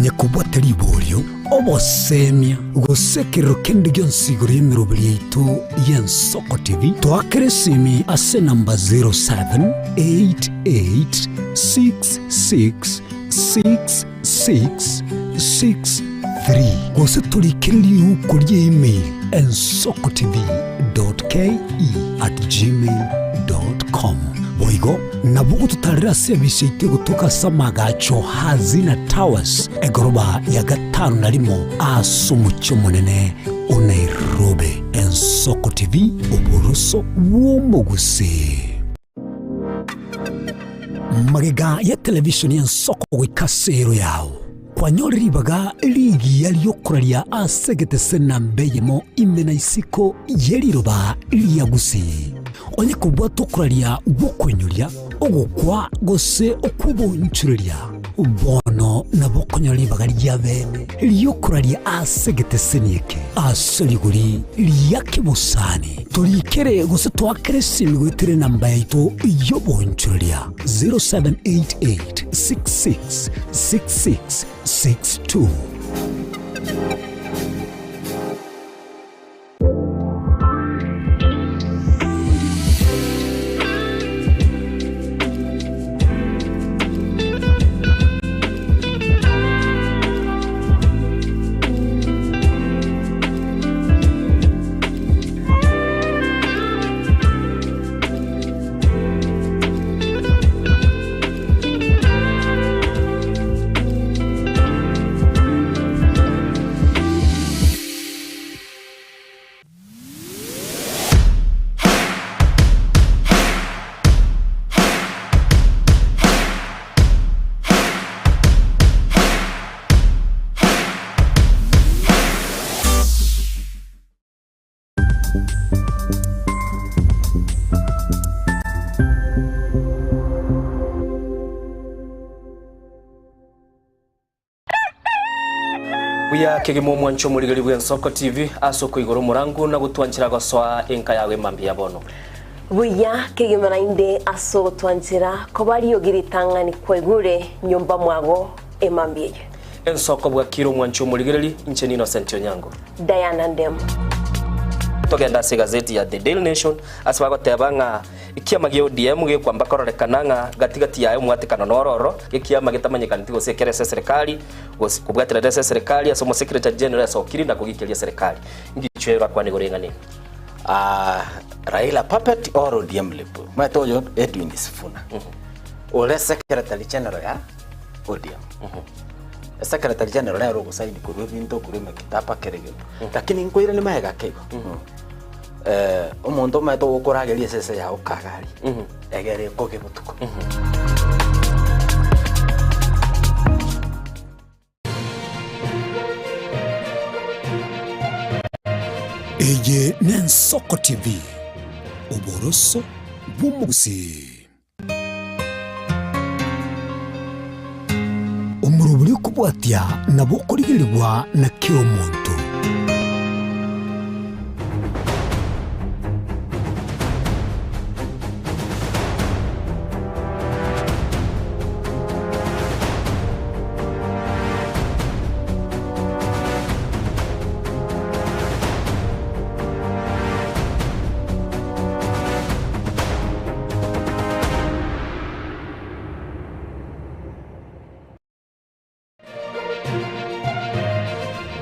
Onye kobwate riborio, obosemia, gose ekerero kende gionsi igoro y'emeroberi yaito y'Ensoko TV, toakere esimi ase enamba 0788666663 gose torikere riuko rie email ensokotv.ke@gmail.com. Boigo nabo ogototarera ase ebisi yaito egotoka ase amagacho Hazina Towers, egoroba ya gatano na rimo ase omochie omonene o Nairobi. Ensoko TV, oboroso bw'omogusii. Magega ya television y'ensoko goika ase ero yao, kwanyore ribaga rigiya riokoraria ase egetese namba eyemo ime na isiko ye riroba ria Gusii. Onye kobwata okoraria gw'okoinyoria, ogokwa gose okw'obonchoreria, bono nabo okonyora ribaga ria bene ri'okoraria ase egeteseni eke ase rigori ria kebosani. Torikere gose toakere esimi goetera enamba yaito y'obonchoreria 0788 66 66 62. Buya kegima omwancho omorigeri bw'Ensoko TV ase okoigora omorangu na gotwanchera gosoa enka yao emambia ya bono. Buya kegima naende ase ogotwanchera koba riogi ritang'ani kwaigure nyomba mwago emambia eye. Ensoko bwakire omwancho omorigereri, inche n'Innocent Onyango. Diana Ndemo. Togende ase egazeti ya The Daily Nation ase bagoteba ng'a Ekiama gia ODM gekwamba kororekana ng'a gati gati yaye omwatekano noro ororo, ekiama getamanyekaneti gose ekere ase eserekari, gose kobwaterera ase eserekari ase omosekretary general asokiri na kogikeria eserekari. Ngichwe orakwane igoro y'eng'ana eye. Ah, Raila puppet or ODM lip. Omanyete oyo Edwin Sifuna ore secretary general ya ODM. Secretary general nere ogosaini korwa ebinto korwa emekitaba kera egento. Lakini nkoirania magega ake igo. Omonto omanyete ogokorageria esese yao kagari, egere ekoge botuko. Eye n'Ensoko TV, oboroso bw'omogusii. Omorobori okobwatia nabo okorigerigwa na kera omonto.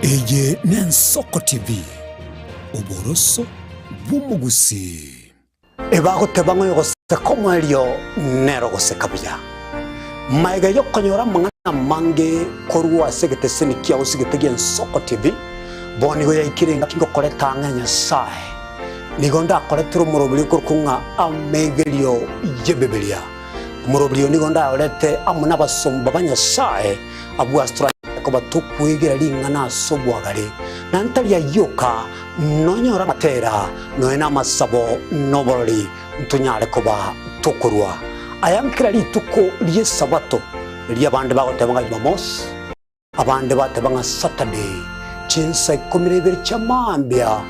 Eye n'Ensoko TV, oboroso bw'omogusii. Ebagoteba ng'a oyogoseka omoerio nere ogoseka buya. Magega y'okonyora amang'ana amange korwa ase egeteseni kiao sigete gi'Ensoko TV, bono nigo yaikire engaki ngokoreta ang'e Nyasae. Nigo ndakoretere omoroberi okorokwa ng'a amegerio y'Ebibilia. Omoroberi oyo nigo ndayorete amo nabasomba ba Nyasae, abwo ase toranyare koba tokwegera ring'ana ase obwagare, na ntari ayio oka, nonyore amatera, nonya namasabo, na oborori, ntonyare koba tokorua aya nkera rituko ri'Esabato, riria abande bagoteba ng'a Jumamosi. Abande bateba ng'a Saturday, chinsa ikomi na ibere chia mambia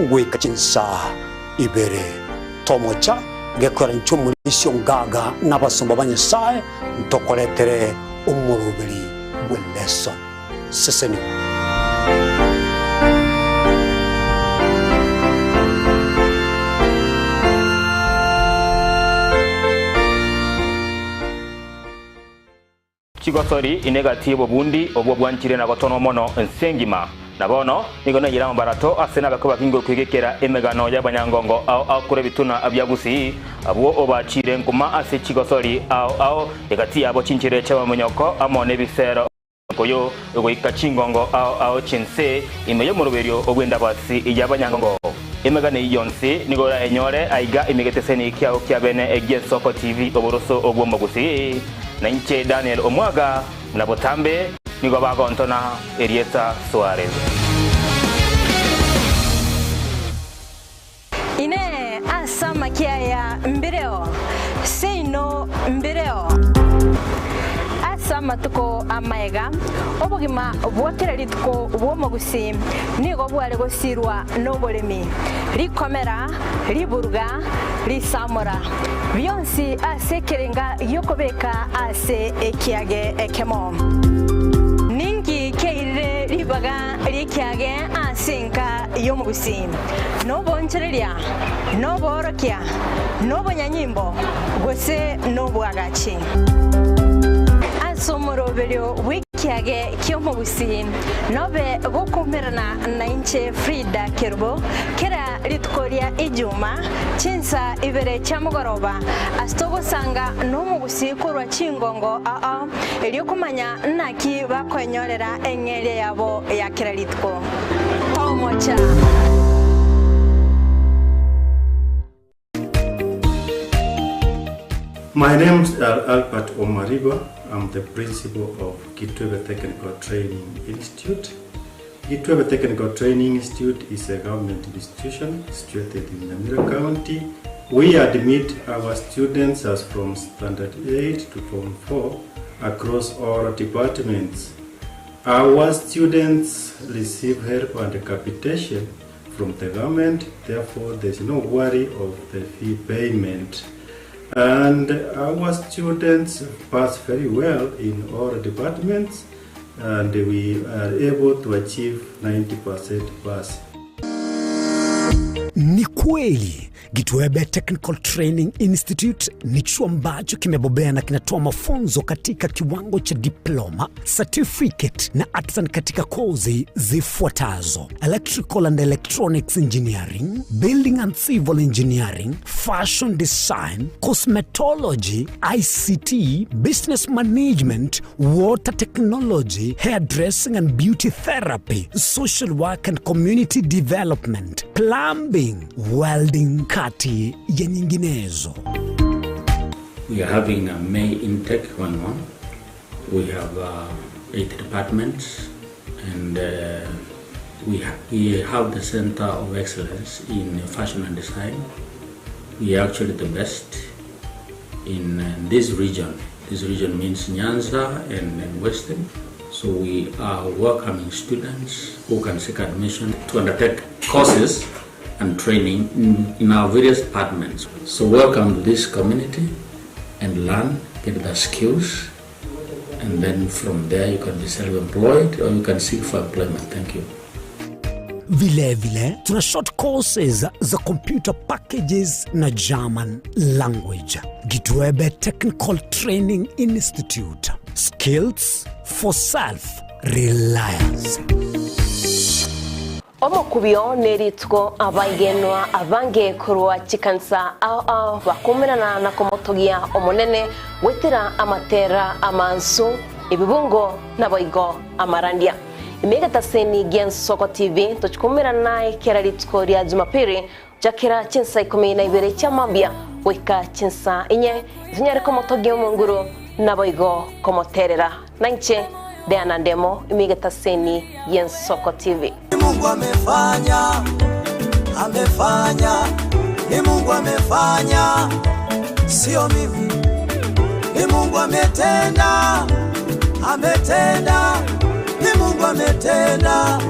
goika chinsa ibere. Tomocha gekwera inche omorisia ongaga na abasomba ba Nyasae ntokoretere omoroberi bwe lesson. Sesenigwa. Chigosori inegati y'obobundi obwo bwanchire na gotonwa mono ense engima. Na bono nigo naiyire amabarato ase nabakwe bakinge okwegekera emegano y'abanyangongo ao ao korwa ebituna bia Gusii, abwo obachiire nkuma ase chigosori ao ao, egati yabo chinchera chi'amamonyoko amo nebisero nkoyo goika chingongo ao ao chi'ense ime y'omoroberio bw'endabasi y'abanyangongo. Emegano eyio yonsi nigo orayenyore aiga ime egeteseni kiao kia bene gi'Ensoko TV oboroso bw'omogusii. Na inche Daniel Omwaga, buna botambe nigo bagontona erieta Suarez. Inee! Ase amakia aya mbireo? Seino mbireo. Ase amatuko amaega, obogima bwa kera rituko bw'omogusii nigo bware gosirwa noboremi, rikomera, riburuga, risamora, bionsi ase ekerenga gi'okobeka ase ekiage ekemo. Ninki kiairire ribaga ri'ekiage ase enka y'omogusii? Nobonchoreria, noboorokia, nobonyanyimbo, gose nobwagachi. Ase omoroberio bw'ekiage ki'omogusii, nobe gokoumerana nainche Frida Kerubo kera rituko ria Ijuma, chinsa ibere chia mogoroba, ase togosanga nomogusii korwa chingongo ao erio komanya naki bakoenyorera eng'eria yabo ya kera rituko. Tomocha. My name is Albert Omariba. I'm the principal of Kitwebe Technical Training Institute. Gitwebe Technical Training Institute is a government institution situated in Nyamira County. We admit our students as from Standard 8 to Form 4 across all departments. Our students receive help and capitation from the government, therefore there's no worry of the fee payment. And our students pass very well in all departments and we are able to achieve 90% pass. Ni kweli Gitwebe Technical Training Institute ni chuo ambacho kimebobea na kinatoa mafunzo katika kiwango cha diploma, certificate na artisan katika kozi zifuatazo: Electrical and Electronics Engineering, Building and Civil Engineering, Fashion Design, Cosmetology, ICT, Business Management, Water Technology, Hairdressing and Beauty Therapy, Social Work and Community Development, Plumbing, Welding kati ya nyinginezo. We are having a May intake going on. We have 8 departments and we have the Center of Excellence in Fashion and Design. We are actually the best in this region. This region means Nyanza and Western. So we are welcoming students who can seek admission to undertake courses and training in our various departments. So welcome to this community and learn, get the skills, and then from there you can be self-employed or you can seek for employment. Thank you. Vile vile tuna short courses za computer packages na German language. Gitwebe Technical Training Institute. Skills for self-reliance. Omokubio nerituko abaigenwa abange korwa chikansa ao ao bakomerana na komotogia omonene gwetera amatera amansu ebibungo naboigo amarandia. Imegetaseni gia Nsoko TV tochikumerana naye kera rituko ria Jumapili jakera chinsa 12 chia mambia goika chinsa inye tunyare komotogia omonguru naboigo komoterera nainche Diana Ndemo imigetaseni ya Nsoko TV. Mungu amefanya, amefanya, ni Mungu amefanya, sio mimi. Ni Mungu ametenda, ametenda, ni Mungu ametenda,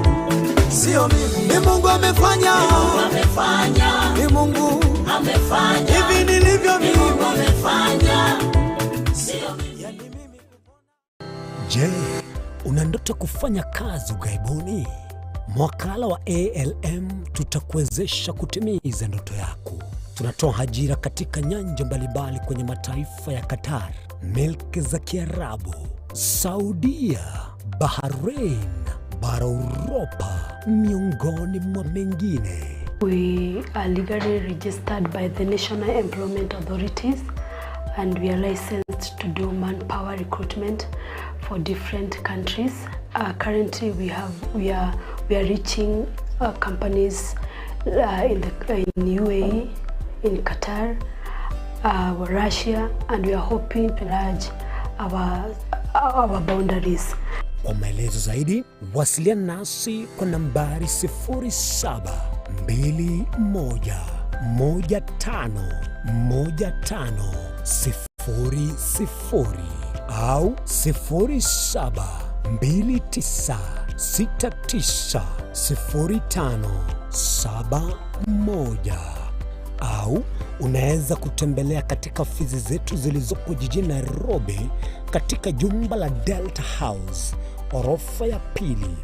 sio mimi. Ni Mungu amefanya, ni Mungu amefanya, ni Mungu amefanya, hivi nilivyo ni mimi. Mungu amefanya, sio mimi. Je, Una ndoto kufanya kazi ughaibuni? Mwakala wa ALM tutakuwezesha kutimiza ndoto yako. Tunatoa ajira katika nyanja mbalimbali kwenye mataifa ya Qatar, milki za Kiarabu, Saudia, Bahrain, bara Uropa, miongoni mwa mengine. We are legally registered by the National Employment Authorities and we are licensed to do manpower recruitment for different countries. Uh, currently we have we are we are reaching uh, companies uh, in the in UAE, in Qatar, uh, Russia and we are hoping to enlarge our our boundaries. Kwa maelezo zaidi wasiliana nasi kwa nambari 0721151500 au 0729690571 au unaweza kutembelea katika ofisi zetu zilizopo jijini Nairobi katika jumba la Delta House orofa ya pili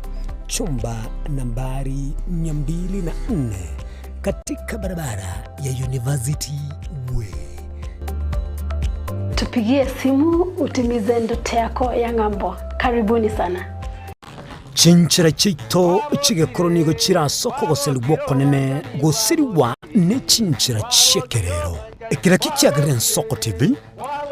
chumba nambari 204 katika barabara ya University Way. Tupigie simu utimize ndoto yako ya ng'ambo. Karibuni sana. Chinchera chiaito chigekoro nigo chirase okogoserigwa okonene gosirigwa ne chinchera chi'ekerero. Ekero kichiagerire Ensoko TV,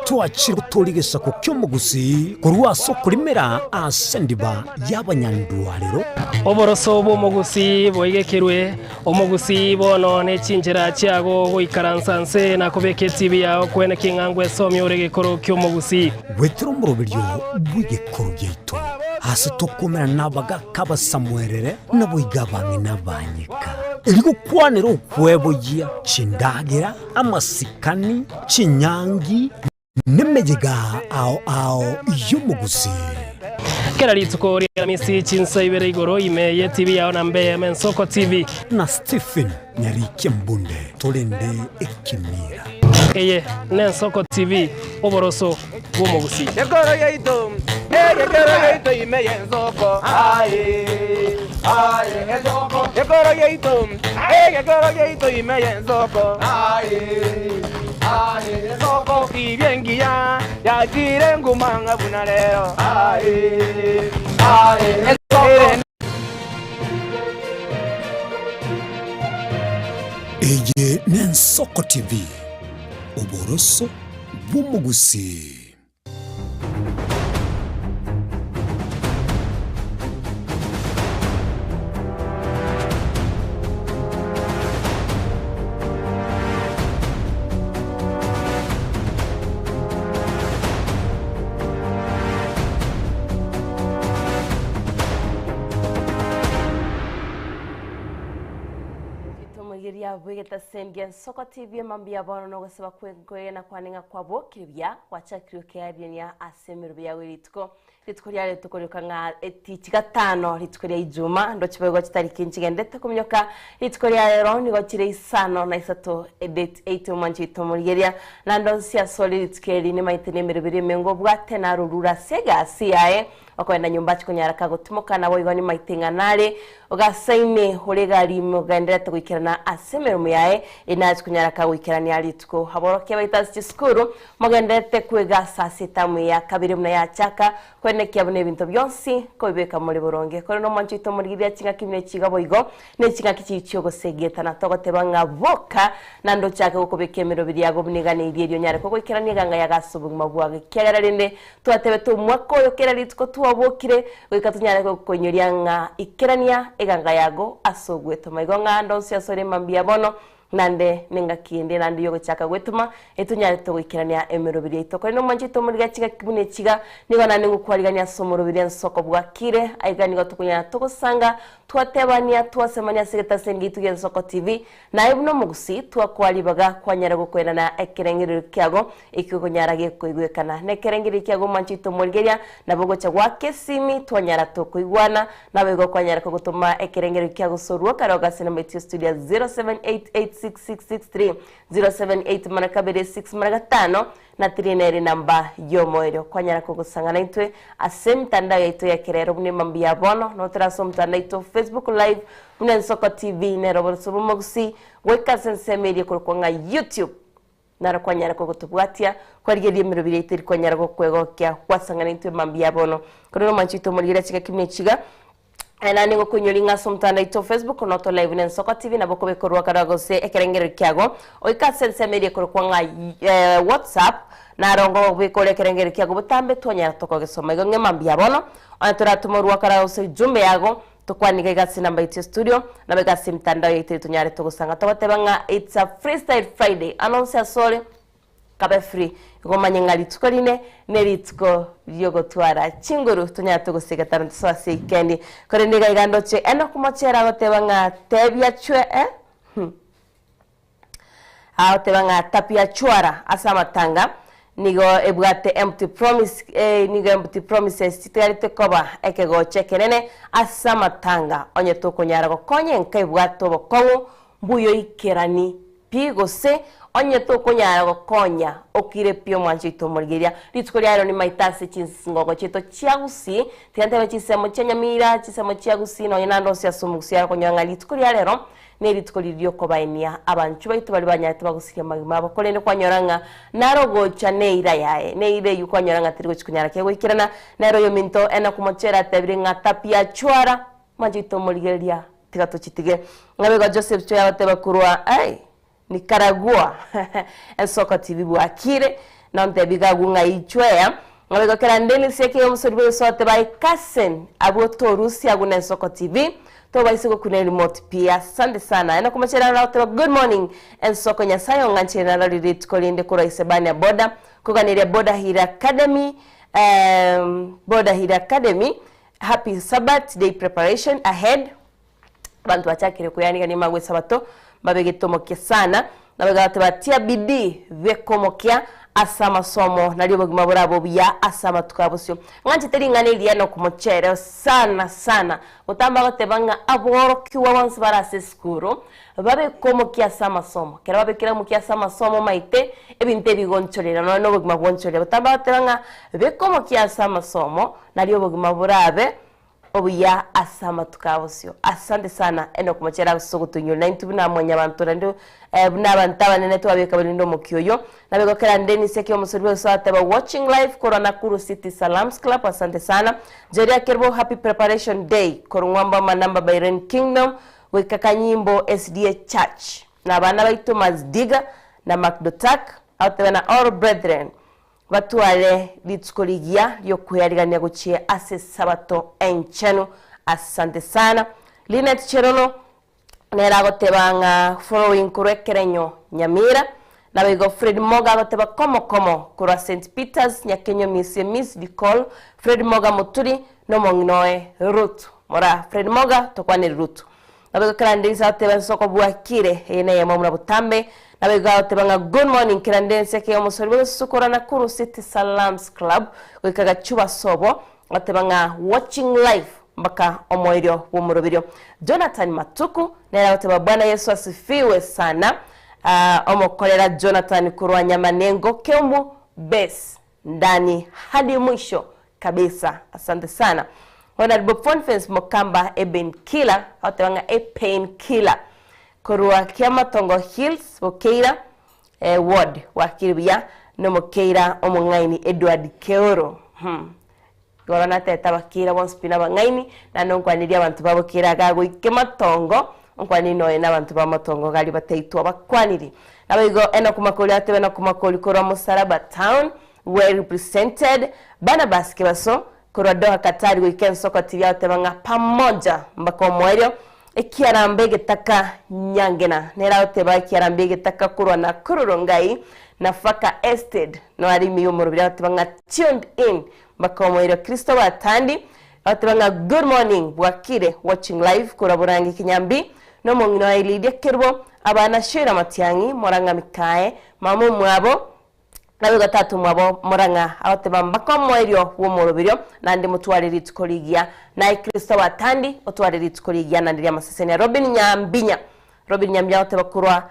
twachire gotoria egesaku ki'omogusii korwa ase okorimera ase endiba y'abanyandwarero. Oboroso bw'omogusii boigekerwe, omogusii bono ne chinchera chiago goikaransa nse na kobeka etibi yao kwene king'a ngwesomia ore egekoro ki'omogusii. Goetera omoroberio bw'egekoro giaito, aase tokomerana nabagaaka abasamuerere, naboigo abang'ina abanyeka, erio gokwanera okweboyia chindagera, amasikani, chinyangi, nemeyega ao ao y'omogusii. Kera rituko ri'Aramisi chinsa ibere igoro ime y'etibi yao na mbe Ensoko TV. Na Stephen Nyarikia Mbunde torende ekemira. Eye n'Ensoko TV, oboroso bw'omogusii. Ekoro yaito, egekero yaito ime y'ensoko, aye, aye, ensoko. Ekoro yaito, egekero yaito ime y'ensoko, aye, aye, ensoko. Tibia engiya yachire nguma ng'a buna rero, aye, aye, ensoko. Ere Eye n'Ensoko TV, oboroso bw'omogusii. Tomoigeria bw'egetasengi Ensoko TV mambia bono nogosaba kwenkoyena kwane ng'a kwabokire buya gwachakire okeariania ase emerobe yago rituko rituko ria rituko rioka ng'a etichi gatano rituko ria ijuma ndoche boigo chitariki nchigendete kominyoka rituko ria rero nigo chire isano na isato edate 8 omwanchi tomorigeria naende onsi asore rituko eri nimaete na emerobe ere emengo obwate narorure ase egasi yaye Okoenda nyomba chikonyara kagotimoka, naboigo nimaite ng'a nare ogasaine ore egari ime ogendererete goikerana ase emeremo yaye, inache konyara kagoikerania rituko. Aborokia baito ase chisukuru mogendererete kwegasa ase etamu eye ya kabere buna yachaka, koenekia buna ebinto bionsi kobibeka more boronge. Korende omwancho oito omorigereria ching'aki buna echi iga boigo ne ching'aki chiria chi'ogosegetana, togoteba ng'a boka, naende ochake gokobeka emeroberi yago buna eganeirie erio onyare kogoikerania eganga yago ase obogima bwago, ekiagera rende Twatebete omwaka oyo kera rituko twabokire, goika tonyare gokoinyoria ng'a ikerania eganga yago ase ogwetoma. Igo ng'a ande onsi asore mambia bono, naende nengaki ende naende y'ogochaka gwetoma, etonyarete goikerania emeroberi yaito. Korende omwancho oito omorigia chingaki buna echi iga, nigo naende ngokwarigania ase omoroberi ensoko bwakire, aiga nigo tokonyara togosanga, twatebania, twasemania ase egetaseni giaito gi'Ensoko TV, Naye buna omogusii, twakoa ribaga kwanyara gokoenana ekerengererio kiago ekio okonyara gekoigwekana. Nekerengererio kiago omwancho oito omorigeria, nabo ogocha goaka esimi twanyara tokoigwana, naboigo kwanyara kogotoma ekerengererio kiago sorwo kare ogase namba yaito ya studio ya 07886. 666 3 078 mara kabere 6 mara gatano na 3 nere namba y'omoerio. Kwanyara kogosang'ana intwe ase emitandao yaito ya kerero buna emambia ya bono, notore ase omotandao oito Facebook live buna Ensoko TV nere oboroso bw'omogusii goika ase ensemo eria ekorokwa ng'a YouTube. Naro kwanyara kogotobwatia, kwarigereria emerobiri yaito eri kwanyara gokwegokia gwasang'ana intwe mambia bono. Korende omwanchi oito omorigereria chingaki buna echiga, aye naende ngokoinyori ng'a ase omotandao oito o Facebook noto live na Ensoko TV nabo okobeka orwakara gose ekerengererio kiago oike ase ensemo eria ekorokwa ng'a WhatsApp naro ngobeka ore ekerengererio kiago botambe twanyara tokogesoma. Igo ng'e mambia bono, onye toratome orwakara gose ujumbe yago Tokwane iga iga ase enamba yaito ya studio, nabo iga ase emitandao yaito eye tonyare togosanga togoteba ng'a it's a freestyle Friday. Ano onsi asore, kabe free. Igo omanye ng'a rituko rinde ne rituko riogotwara chinguru tonyare togosieka taro ntosoe ase eikendi. Korende iga iga ndoche Enock Mochera agoteba ng'a tebia chwe eh? Hum. Agoteba ng'a tapia chwara ase amatanga nigo ebwate empty promise eh, nigo empty promises chitigarete koba ekegocha ekenene ase amatanga onye tokonyara gokonya enka ebwate obokong'u mbuyoikerani pi gose onye tokonyara gokonya okire pi omwancho oito omorigereria rituko riaye ero nimaete ase chingogo chiaito chia gusii tiga ntebe chinsemo chia nyamira chinsemo chia gusii nonye naende onsi ase omogusii arokonyora ng'a rituko ria rero Nerituko riria ri'okobaenia abanchwa baito baria banyarete bagosiria amagima abo, korende kwanyora ng'a naro ogocha neira yaye, neira eyio kwanyora ng'a teri gochia konyara kegoikerana. Nere oyominto Enoku Mochera atebire ng'a tapia chwara, mwanche oito omorigereria, tiga tochitige. Ng'a igo Joseph Choi agoteba korwa ai Nicaragua, ensoko TV bwakire, nontebi iga agwo ng'a ichwea, ng'a igo kera Dennis eke omosori bw'egesote oteba aye cousin abwo torusia agwo na ensoko TV, tobaise gokuna eremote pi. Asante sana. Aye nakomochera aroro agoteba good morning ensoko Nyasaye ong'anchire narorire rituko rinde korwa Isebania boda, koganeria Boda Hill Academy, Boda Hill Academy, happy Sabbath day preparation ahead. Abanto bachakire koyanigania magwa esabato, mbabegete omokia sana, na bagateba, Tia bidii, beka omokia ase amasomo, nario obogima borabe obuya ase amatuko a bosio. Ng'anchete ring'ana eria nokomochereo sana sana, gotamba goteba ng'a aborokigwa bonsi bare ase esukuru, babeke omokia ase amasomo. Ekero babekire omokia ase amasomo omaete, ebinto ebi bigonchorera, nonya na obogima bwonchorera. Gotamba goteba ng'a beka omokia ase amasomo, nario obogima borabe obuya ase amatuko a bosio. Asante sana Enock Mochera ase ogotoinyora naintwe buna mwanyabanto naende buna abanto abanene twabeka barinde omokia oyo. Nabegokera Dennis Eke omosori bw'egeso ateba watching live korwa Nakuru City Salams Club asante sana. Jeria Kerubo happy preparation day korwa Ng'wambo Amanamba Bahrain Kingdom goika Kanyimbo SDA Church na abana baito Mazdiga na Macdotak agoteba na all brethren Batware rituko rigiya ri'okwearigania gochia ase Esabato enchenu. Asante sana. Linet Cherono nere agoteba ng'a following korwa ekerenyo Nyamira. Naboigo Fred Moga agoteba komo komo korwa St Peters Nyakenyo Miss Miss Dicol Fred Moga Moturi nomong'ina oye Ruth. Mora Fred Moga tokwanere Ruth. Naboigo Kerandinsi agoteba ense okobwakire, eye neyemo buna botambe. Naboigo agoteba ng'a good morning Kerandinsi eke omosori bw'egesusu korwa Nakuru City Salams Club goika Gachuba sobo, agoteba ng'a watching live mpaka omoerio bw'omoroberio. Jonathan Matuku nere agoteba Bwana Yesu asifiwe sana, omokorera Jonathan korwa Nyamanengo Keumbu Base ndani hadi mwisho kabisa asante sana Honourable Ponfence Mokamba e pain killer agoteba ng'a e pain killer korwa Kiamatongo Hills Bokeira eh, ward wakire buya nomokeira omong'aini Edward Keoro hmm. Igoro natete abakeira bonsi pi nabang'aini naende onkwanirie abanto ba Bokeira iga goika ematongo onkwaniri nonya na abanto ba matongo gari bataitwa bakwaniri naboigo Enock Makori agoteba Enock Makori korwa Musaraba town well represented, Barnabas Kebaso korwa Doha Qatar goika ensoko tiria agoteba ng'a pamoja mbaka omoerio, ekiaramba egetaka Nyangena nere agoteba ekiaramba egetaka korwa Nakuru Rongai Nafaka Estate no are ime y'omorobiri agoteba ng'a tuned in mbaka omoerio Christopher Atandi agoteba ng'a good morning bwakire watching live korwa Borangi Kinyambi nomong'ina oye Lydia Kerubo abana Sheila Matiang'i Morang'a Mikae mama omwabo Naboigo tata omwabo morang'a agoteba mbaka omoerio bw'omoroberio, naende motware rituko rigiya. Naye Kristo abatandi, otware rituko rigiya naende ri'amasesenia. Robin Nyambinya Robin Nyambinya agoteba korwa.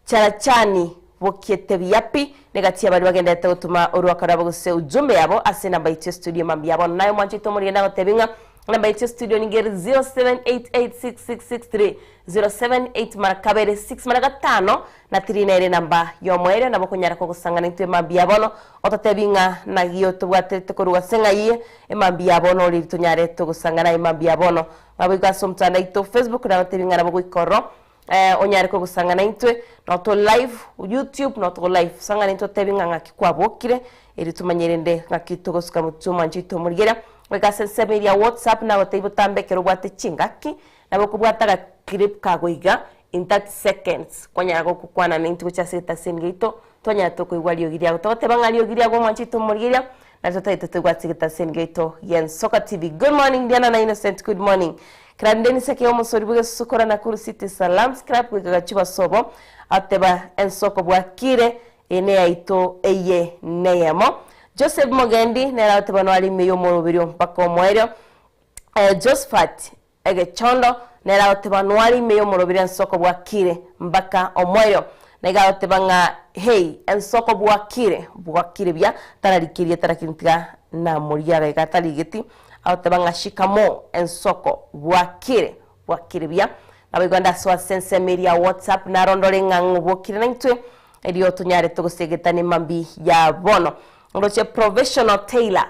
Charachani bokiete buya pi, negati y'abaria bagenderete gotoma orwaka rwabo gose ujumbe yabo ase enamba yaito ya studio mambia bono. Naye omwancho oito omorigende agotebi ng'a enamba yaito ya studio nigo ere 07886663 078 mara kabere 6 mara gatano na 3 nere enamba y'omoerio nabo okonyara kogosang'ana intwe mambia bono ototebi ng'a nagio tobwaterete korwa ase ng'ai emambia bono oriri tonyare togosang'ana emambia bono. Naboigo ase omotandao oito Facebook nagotebi ng'a nabo goika ororo Onyare kogosang'ana intwe, noto live YouTube, noto live sang'ana intwe otebi ng'a ng'aki kwabokire, erio tomanye rende ng'aki togosuka motwe omwancho oito omorigereria. Goika ase ensemo eria ya WhatsApp nagotebi botambe ekero obwate chingaki, nabo okobwata aga clip kago iga in 30 seconds, kwanyara gokokwana naintwe gochia ase egetaseni giaito, twanyara tokoigwa riogi riago. Togoteba ng'a riogi riago omwancho oito omorigereria, nario totagete toigwe ase egetaseni giaito gi'Ensoka TV. Good morning Diana na Innocent, good morning. Krandeni seke omosori bw'egesukura Nakuru City Salams Club goika Gachuba sobo ateba ensoko bwakire eye neyaito eye neyemo. Joseph Mogendi nere agoteba noare ime y'omoroberio mpaka omoerio. Josphat Egechondo nere agoteba noare ime y'omoroberio ensoko bwakire mpaka omoerio. Naiga agoteba ng'a hey ensoko bwakire bwakire buya tararikirie tarakini tiga namoria agaiga atarigeti. Agoteba ng'a shikamoo ensoko, bwakire, bwakire buya. Naboigo ndasoe ase ensemo eria ya WhatsApp narondore ng'a ng'o bwokire naintwe, erio tonyare togosegetana emambi ya bono. Nroche Professional Tailor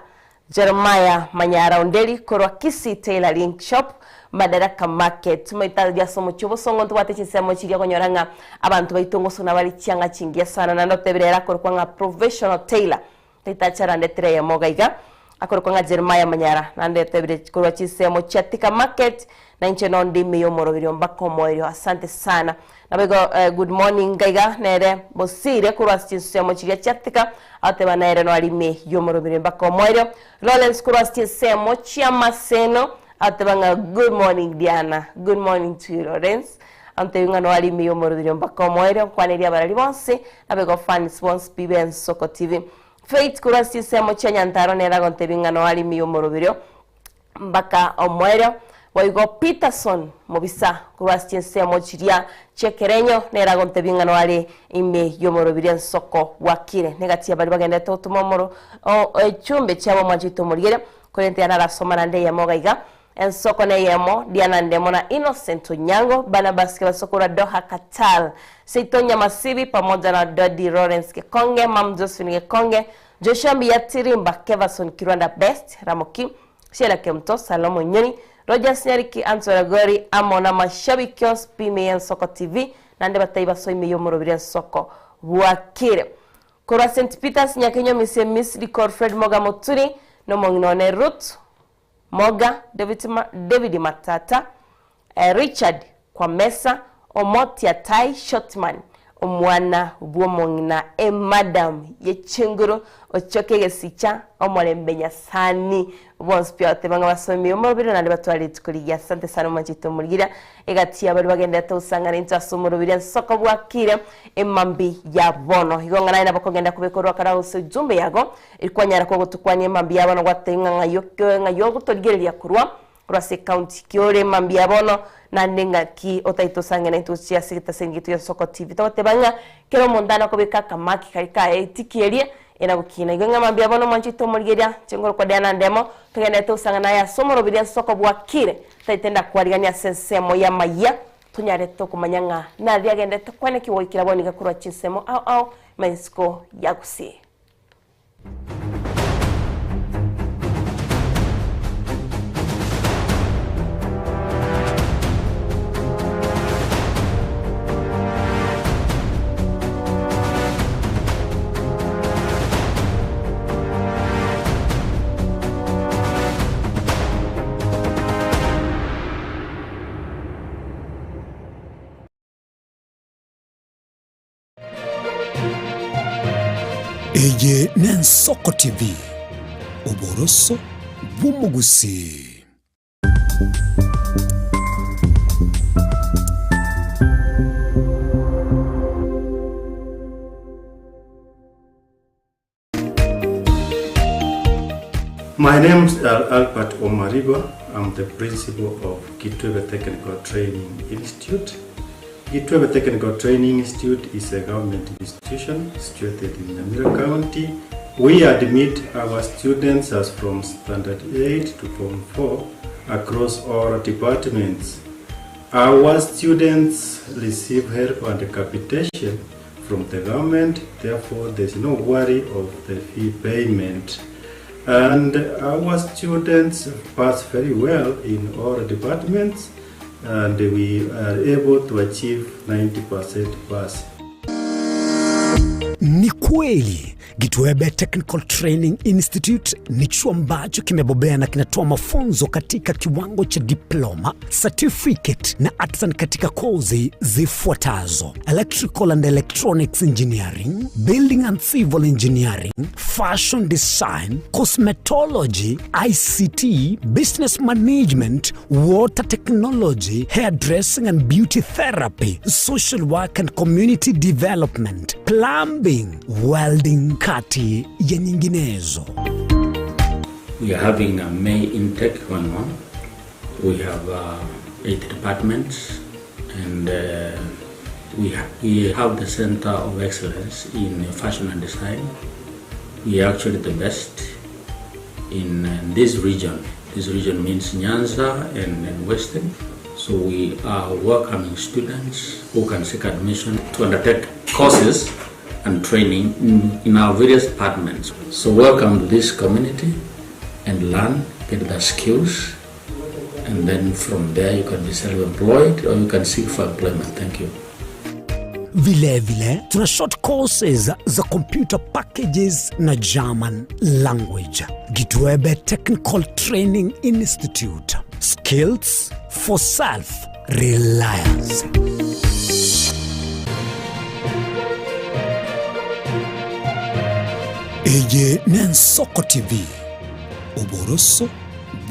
Jeremiah Manyara Onderi korwa Kisii Tailoring Shop, Madaraka Market. Maito aria ase omochie obosongo ntobwate chinsemo chiria okonyora ng'a abanto baito ngosona bare chianga chingiya sana naende otebire ere akorokwa ng'a Professional Tailor. Taitache arandetire eyemo iga iga, akorokwa ng'a Jeremiah Manyara, naende etebire korwa chinsemo chia Thika Market, na inche nonde ime y'omoroberio mpaka omoerio. Asante sana. Naboigo good morning iga iga nere Bosire korwa ase chinsemo chiria chia Thika, agoteba nere noare ime y'omoroberio mpaka omoerio. Lawrence korwa ase chinsemo chia Maseno, agoteba ng'a good morning Diana, good morning to you Lawrence. Antebi ng'a noare ime y'omoroberio mpaka omoerio, nkwanerie abarari bonsi, naboigo fans bonsi pi b'Ensoko TV. Faith korwa ase chinsemo chia Nyantaro nere agontebi ng'a noare ime y'omoroberio mpaka omoerio. Boigo Peterson Mobisa korwa ase chinsemo chiria chi'ekerenyo nere agontebi ng'a noare ime y'omoroberio Ensoko bwakire. Negati ya baria bagenderete gotoma omoro o echumbe chiabo omwancho oito omorigerio, korende narasoma naende eyemo iga iga. Ensoko neyemo, Diana Ndemo na Innocent Onyango, Barnabas Kebaso korwa Doha, Qatar, Seito Nyamasibi pamoja na Doddy Lawrence Gekonge, Mum Josephine Gekonge, Joshua Mbiya Tirimba, Kevason Kirwanda Best, Ramoki, Sheila Kemuto, Salomo Nyoni, Rogers Nyariki, Anto Ragori amo na mashabiki onsi pi ime y'Ensoko TV naende batai basoa ime y'omorobiri Ensoko bwakire. Korwa St Peters Nyakenyo Misie Miss Dikor Fred Moga Moturi na omong'ina one Ruth Moga, David Matata, Richard Kwamesa, Omotia Tai Shortman, omwana bw'omong'ina emadam ye chinguru, ochoke egesicha, omorembe Nyasani, bonsi pi abateba ng'a basome omorobiri naende batware rituko rigiya. Asante sana omwanchete omorigiria egati ya baria bagenderete gosang'ana intwe ase omorobiri ensoko bwakire emambi ya bono. Igo ng'a naye nabo okogenda kobeka orwakara gose ujumbe yago Kwanyara kogotukwania mambia bono gwatebia ng'a ng'ai oke ng'ai ogotorigereria korwa korwa ase ecounty ki ore mambia bono naende ng'aki otaete osange naintwe gochia ase egetaseni giaito gia Soko TV. Togoteba ng'a kera omonto anakobeka akamaki karia kaye etiki eria enagokina. Igo ng'a mambia bono mwanche oito omorigeria inche nkorokwa Diana Ndemo togenderete gosang'ana naye ase omoroberio ensoko bwakire taete ndakwarigania ase ensemo y'amayia tonyare tokomanya ng'a nari agenderete kweneki goikera bono iga korwa chinsemo ao ao maisiko ya Gusii. Eye n'Ensoko TV, oboroso bw'omogusii. My name is Albert Omariba. I'm the principal of Kitwebe Technical Training Institute. Gitwebe Technical Training Institute is a government institution situated in Nyamira County. We admit our students as from Standard 8 to Form 4 across all departments. Our students receive help and capitation from the government, therefore there's no worry of the fee payment. And our students pass very well in all departments and we are able to achieve 90% pass. Ni kweli Gitwebe Technical Training Institute ni chuo ambacho kimebobea na kinatoa mafunzo katika kiwango cha diploma, certificate na artisan katika kozi zifuatazo: Electrical and Electronics Engineering, Building and Civil Engineering, Fashion Design, Cosmetology, ICT, Business Management, Water Technology, Hairdressing and Beauty Therapy, Social Work and Community Development, Plumbing, Welding kati ya nyinginezo. We are having a May intake going on. We have 8 departments and we have the Center of Excellence in Fashion and Design. We are actually the best in this region. This region means Nyanza and Western. So we are welcoming students who can seek admission to undertake courses and training in our various departments. So welcome to this community and learn, get the skills, and then from there you can be self-employed or you can seek for employment. Thank you. Vile vile tuna short courses za computer packages na German language. Gitwebe Technical Training Institute. Skills for self-reliance. Eye n'Ensoko TV, oboroso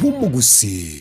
bw'omogusii.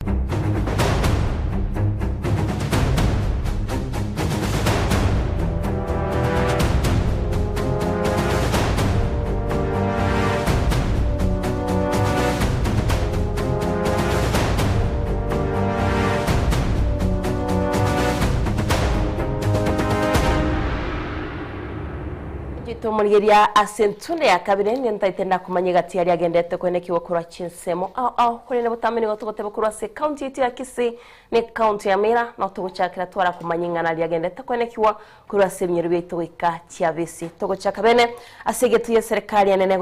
Tomorigeria ase entune ya kabere nentaite ndakumanya egati aria agendete kwenekigwa korwa chinsemo ao ao korende botambe nigo togoteba korwa ase county yaito ya Kisii ne county ya Mira no togochakera twara kumanya ing'ana aria agendete kwenekigwa korwa ase ebinyoro biaito goika chiabisi togochaka bene ase egetu ya serikali enene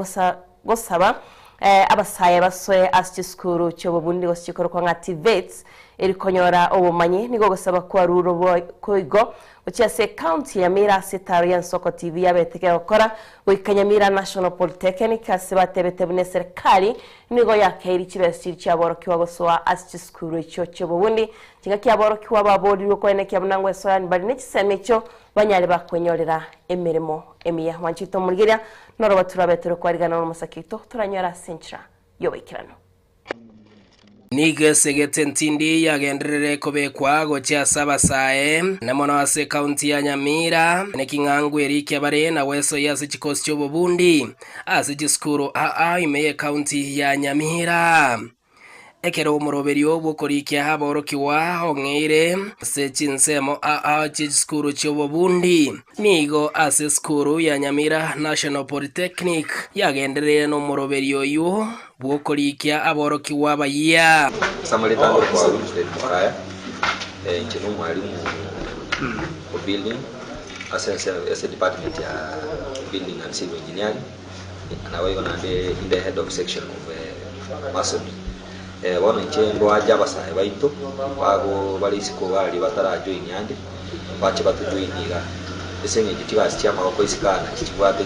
gosaba abasaye basoe ase chisukuru chiobobundi gose chikorokwa ng'a TVETs erikonyora obomanyi nigo gosaba kwaruro koigo gochia ase county ya Mira ase etaro ya Nsoko TV yabeteke gokora goika Nyamira National Polytechnic ase batebete buna eserikali nigo yakeiri chibesa chiri chiaborokiwa gosoa ase chisukuru echio chiobobundi chinga kiaborokiwa baborirwe koenekia buna ngwesoa bari nechisemo ekio banyare bakwenyorera emirimo emiya wanchito omorigeria noro baturabetero kwarigana n'omosaki oito toranyora ase enchera yoboikeranu. Nigo esegete entindi yagenderere kobekwa gochia ase abasae nemono ase county ya Nyamira neking'angu erikia bare na wesoyia ase chikosi chiobobundi ase chisukuru aa ime ye county ya Nyamira. Ekero omoroberio bwokorikia aborokiwa ong'eire ase chinsemo aa chie chisukuru chiobobundi nigo ase esukuru ya Nyamira National Polytechnic yagenderere n'omoroberio oyo bwokorikia aborokiwa abayia. Samarita kwa Wilfred Mokaya, nche ni mwalimu wa building ase department ya building and civil engineering, na wewe nande in the head of section of masonry. Bono nche ngwaja abasae baito bago bari isiko bari batarajoin ande bache batujoin iga ese ng'encho chigasi chia amagoko isikana chibwate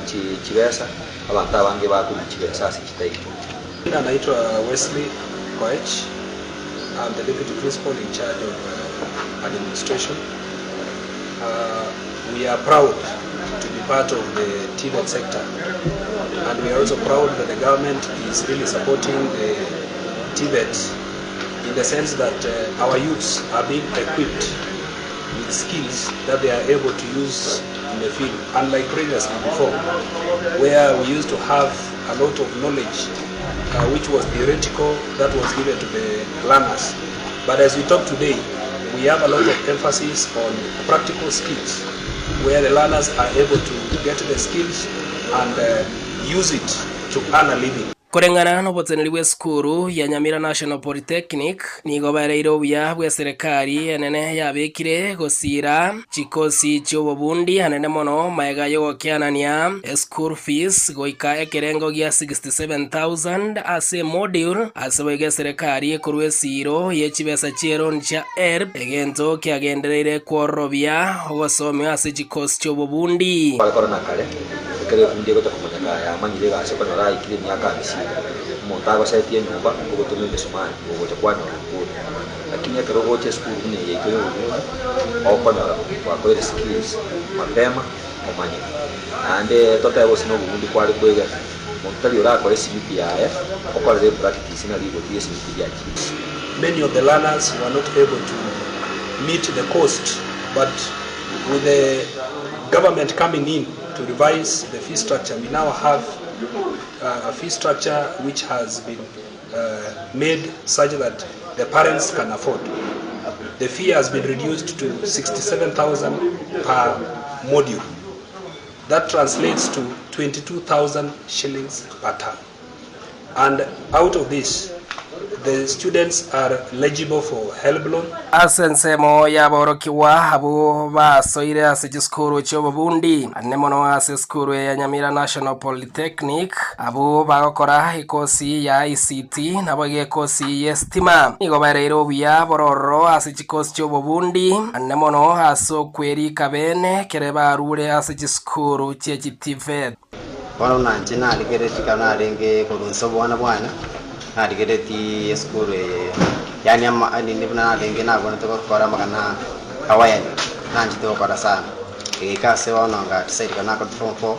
chibesa abantu abange bakuru chibesa ase chitaito. Jina naitwa Wesley Koech. I'm the deputy principal in charge of administration. We are proud to be part of the TVET sector, and we are also proud that the government is really supporting the TVET in the sense that our youths are being equipped with skills that they are able to use in the field, unlike previously before, where we used to have a lot of knowledge which was theoretical that was given to the learners. But as we talk today, We have a lot of emphasis on practical skills where the learners are able to get the skills and use it to earn a living. Koreng'ana noboteneneri bw'esukuru ya Nyamira National Polytechnic, nigo baereire obuya bw'eserekari enene yabekire gosiira chikosi chi'obobundi anene mono magega y'ogokeanania eschool fees goika ekerengo gia 67,000 ase emodule ase boigo eserekari ekorwa esiiro ye chibesa chi'eloan chia HELB egento kiagendereire kwororobia ogosomiwa ase chikosi chi'obobundi. Kware korana kare, ekero efundi egocha komanya kare yamanyire egasi okonyora aikire emiaka amisini, omonto agosetie enyomba ogotoma emesumari ogocha kwanyora ripoti. Lakini ekero ogocha esukuru buna eye yaito ya obobundi, okonyora gwakorire skills mapema omanye. Naende totebe gose na obobundi kware kwegera, monto tari orakoe esimiti yaye okorere epractice ng'a rigori ria esimiti riachire. Many of the learners were not able to meet the cost but with the government coming in to revise the fee structure we now have a fee structure which has been made such that the parents can afford. The fee has been reduced to 67,000 per module. That translates to 22,000 shillings per term. And out of this, the students are eligible for HELB loan. Ase ensemo y'aborokigwa abwo basoire ase chisukuru chi'obobundi, anene mono ase esukuru ya Nyamira National Polytechnic, abwo bagokora ekosi ya ICT naboigo ekosi y'esitima, nigo baereire obuya bororo ase chikosi chi'obobundi, anene mono ase okwerika bene ekere barure ase chisukuru chie chiTVET. Bono buna inche narigeretie ekero narenge korwa inse obwana bwane, narigeretie esukuru eye, yaani ama nini buna narenge nabwenerete gokora amang'ana a wiring, nanchete gokora sana. Egaika ase bono nga decide ekero nakorete form four,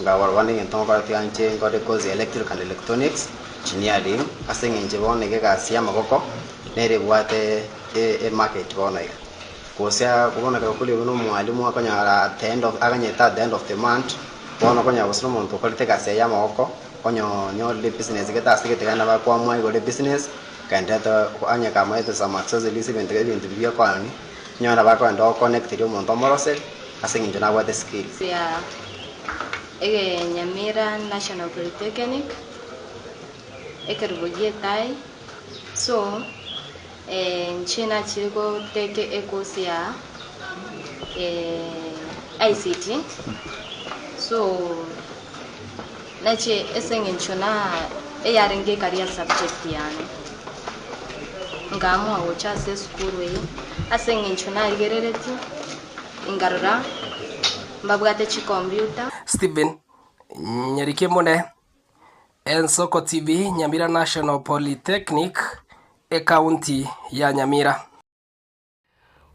nkagora bono egento ngokora tiga inche nkore course ya electrical and electronics engineering, ase eng'encho bono iga egasi ya amaboko, nere ebwate emarket bono iga. Gose bono ekero kore buna omwalimu akonyora at the end of aganyete at the end of the month, bono okonyora gose na omonto okorete egasi yaye ya amagoko, onye onyorire ebusiness gete ase gete genda bakwamua igoro ebusiness, ogenderete onye kamaete some accessories ebinto ebinto biria biokoani, onyore nabo akogenda ogokonecteria omonto omoroseri, ase eng'encho nabwate skills. Ya ege Nyamira National Polytechnic, ekerubo gi'etai, so. Inche nachire gotake ecourse ya ICT, so nache ase eng'encho na eyarenge ecareer subject yane, nkaamua gocha ase esukuru eye, ase eng'encho narigereretie, nkarora mbabwate chicomputer. Stephen Nyarikemone, Ensoko TV, Nyamira National Polytechnic, Ekaunti ya Nyamira.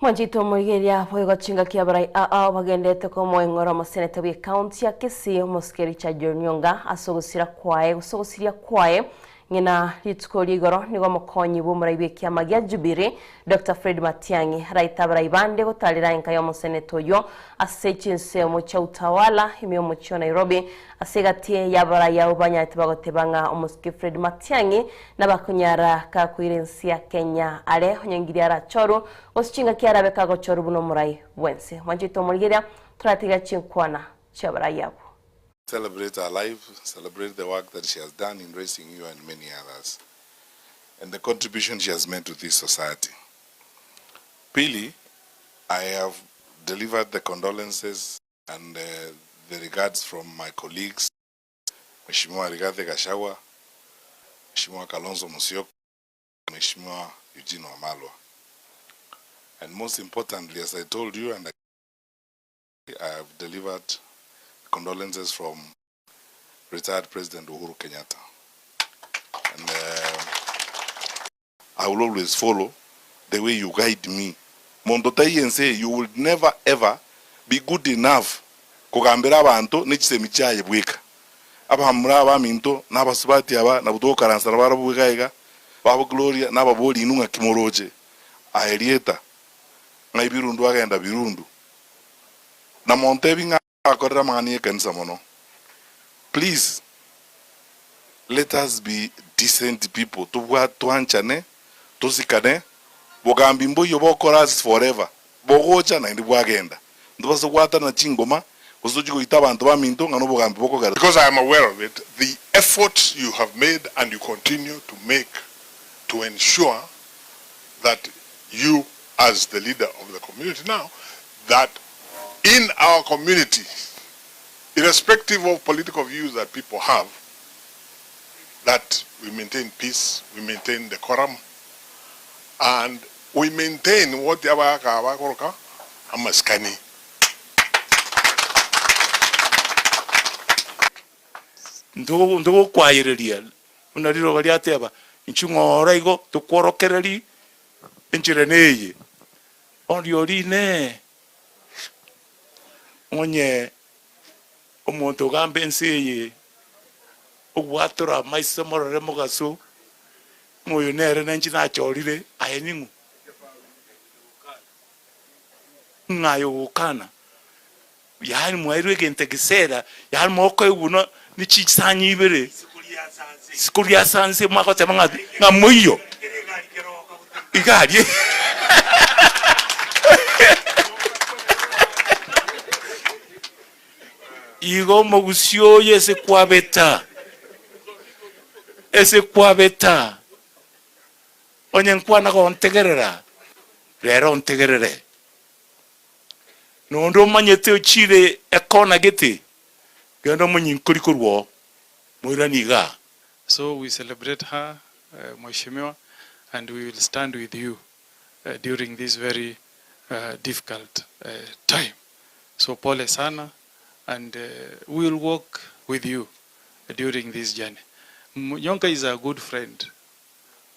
Mwanchete omorigereria boigo chingaki abarai ao bagenderete komoeng'ora omoseneta bw'ecounty ya Kisii omosike Richard Onyonga ase ogosira kwaye gose ogosiria kwaye Ng'ina rituko ria igoro nigo omokonyi bw'omorai bw'ekiama gia Jubilee, Doctor Fred Matiang'i, araite abarai bande gotarera enka y'omoseneta oyio ase chinsemo chia Utawala ime y'omochie o Nairobi ase egati y'abarai abwo banyarete bagoteba ng'a omosike Fred Matiang'i nabakonyara kakoira ense ya Kenya are onye ngiria arachorwe gose chingaki arabe kagochorwa buna omorai bw'ense. Mwanchete omorigereria toratiga chinkwana chi'abarai abwo. Celebrate her life, celebrate the work that she has done in raising you and many others and the contribution she has made to this society. Pili, I have delivered the condolences and the regards from my colleagues, Mheshimiwa Rigathi Gachagua, Mheshimiwa Kalonzo Musyoka, Mheshimiwa Eugene Wamalwa. And most importantly, as I told you, and I have delivered condolences from retired President Uhuru Kenyatta. And uh, I will always follow the way you guide me. Monto taiyo ense eye, you will never ever be good enough kogambera abanto ne chisemi chiaye bweka. Abamura abaminto na abasubati aba nabwo togokaransa nabarabwo iga iga, babo Gloria nababori inwe ng'aki moroche aye rieta ng'a ebirundu agenda birundu. Na montebi ng'a akorire amang'ana y'ekanisa mono. Please let us be decent people tobwa twanchane tosikane. Bogambi mboiyo bokorasi forever, bogocha naende bwagenda. Ntobasa gwatanana chingoma, gose tochie goita abanto baminto ng'a nobogambi bokogera. Because I am aware of it, the effort you have made and you continue to make to ensure that you as the leader of the community now, that in our community, irrespective of political views that people have, that we maintain peace, we maintain decorum, and we maintain what abagaka bakoroka amasikani. Ntogokwayereria buna riroba riateba, Inchuo ng'ora igo tokworokererie enchera neye. Oria oria Inee! Onye omonto ogamba ense eye, ogwatora amaiso morore mogaso, ng'a oyo nere nenche nachorire, aye ning'o? Ng'a aye ogokana, yaani mwaeirwe egento egesera, yaani mokoigwa buna ne chisani ibere, isiko ria sanse mwagoteba ng'a ng'a moiyo, iga aria Igo omogusii oyo ase kwabeta, ase kwabeta, onye nkwana gontegerera, rero ontegerere. Nonde omanyete ochire ekona gete, genda omonyinkori korwa oo, moiranie igaa. So we celebrate her Mheshimiwa and we will stand with you during this very difficult time. So pole sana and we will walk with you during this journey. Nyonka is a good friend.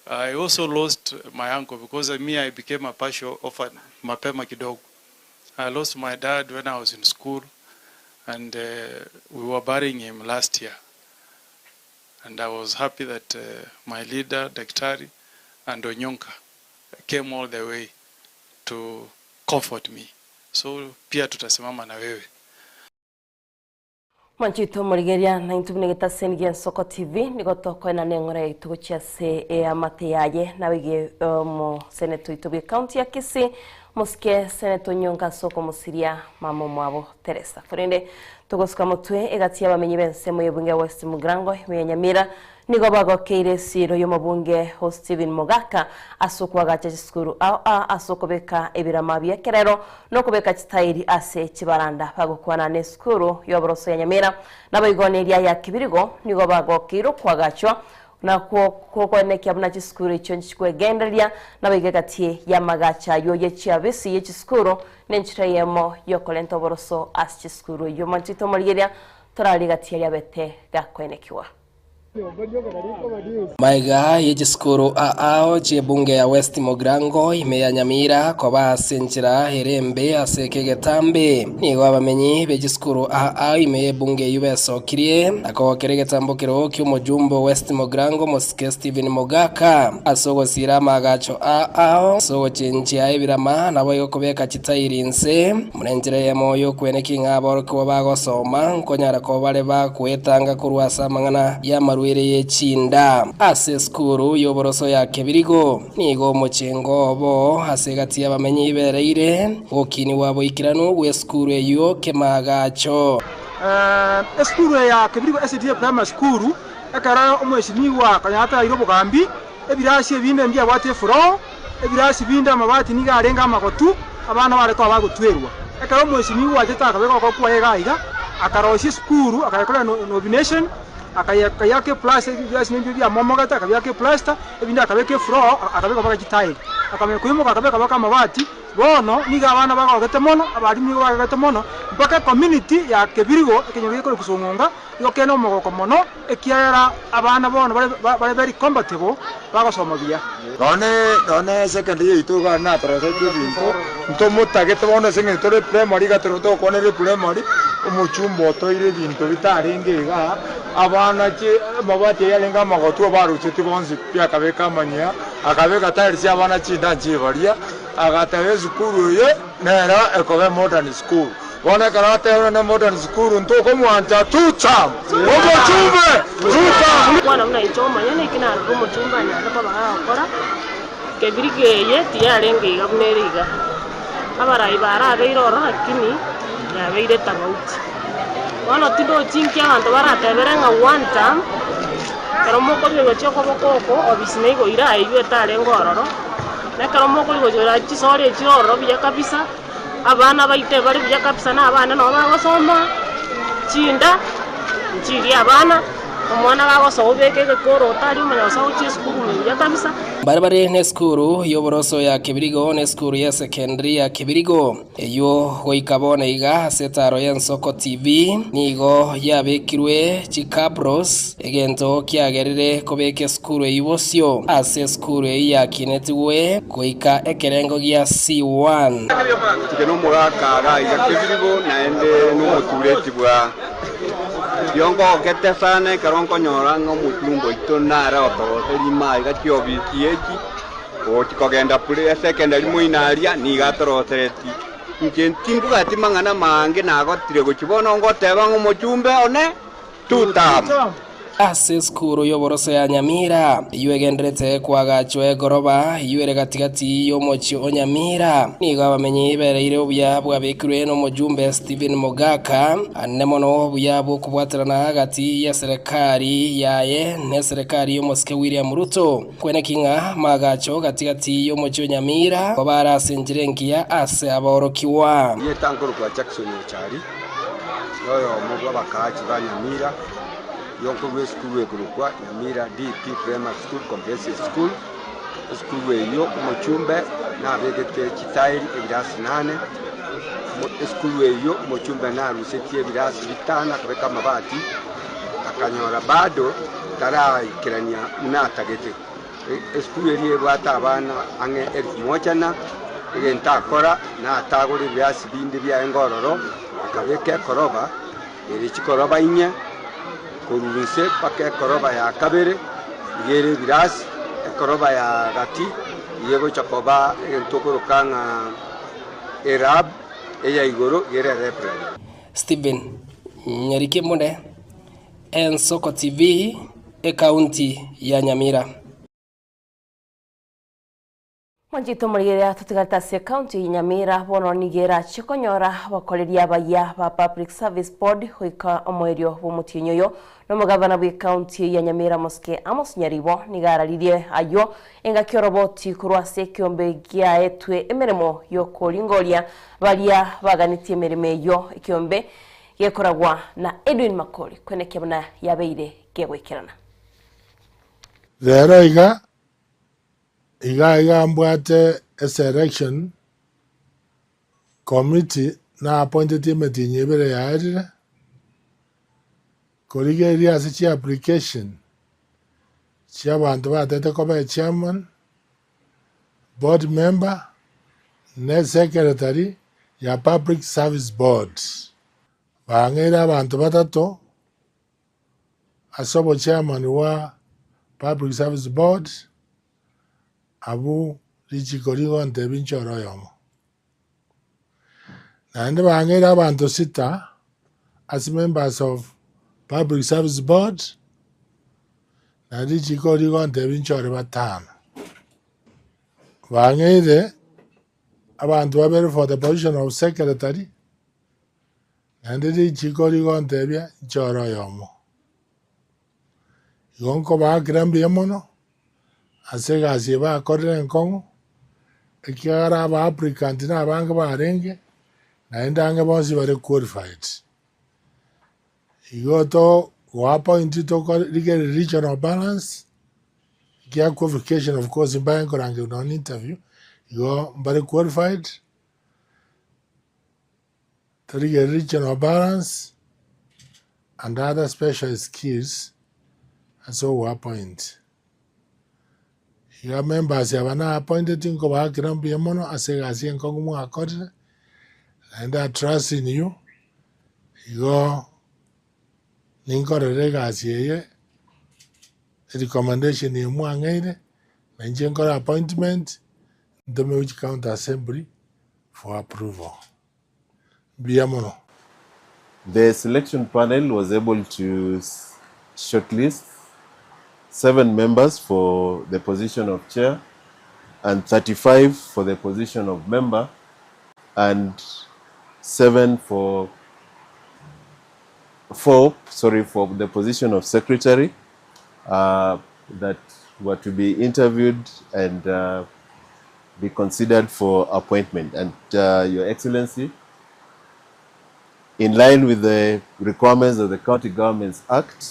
I also lost my uncle because me I became a partial orphan mapema kidogo. I lost my dad when I was in school and we were burying him last year. And I was happy that my leader, Daktari, and Onyonka came all the way to comfort me. So pia tutasimama na wewe. Mwanchete omorigereria na intwe buna egetaseni gi'Ensoko TV nigo tokoenana eng'ora yaito gochia ase eamate yaye naboigo omoseneto oito bw'ecounty ya Kisii mosike Senator Onyonka ase okomosiria mama omwabo Teresa. Korende togosuka motwe egati y'abamenyi b'ensemo y'ebunge ya West Mugirango ime ya Nyamira Nigo bagokeire esiiro y'omobunge o Stephen Mogaka ase okoagacha chisukuru ao ao ase okobeka ebirama bi'ekerero na okobeka chitairi ase chibaranda. Bagokwana nesukuru y'oboroso ya Nyamira naboigo neria ya Kibirigo nigo bagokeire okoagachwa nakwo kogoenekia buna chisukuru echio nchikwegendereria naboigo egati y'amagacho ayio ye chiabisi ye chisukuru nenchera eyemo y'okorenta oboroso ase chisukuru. Eyio mwanchete omorigereria torare gati yaria abete gakoenekiwa. Magega ye chisukuru aao chi'ebunge ya West Mugirango ime ya Nyamira koba ase enchera ere embe ase eke egetambe. Nigo abamenyi be chisukuru aao ime y'ebunge eyio besokirie na kogokera egetambo keroo ki'omojumbe o West Mugirango Mosike Stephen Mogaka ase ogosiira amaagacho aao ase ogochenchia ebirama naboigo kobeka chitairi inse Buna enchera eyemo y'okweneki ng'a aborokigwa bagosoma nkonyara koba bare bakwetanga korwa ase amang'ana y'amarwaire ye chinda. Ase esukuru y'oboroso ya Kebirigo nigo omochengo obo ase egati y'abamenyi ibereire gokinigwa boikeranu gw'esukuru eyio kemaagacho. Esukuru eye ya Kebirigo SDA Primary School ekero omwesimigwa konya ataraire obogambi, ebirasi ebinde mbiabwate efuroo, Ebirasi binde amabati nigo arenge amagotu, abana bare koba bagotwerwa. Ekero omwesimigwa achete akabeka okoboko kwaye iga iga, akarosia esukuru, akayekorera nomination, akayeaka eplasta, ebirasi nibio biamomogete, akabiaka eplasta, ebinde akabeka efloor, akabeka mpaka chitairi. Akamanya koimoka akabeka mpaka amabati, bono nigo abana bagogete mono, abalimu nigo bagogete mono, mpaka ecommunity ya Kebirigo, ekenyoro gekorokwa Song'onga, Nigo kere nomogoko mono, ekiagera abana bono bare very comfortable bagosoma buya. Nonye nonye secondary yaito iga natorosetie ebinto, ntomotagete bono ase eng'encho tore primary iga tore togokwanera eprimary, omochumba otoire ebinto bitarenge igaa, abana chi amabati ayio arenge amagotu abarusetie bonsi pi akabeka amanyia, akabeka tiles abana chinda nchibaria, agateba esukuru eye nero ekoba emodern school. Bono ekero atebire ne modern school ntokomwancha tutam! Omochumbe! Tutam! Kwana buna inche omonyene, eki narora omochumba anyare koba gagokora. Kebirigo eye tiyarenge iga buna ere iga. Abarai barabeire ororo lakini yabeire tabauti. Bono tindochi inki abanto baratebere ng'a one term, ekero mokorigereria gochia okoboko oko, obisi naigo ira eywo etarenge ororo, na ekero mokorigereria gochia chisori echire ororo buya kabisa, abana baito ebare buya kabisa na abana nabo bagosoma, chinda nchiria abana, omwana gagosoa obeke egekoroto aria omanya gosoa gochia esukuru ime buya kabisa. Baria bare nesukuru y'oboroso ya Kebirigo na esukuru y'esekendiri ya Kebirigo, eyio goika bono iga ase etaaro y'Ensoko TV nigo yabekirwe chikabros, egento kiagerire kobeka esukuru eyio bosio ase esukuru eyio yakinetigwe Goika ekerengo gia C1. Inche nomogaka iga iga kebirigo, naende nomotureti bwa bionkogete sana ekero nkonyora ng'a omochumba oito nare otoroserie ime iga chiofisi echi, gochi kogenda pre esecondary moino aria, nigo atorosereti. Inche timbwati mang'ana maange nagotire gochia bono ngoteba ng'a omochumbe one two term. Ase esukuru y'oboroso ya Nyamira, eyio egenderete koagachwa egoroba eyio ere gati-gati y'omochie o Nyamira, nigo abamenyi bereire obuya bwabekirwe nomojumbe Stephen Mogaka, ande mono obuya bw'okobwaterana gati y'eserekari yaye n'eserekari y'omosike William Ruto. Kweneki ng'a maagacho gati-gati y'omochie o Nyamira kobare ase enchera engiya ase aborokigwa. Erieta nkorokwa Jackson Ochari, noyomo bw'abakaachi ba Nyamira. Yonkorwa esukuru ekorokwa Nyamira DP Primary School Comprehensive School. Esukuru eyio omochumbe nabegete chitairi ebirasi nane. Esukuru eyio omochumbe narusetie ebirasi bitano akabeka amabati, akanyora bado taraikerania buna atagete. Esukuru eria ebwate abana ang'e elfu moja na egento akora natagora ebirasi binde biaye ororo, akabeka ekoroba. Ere chikoroba inye, korwa inse mpaka ekoroba ya kabere, iga ere ebirasi, ekoroba ya gati iga egocha koba egento okoroka ng'a erab, eya igoro iga ere library. Stephen Nyarikemune, Ensoko TV, Ekaunti ya Nyamira. Mwanchete omorigereria totigarete ase ekaunti ya Nyamira bono nigo erachie konyora abakoreria abayia ba Public Service Board goika omoerio bw'omotienyi oyo. Na omogavana bw'ekaunti ya Nyamira Mosike Amos Nyaribo nigo araririe ayio engaki oroboti korwa ase ekeombe giaetwe emeremo y'okoringoria baria baganetie emeremo eyio ekeombe gekoragwa na Edwin Makori kwenekia buna yabeire kegoikerana. Rero iga Iga iga mbwate eselection committee na appointetie emetienyi ebere yaerire, korigereria ase chi application chia abanto batete koba echairman, board member, na esecretary ya public service board. Bang'eire abanto batato ase obochairman bwa Public Service Board, abwo richiko rigontebia inche ore oyomo. Naende bang'eire abanto sita ase members of Public Service Board, naende richiko rigontebia inche ore batano. Bang'eire abanto babere for the position of secretary, Naende richiko rigontebia, Nchore oyomo. Igo nkobaakera mbuya mono ase egasi eye bakorire enkong'u, ekiagera aba applicant na abange barenge, naende ang'e bonsi bare qualified. Igo to goappoint tokorigereria regional balance, ekiagera qualification of course mbaye nkorangerwa nonye na interview, igo mbare qualified. Torigereria regional balance and other special skills ase ogoappoint. Iga members aba na appointed nkobaakera mbuya mono ase egasi enkong'u mwakorire, naende I trust in you, igo ninkorere egasi eye erecommendation eye mwang'eire, na inche nkore appointment, ntome gochia county assembly for approval. Mbuya mono. The selection panel was able to shortlist seven members for the position of chair. and 35 for the position of member and 7 for 4 sorry for the position of secretary uh, that were to be interviewed and uh, be considered for appointment. And uh, Your Excellency, in line with the requirements of the County Governments Act,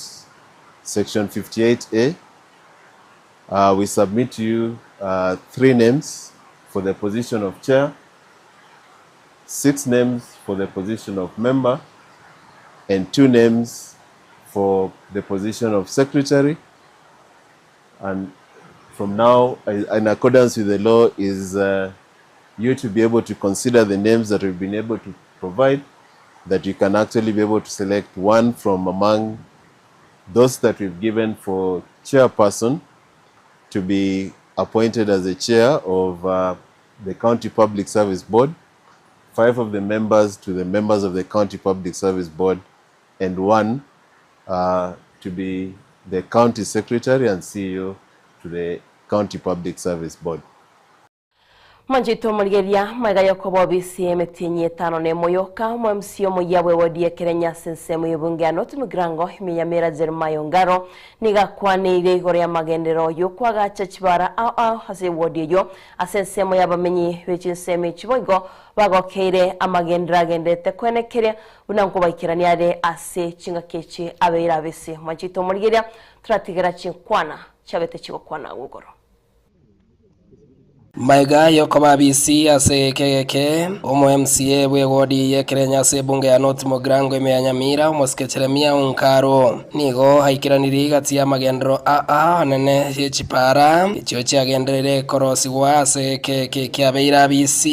Section 58A, we submit to you 3 names for the position of chair, 6 names for the position of member, and 2 names for the position of secretary. And from now, in accordance with the law, is you to be able to consider the names that we've been able to provide, that you can actually be able to select one from among those that we've given for chairperson to be appointed as the chair of the County Public Service Board, 5 of the members to the members of the County Public Service Board, and 1 to be the County Secretary and CEO to the County Public Service Board. Manchito morigeria maiga yokoba obisi emetienyi etano na emoyoka mo MC omoyia bwe wodi ekerenya sensemo y'obunge ya North Mugirango Minyamira Jeremiah Ongaro nigakwaneire igoro ya magendero yokwagacha chibara ao ao ase wodi eyo ase ensemo y'abamenyi b'echinsemo echiboigo bagokeire amagendero agendete kwenekeria buna nkobaikerania are ase chingaki echi abeire abese. Manchito morigeria turatigera chinkwana chabete chigokwana gugoro. Maiga yokoba BC ase kegeke omo MCA bwe wodi yekerenya ase bunge ya North Mugirango ime ya Nyamira omosike Jeremia Onkaro nigo haikiraniri gati ya magendero aa nene yechipara echio chiagenderere korosigwa ase keke kiabeira BC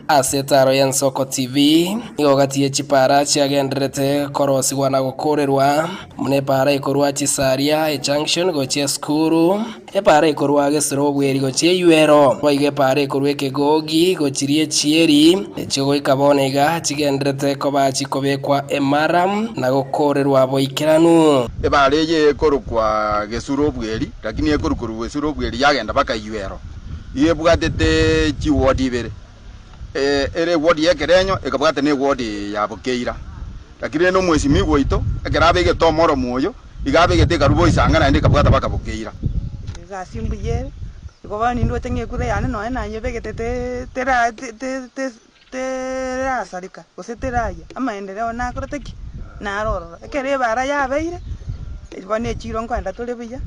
ase taro ya Nsoko TV nigo gati yechipara chiagenderete korosigwa na gukorerwa mune para ikorwa chisaria e junction gochia skuru epara ikorwa gesero obweri gochia ywero pare korwa ekegogi gochirie chieri echio goika bono iga chigenderete koba chikobekwa emaram na gokorerwa boikeranu. Ebare eye ekorokwa gesuro obweri lakini ekorukorwa gesuro obweri yagenda baka ywero yebwatete chiwodi ibere ere wodi ekerenyo ekabwate ne wodi ya bokeira lakini no mwesimi gwoito ekerabegete omoro moyo igabegete karubo isanga naende ekabwata baka bokeira gasimbuyere Goba nindu tenge kure yana no na nyebe te tera te te tera sarika gose teraya amaendeleo na koroteki na roro ekere bara ya beire bone chiro nkwenda tore buya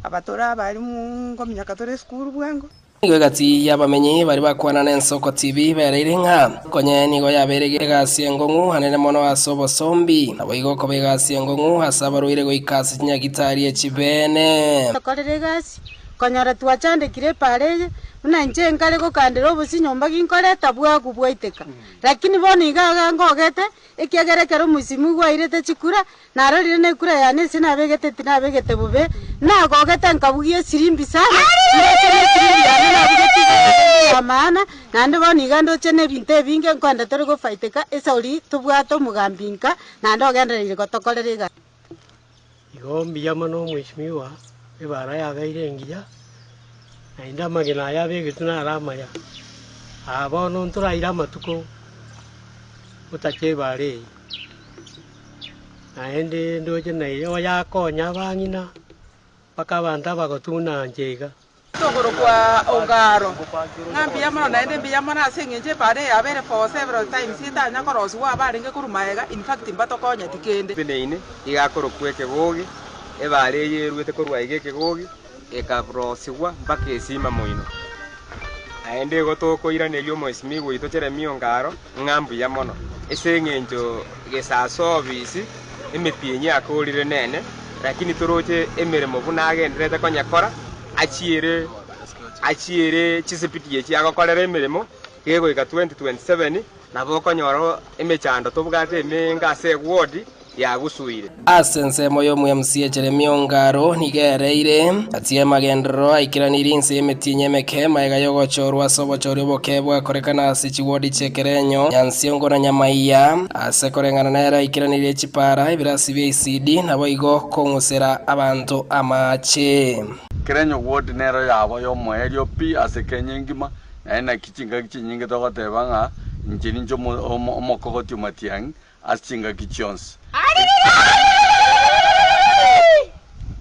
abatora abari mu ngomyaka tore school bwango. Nigo gati y'abamenyi bari bakwana na Nsoko TV bereire nka konye nigo yaberege egasi engong'u hanene mono ase obosombi nabo igo koba egasi engong'u ase abarwaire goika ase chinyagitari echibene. Tokorere egasi konyora twachandekire pare buna inche nkare gokandera obosi nyomba ginkoreta bwagu bwaiteka lakini bono iga ngogete ekiagere omusimu gwairete chikura narorire na ekura yane ase nabegete tinabegete bobe nagogete nkabugia esirimbi sana maana naende bono iga ndoche na ebinto ebinge nkwenda tore gofaiteka esauri tobwate omogambi nka naende ogendereire gotokorera iga. Igo mbuya mono omweshimiwa ebara yabeire engiya naende amagena aya abegetwe naramaya aa bono ntoraire amatuko otache ebara eye naende ndoche naire oyakonya abang'ina mpaka abanto abagotuna nche iga. Togoro kwa Ongaro ng'ambiya mono naende mbuya mono ase eng'encho ebara eye yabere for several times etanya korosiwa abarenge korwa maega in fact mbatokonyeti kende. Eneine igakorokwa ekegogi ebara eye erwete korwa iga ekegogi ekarosigwa mpaka esima moino naende igo tokoiraneria omwesimi gwaito Jeremia Ongaro ng'a mbuya mono ase eng'encho gesasa obisi emetienyi akorire nene lakini toroche emeremo buna agenderete konyekora achiere achiere chisipiti echi agokorera emeremo gegoika 2027 nabo okonyora emechando tobwate emenge ase ewodi yagusuire. Ase ensemo ya omo-MC Jeremia Ongaro nigo ereire ati emagenderero aikiraniri inse y'emetienyi emeke maega yogochorwa ase obochori oboke bwakorekana ase chiwodi chiekerenyo Nyansiongo na Nyamaiya ase koreng'ana nere aikiranire chipara ebirasi bia ECD nabo igo kong'usera abanto amache. Ekerenyo ward nero yabo y'omoerio pi ase Kenya engima, naende naki chingaki chinyinge togoteba ng'a inche ninche omokogoti o Matiang'i ase chingaki chionsi.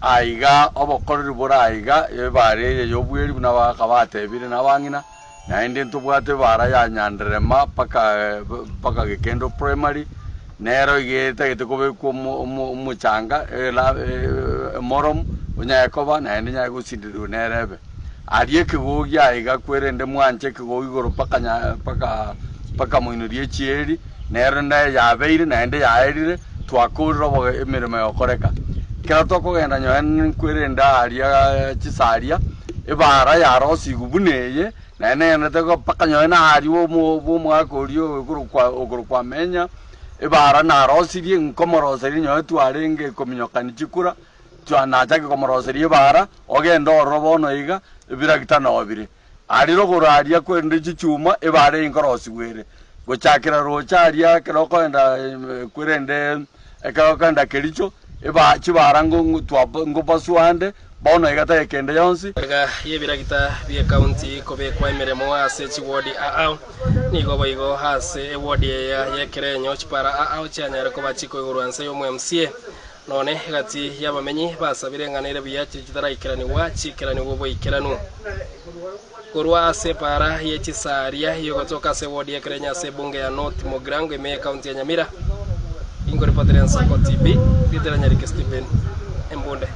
Aiga obokoreri bore aiga, ebaara eye y'obweri buna abagaka batebire na abang'ina, naende ntobwate ebaara ya Nyanderema mpaka mpaka Gekendo Primary, nero iga etagete kobekwa omo omo omochanga ela emoromu onyare koba naende enyare gosinderigwa nere ebe. Aria ekegogi aiga kwerende mwanche ekegogi igoro mpaka nya mpaka mpaka moino rie chieri, Nero naye yabeire, naende yaerire, twakoorire oboge emeremo egokoreka. Ekero tokogenda nyowe nkwerende aaria chisaria, ebaara yarosigwe buna eye, naende negenderete mpaka nyowe naaria omo bw'omogaka oria okorokwa okorokwa Amenya, ebaara narosirie, nkomoroseria nyowe twarenge kominyokani chikura, twa nachake komoroseria ebaara, ogende ororo bono iga, ebiragita noo bire. Aria rogoro aria kwerende chichuma ebaare inkorosigwa ere, gochakera roche aria ekero okoenda kwerende ekero okoenda Kericho, eba chibara ngo twa ngopasua ande, bono iga tari kende yonsi. Magega y'ebiragita bi'ekaunti kobekwa emeremo ase chiwodi ao, nigo boigo ase ewodi eye y'ekerenyo chipara ao chianyare koba chikoigorwa nse y'omo-MCA. Nonye egati y'abamenyi basabire eng'ana ere buya chiria chitaraikeranigwa chiikeranigwe oboikeranu. Korwa ase epaara ye chisaria y'ogotoka ase ewodi y'ekerenyo ase ebunge ya North Mugirango ime y'ekaunti ya Nyamira, inkoripotera Ensoko TV, Ritera Nyariki Stephen, Embunde.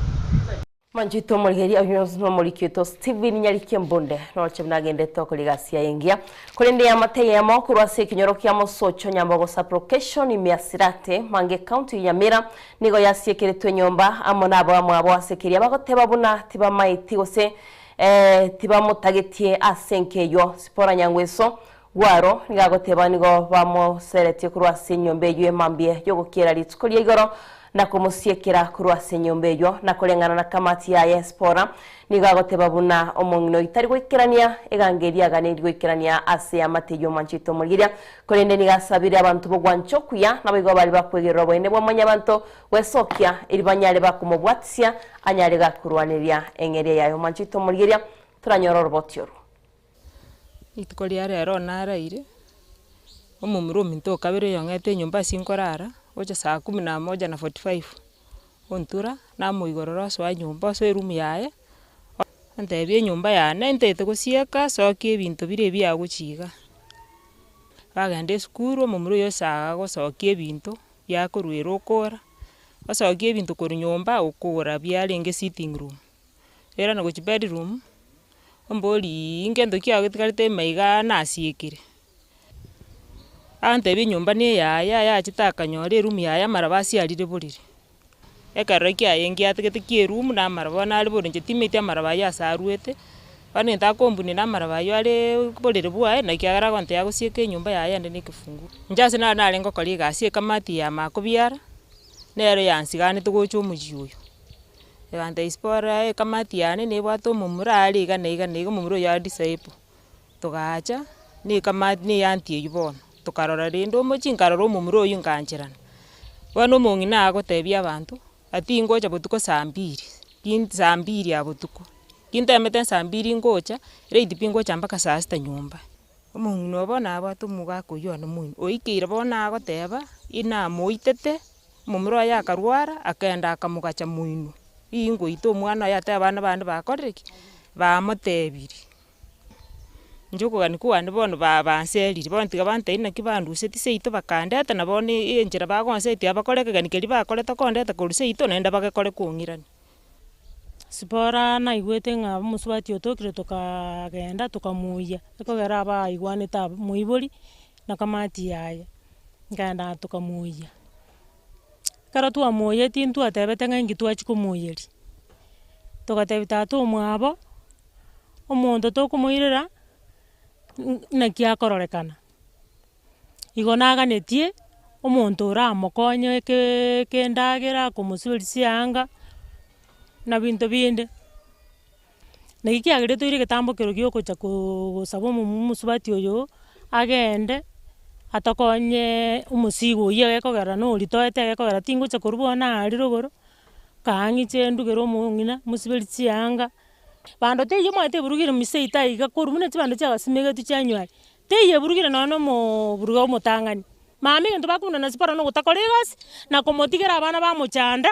Manchete omorigereria oyo nomoriki oito Stephen Nyariki Embunde noroche buna agendete okora egasi yaye engiya. Korende eamate eyemo korwa ase ekenyoro kia Mosocho Nyambogo Sub-location ime ya Sirate, Mange County ya Nyamira nigo yasiekeretwe enyomba amo nabamwabo ase keria bagoteba buna tibamaeti gose tibamotageti ase enka eyio. Sipora Nyangweso Gwaro nigo agoteba nigo bamoseretie korwa ase enyomba eyio emambia y'ogokiera rituko ria igoro, na komosiekera korwa ase enyomba eyio, na koreng'ana na kamati yaye Sipora nigo agoteba buna omong'ina oyio tari goikerania eganga eria aganeirie goikerania ase eamate eyio omwanchete omorigeria, korende nigo asabire abanto b'ogwancha okuya, naboigo baria bakwegerera oboene bwa mwanyabanto gwesokia, erio banyare bakomobwatisia anyare gakorwaneria eng'eria yaye omwanchete omorigeria, toranyore oroboti orwo. Rituko ria rero naraire, omomura ominto o kabere oyong'ete enyomba ase nkorara, ocha saa kumi na moja na forty five, ontura, namoigorera osoa nyomba osoe eroom yaye, ontebia enyomba yane ntagete gosieka sokia ebinto bire ebi agochia igaa. Bagenda esukuru, omomura oyo ase agosokia ebinto, biakorwa ere okora, osokia ebinto korwa nyomba okora biarenge sitting room. Oirana gochia bedroom, omboriiii ngento ki agetigarete ime igaa nasiekire. Antebia enyomba na eyaye ayachete akanyora eroom yaye amaraba asiarire borere. Ekerore kiaye ngiatigete kia eroom na amaraba bono are borere inche timanyeti amaraba aywo ase arwete, bono egento akombunia na amaraba aywo areee borere bwaye naki agere agontebia agosieka enyomba yaye ende na ekefunguo. Inche ase nare narenge gokora egasi ekamati ya makobiara, nero yansiganete gocha omochie oyo. Egantebia sipora ekamati yane nebwate omomura are iga na iga na iga omomura oyio are disciple. Togacha, na ekamati na eanti eywo bono, tokarora rende omochie nkarora omomura oywo nkaancherana. Bono omong'ina agotebia abanto, ati ngocha botuko saa mbiri, kin saa mbiri ya botuko, kintemete saa mbiri ngocha, late pi ngocha mpaka saa sita nyomba. Omong'ina obo bono abwate omogaka oywo one moino, oikeire bono agoteba, inamoitete, Omomura oye akarwara, akaenda akamogacha moino, riria ngoita omwana oye ase abana bande bakorire ki? Bamotebirie. Inche okogania kwane bono ba banserire, bono tiga bantebie naki banduseti seito bakandeta na bono enchera bagonsetia bakore ekegeni keria bakorete kondeta korwa seito naende bagekore kong'irania. Sipora naigwete ng'a omosubati otokire tokaagenda tokamoyia, ekogera abaigwanete abwo moibori na kamati yaye, nkaenda tokamoyia. Ekero twamoyetie ntwatebete ng'a inki twachia komoyeria, togatebia tata omwabo, omonto tokomoirera naki akororekana. Igo naganetie omonto oramokonye ekeeee endagera, komosiberia chianga, na binto binde. Naki kiagerire toire egetambo kero gia ogocha koo gosaba omomu omosubati oyo, agende atokonyeee omosigo oywo egekogera na oria toete egekogera tingocha korwa bono aria rogoro, kaa ng'iche ndugere omong'ina, mosiberie chianga. Bando teiyo omanyete eburugire misa eito aiga korwa buna chibando chiagasimegetwe chianywari, teiyo eburugire nonye na omoburuga omotang'ani. Mama egento bakomuna na sipora nogotakora egasi, na komotigera abana bamochanda,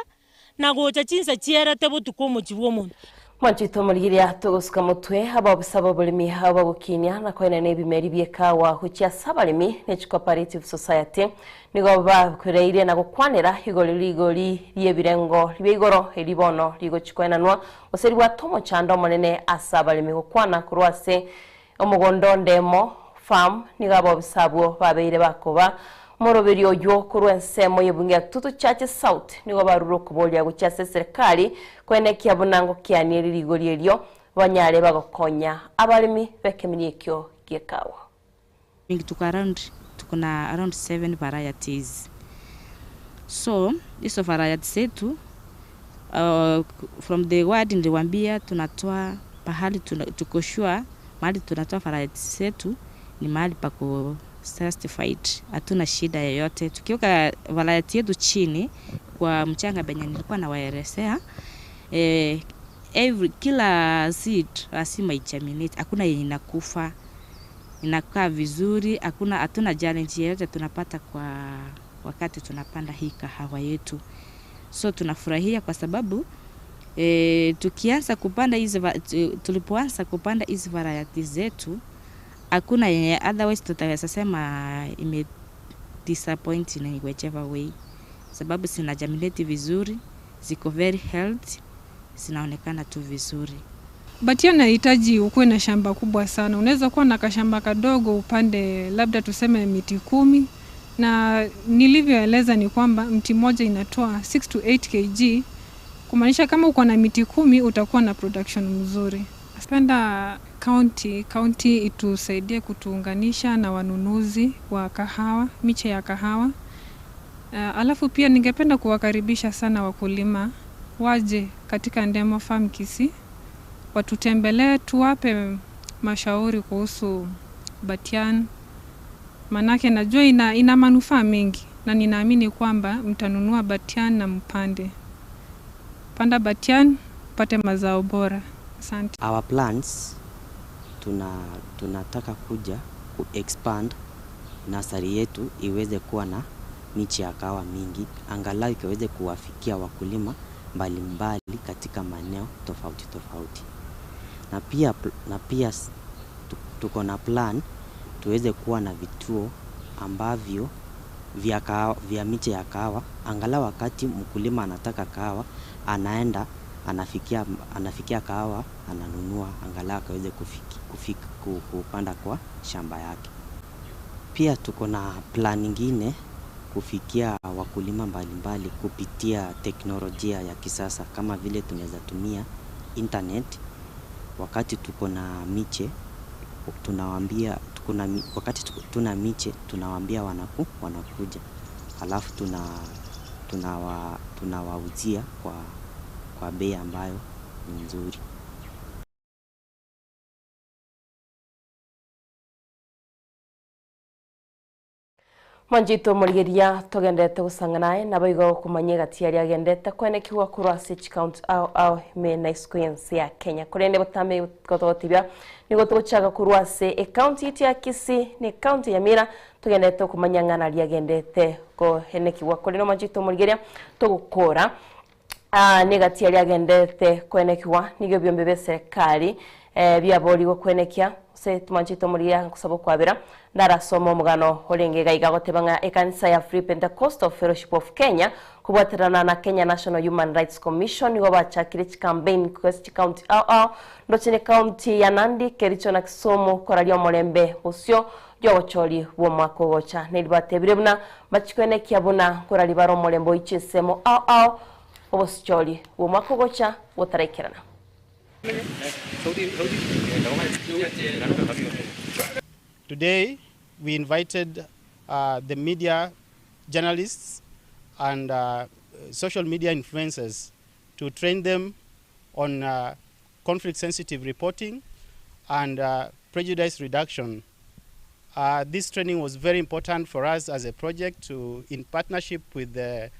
na gocha chinsa chierete botuko omochie bw'omonto. Mwanchete omorigereria togosuka motwe, abaofisa b'oboremi abo bagokinia na koenana ebimeri bi'ekawa gochia ase abaremi ne chicooperative society nigo bakwereire na gokwanera igoro rigori ri'ebirengo bia igoro eri bono rigochia koenanwa gose ribwate omochando omonene ase abaremi gokwana korwa ase omogondo Ndemo Farm nigo abaofisa abwo babeire bakoba omoroberio oywo korwa ensemo y'ebunge ya Kitutu Chache South nigo barure okoboria gochia ase eserekari koenekia buna ngokianie rigori erio banyare bagokonya abaremi b'ekemini ekio gi'ekawa. Mingi tuko around tuko na around 7 varieties so hizo varieties zetu uh, from the word niliwambia tunatoa pahali tuna, tuko sure mahali tunatoa varieties zetu ni mahali pako certified, hatuna shida yoyote. Tukiweka variety yetu chini kwa mchanga benye nilikuwa nawaelezea eh, every kila seed lazima igerminate, hakuna yenye inakufa inakaa vizuri, hakuna hatuna challenge yoyote tunapata kwa wakati tunapanda hii kahawa yetu. So tunafurahia kwa sababu e, tukianza kupanda hizi tulipoanza kupanda hizi variety zetu hakuna yenye otherwise tutaweza sema ime disappoint in whichever way, sababu zina germinate vizuri, ziko very healthy, zinaonekana tu vizuri. Batia inahitaji ukuwe na shamba kubwa sana. Unaweza kuwa na kashamba kadogo upande labda tuseme miti 10, na nilivyoeleza ni kwamba mti mmoja inatoa 6 to 8 kg, kumaanisha kama uko na miti 10 utakuwa na production mzuri. Napenda county itusaidie kutuunganisha na wanunuzi wa kahawa, miche ya kahawa. Alafu pia ningependa kuwakaribisha sana wakulima waje katika Ndemo Farm Kisii, watutembelee, tuwape mashauri kuhusu Batian, manake najua ina manufaa mengi na ninaamini kwamba mtanunua Batian na mpande. Panda Batian, pate mazao bora. Asante. Our plans tunataka kuja ku expand nursery yetu iweze kuwa na miche ya kahawa mingi, angalau ikiweze kuwafikia wakulima mbalimbali katika maeneo tofauti tofauti. Na pia tuko na plan tuweze kuwa na vituo ambavyo vya miche ya kahawa, angalau wakati mkulima anataka kahawa anaenda anafikia kahawa ananunua, angalau akaweze kupanda kwa shamba yake. Pia tuko na plan nyingine kufikia wakulima mbalimbali kupitia teknolojia ya kisasa, kama vile tunaweza tumia internet. Wakati tuko na miche tunawaambia, tuko na mi-, wakati tuko, tuna miche tunawaambia wanakuja, alafu tunawauzia kwa bei ambayo ni nzuri. Mwanjito morigeria togendete gusang'anae nabo igo kumanya egati aria agendete kwenekiwa korwa ase chikaunti ao ao ime na isiko y'ense ya Kenya. Korende botame gototibia nigo togochaka korwa ase ekaunti yetu ya Kisii na ekaunti ya Nyamira togendete kumanya ng'ana aria agendete koenekiwa. Korende mwanjito morigeria togokora negati aria agendete kwenekiwa nigo byombe bya serikali biaborigwe kwenekia se tumanchito morigeria nkusaba kwabira ndarasoma omogano orenge gaiga goteba ng'a ekanisa ya Free Pentecostal Fellowship of Kenya kobwaterana na Kenya National Human Rights Commission nigo bachakire chicampaign kwesi chikaunti ao ao ndochene kaunti ya Nandi, Kericho na Kisumu koraria omorembe bosio yogochori bw'omwaka ogocha neribatebire buna bachikwenekia buna korari bara omorembe oiche ensemo ao ao obosichori bw'omwaka ogocha botaraikerana. Today, we invited the media journalists and social media influencers to train them on conflict-sensitive reporting and prejudice reduction. This training was very important for us as a project to, in partnership with the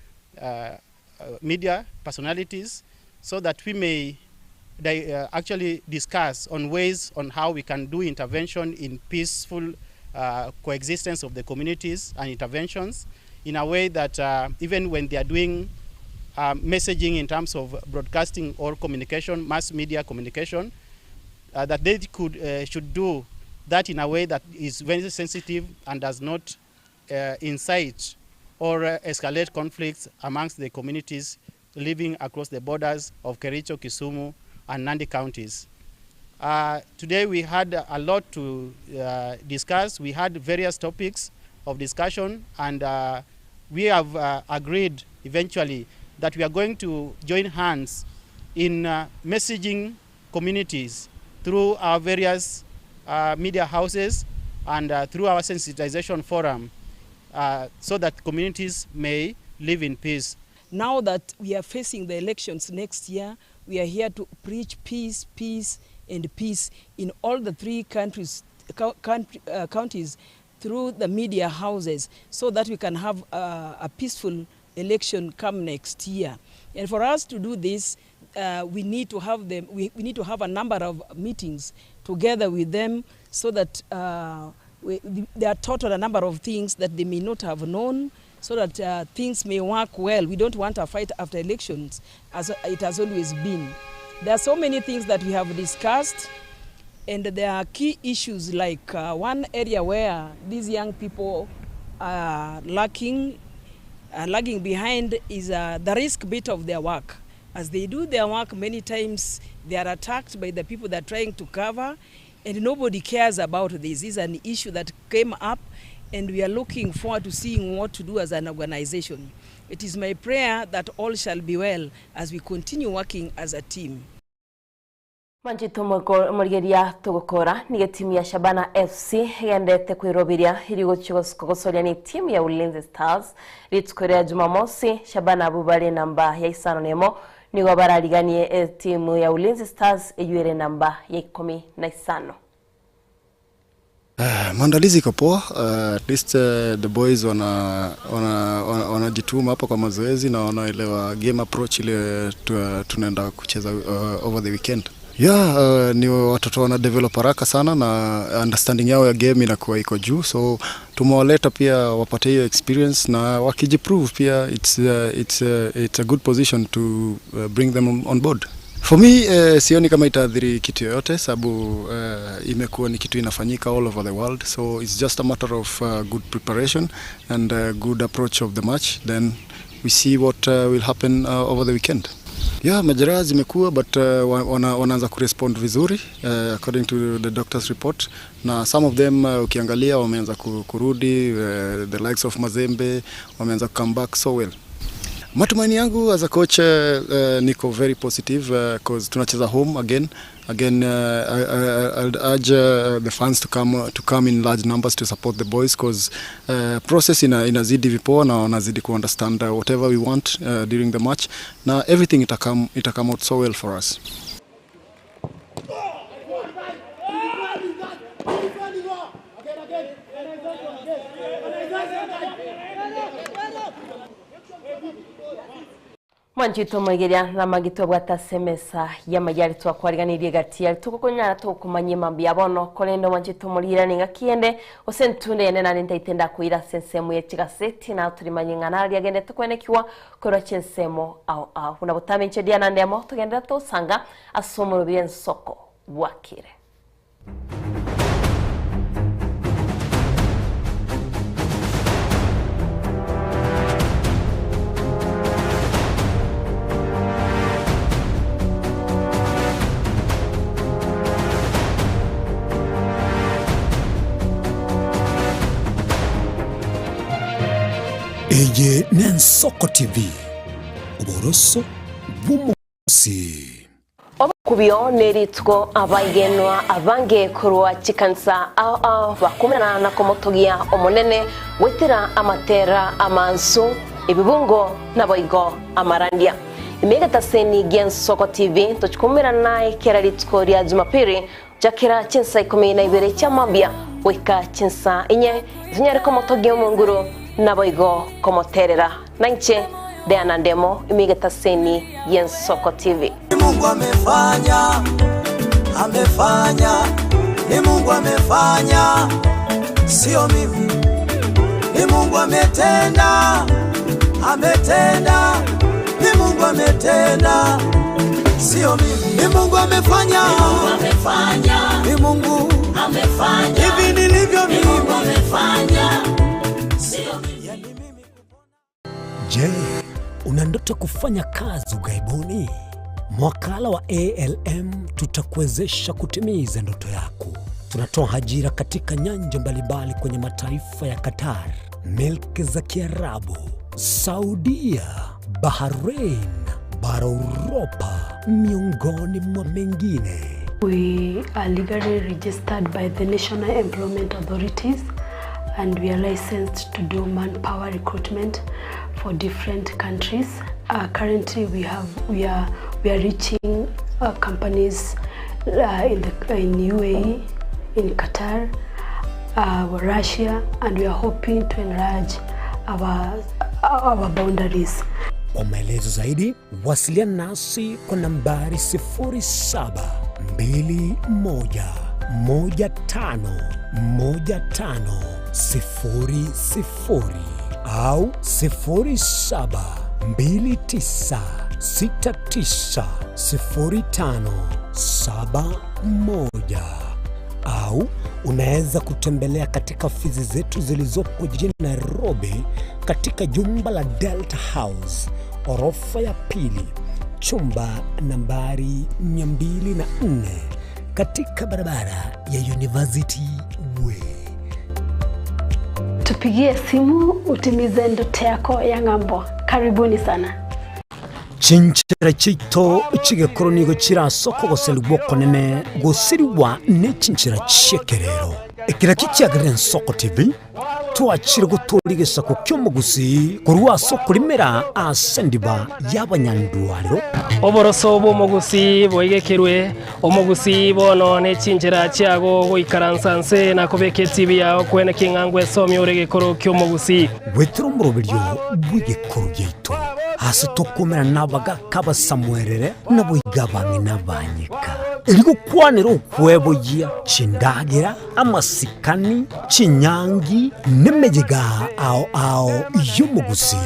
media personalities, so that we may actually discuss on ways on how we can do intervention in peaceful coexistence of the communities and interventions in a way that even when they are doing messaging in terms of broadcasting or communication, mass media communication, that they could should do that in a way that is very sensitive and does not incite or escalate conflicts amongst the communities living across the borders of Kericho, Kisumu, and Nandi counties. Today we had a lot to discuss. We had various topics of discussion, and we have agreed eventually that we are going to join hands in messaging communities through our various media houses and through our sensitization forum so that communities may live in peace. Now that we are facing the elections next year, we are here to preach peace, peace, and peace in all the three countries, country, counties through the media houses so that we can have a peaceful election come next year. And for us to do this, we need to have them, we need to have a number of meetings together with them so that they are taught on a number of things that they may not have known, so that things may work well. We don't want a fight after elections, as it has always been. There are so many things that we have discussed, and there are key issues like one area where these young people are lagging behind is the risk bit of their work. As they do their work, many times they are attacked by the people that are trying to cover, and nobody cares about this. This is an issue that came up, and we are looking forward to seeing what to do as an organization. It is my prayer that all shall be well as we continue working as a team. Manchito morigeria tugukora nige timu ya Shabana FC igendete kwirobiria iri gosoria ni timu ya Ulinzi Stars rituko ria Jumamosi. Shabana abu bari namba ya 5 nigo barariganie timu ya Ulinzi Stars eyuere namba ya 15. Maandalizi iko poa. At least the boys wanajituma hapa kwa mazoezi na wanaelewa game approach ile tunaenda kucheza over the weekend. Yeah, ni watoto wana develop haraka sana na understanding yao ya game inakuwa iko juu, so tumewaleta pia wapate hiyo experience na wakijiprove pia it's a good position to bring them on board. For me, sioni kama itaathiri kitu yoyote sababu imekuwa ni kitu inafanyika all over the world, so it's just a matter of good preparation and good approach of the match, then we see what will happen over the weekend. Yeah, majeraha zimekuwa but wanaanza kurespond vizuri according to the doctor's report, na some of them ukiangalia wameanza kurudi, the likes of Mazembe wameanza come back so well. Matumaini yangu as a coach, niko very positive cause tunacheza home again. Again, I'll urge the fans to come in large numbers to support the boys cause process inazidi vipoa na wanazidi ku understand whatever we want during the match, na everything ita come out so well for us. Mwanchito mwigiria na magito bwata semesa ya mayari twakwariganirie gati yari tukukonyana tukumanye mambi yabono kolendo mwanchito mulira ninga kiende osentunde ene nani ntaitenda kuira sensemu ye chigaseti na tulimanye ngana lyagende tukwenekiwa korwa chensemo au au una butame nchedia na ndemo tugendera tosanga asomoro byensoko bwakire. Eye n'Ensoko TV, oboroso bw'omosi. Obokubio nerituko abaigenwa abange korwa chikansa ao bakumerana na komotogia omonene gwetera amatera amansu ebibungo naboigo amarandia. Imegataseni gia Ensoko TV tochikumerana naye kera rituko ria Jumapili jakera chinsa 12 cha mambia wika chinsa 4 tunyare komotogia omonguru naboigo komoterera nainche. Diana Ndemo, Ime Egetaseni y'Ensoko TV. Ni Mungu amefanya, amefanya, ni Mungu amefanya, sio mimi. Ni Mungu ametenda, ametenda, ni Mungu ametenda, sio mimi. Ni Mungu amefanya, ni Mungu amefanya, ni Mungu amefanya, hivi nilivyo mimi, Mungu amefanya, sio mimi. Je, una ndoto kufanya kazi ughaibuni? Mwakala wa ALM tutakuwezesha kutimiza ndoto yako. Tunatoa ajira katika nyanja mbalimbali kwenye mataifa ya Qatar, milki za Kiarabu, Saudia, Bahrain, bara Uropa, miongoni mwa mengine. We are legally registered by the National Employment Authorities and we are licensed to do manpower recruitment for different countries. Currently we have we are we are reaching companies in the in UAE, in Qatar, Russia and we are hoping to enlarge our our boundaries. Kwa maelezo zaidi wasiliana nasi kwa nambari 0721151500 au 0729690571 au unaweza kutembelea katika ofisi zetu zilizopo jijini Nairobi katika jumba la Delta House orofa ya pili chumba nambari 204 katika barabara ya University Way. Tupigie simu utimize ndoto yako ya ng'ambo. Karibuni sana. Chinchera chiaito chi'egekoro nigo chire ase okogoserigwa okonene gosirigwa ne chinchera chi'ekerero. Ekero ekio kiagerire Ensoko TV, twachire gotooria egesaku ki'omogusii korwa ase okorimera ase endiba y'abanyandwarero. Oboroso bw'omogusii boigekerwe, omogusii bono ne chinchera chiago goikaransa nse na kobeka etibi yao kwene king'a ngwesomia ore egekoro ki'omogusii. Goetera omoroberio bw'egekoro giaito, ase tokomerana nabagaaka abasamuerere, naboigo abang'ina abanyeka, erio gokwanera okweboyia chindagera, amasikani, chinyangi, nemeyega ao ao y'omogusii.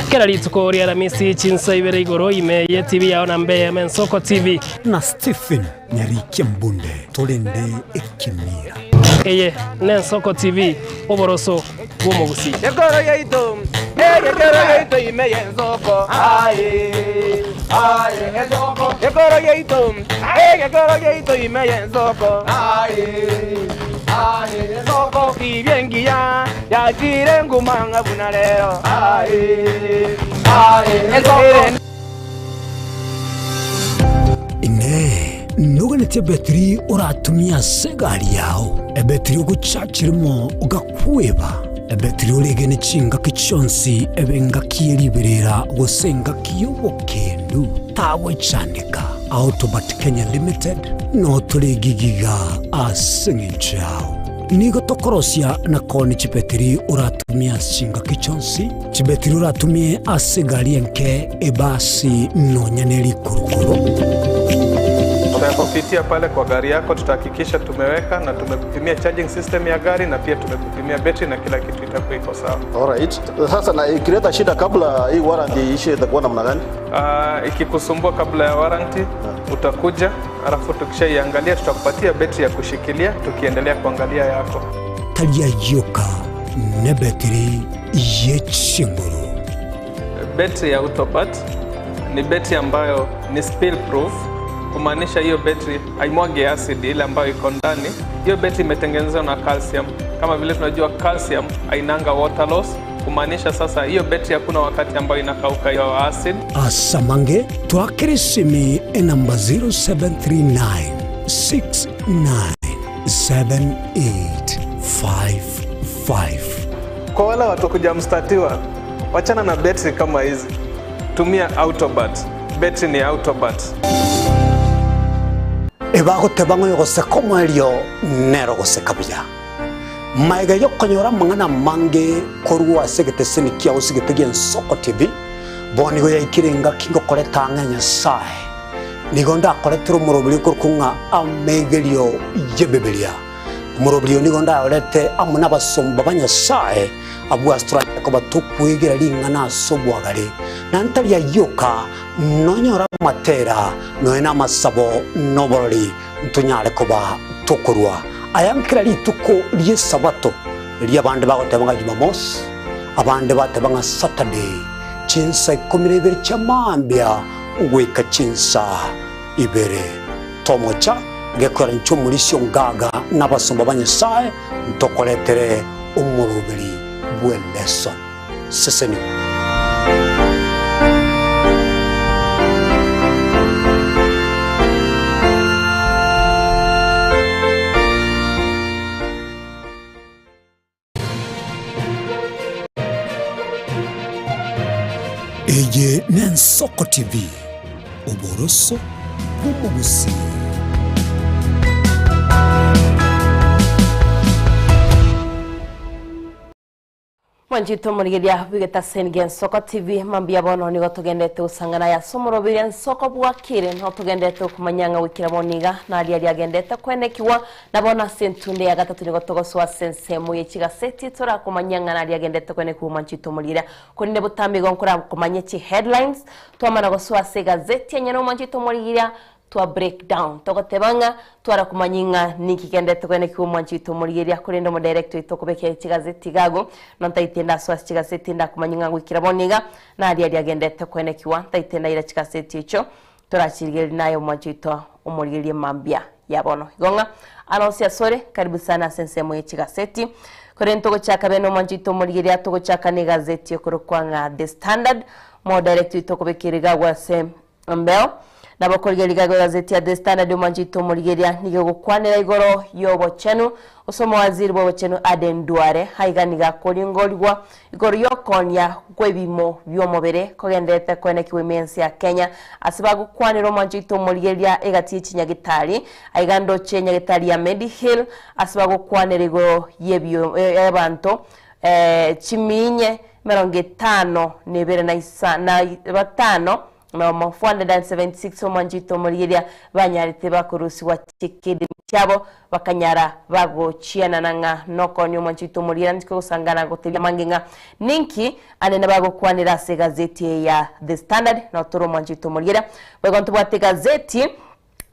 Kera rituko ria Aramisi chinsa ibere igoro ime ye TV yao na mbe eme Ensoko TV. Na Stephen Nyarikia Mbunde torende ekemira. Eye n'Ensoko TV, oboroso bw'omogusii. Ekoro yaito, egekero yaito ime y'ensoko, aye, aye, ensoko. Ekoro yaito, egekero yaito ime y'ensoko, aye, aye, ensoko. Tibia engiya yachire nguma ng'a buna rero, aye, aye, ensoko. Inee! Noganetie ebetiri oratumie ase egari yao, ebetiri ogochachirimo ogakweba, ebetiri oregene chingaki chionsi ebe engaki ye riberera gose engaki y'obokendu? Tagwechandeka. Autobat Kenya Limited notore gigiga ase eng'encho yao. Nigo tokorosia na koonia chibetiri oratumie ase chingaki chionsi, chibetiri oratumie ase egari enke, ebasi, nonya ne rikurukuru. Tutakupitia pale kwa gari yako, tutahakikisha tumeweka na tumekupimia charging system ya gari na pia tumekupimia betri na kila kitu itakuwa iko sawa. Alright. Sasa na ikileta shida kabla hii warranty iishe itakuwa namna gani? Ikikusumbua kabla ya warranty utakuja, alafu tukishaiangalia tutakupatia betri ya kushikilia tukiendelea kuangalia yako. Tari ayio ka nebetiri ye chinguru. Betri ya Autobat ni betri ambayo ni spill proof, kumaanisha hiyo betri haimwagi acid ile ambayo iko ndani. Hiyo betri imetengenezwa na calcium. Kama vile tunajua calcium hainanga water loss, kumaanisha sasa hiyo betri hakuna wakati ambayo inakauka hiyo acid. Asamange twakere esimi enamba 0739 697855. Kwa wale watu kuja mstatiwa, wachana na betri kama hizi, tumia Autobat. Betri ni Autobat. Ebagoteba ng'a oyogoseka omoerio nere ogoseka buya. Magega y'okonyora amang'ana amange korwa ase egeteseni kiao ase egete gi'Ensoko TV, Bono nigo yaikire engaki ngokoreta ang'e Nyasae. Nigo ndakoretere omoroberi okorokwa ng'a amegerio y'Ebibilia. Omoroberi oyo nigo ndayorete amo nabasomba ba Nyasae, abwo ase toranyare koba tokwegera ring'ana ase obwagare, na ntari ayio oka, nonyore amatera, nonya namasabo, na oborori, ntonyare koba tokorua aya kera rituko ri'Esabato, erio abande bagoteba ng'a Jumamosi, abande bateba ng'a Saturday, chinsa ikomi na ibere chia mambia goika chinsa ibere. Tomocha gekora inche omorisia ongaga na abasomba ba Nyasae ntokoretere omoroberi bw'eleson. Sesenigwa. Eye n'Ensoko TV, oboroso bw'omogusii. Mwanchete omorigeria bw'egetaseni gia Ensoko TV, mambia bono nigo togendete gosang'ana aya ase omoroberi Ensoko bwakire, nigo togendete okomanya ng'a goikera bono iga naria riagendete kwenekigwa, na bono ase entunde ya gatato nigo togosoa ase ensemo ye chigaseti torakomanyia ng'a naria agendete kwenekigwa mwanchete omorigeria. Korende botambe igo nkorakomanyie chiheadlines, twamana gosoa ase egazeti enyene omwanchete omorigeria, Twa break down togoteba ng'a twara komanya ng'a ninki kendete kwene ki omwanchi oito omorigeria korende omodirect oito okobekera chigazeti iga agwo nontaete ndasoa ase chigazeti ndakomanya ng'a goikera bono iga naria aria agendete kwenekiwa ntaete ndaira chigazeti echio torachirigereria naye omwanchi oito omorigererie mambia ya bono igo ng'a aronsi asore karibu sana ase ensemo ye chigazeti korende togochaka bene omwanchi oito omorigeria togochaka na egazeti ekorokwa ng'a The Standard modirect oito okobekera iga agwo ase Mbeo, nabo korigia rigago egazeti ya The Standard omwanchete omorigeria nigo egokwanera igoro y'obochenu gose omowaziri bw'obochenu Aden Duale aiga nigo akoringorigwa igoro y'okoonia kw'ebimo bi'omobere kogendererete koenekigwa ime y'ense ya Kenya ase bagokwanera omwanchete omorigeria egati y'echinyagitari aiga ndoche enyagitari ya Mediheal ase bagokwanera igoro y'ebio y'abanto chiminye emerongo etano na ebere na isa na batano nomo 476 omwanchete omorigeria banyarete bakorusigwa chikidney chiabo bakanyara bagochianana ng'a nokonia omwanchete omorigeria nchike gosangana gotebia amange ng'a ninki anene bagokwanera ase egazeti eye ya The Standard notore omwanchete omorigeria boigo ntobwate egazeti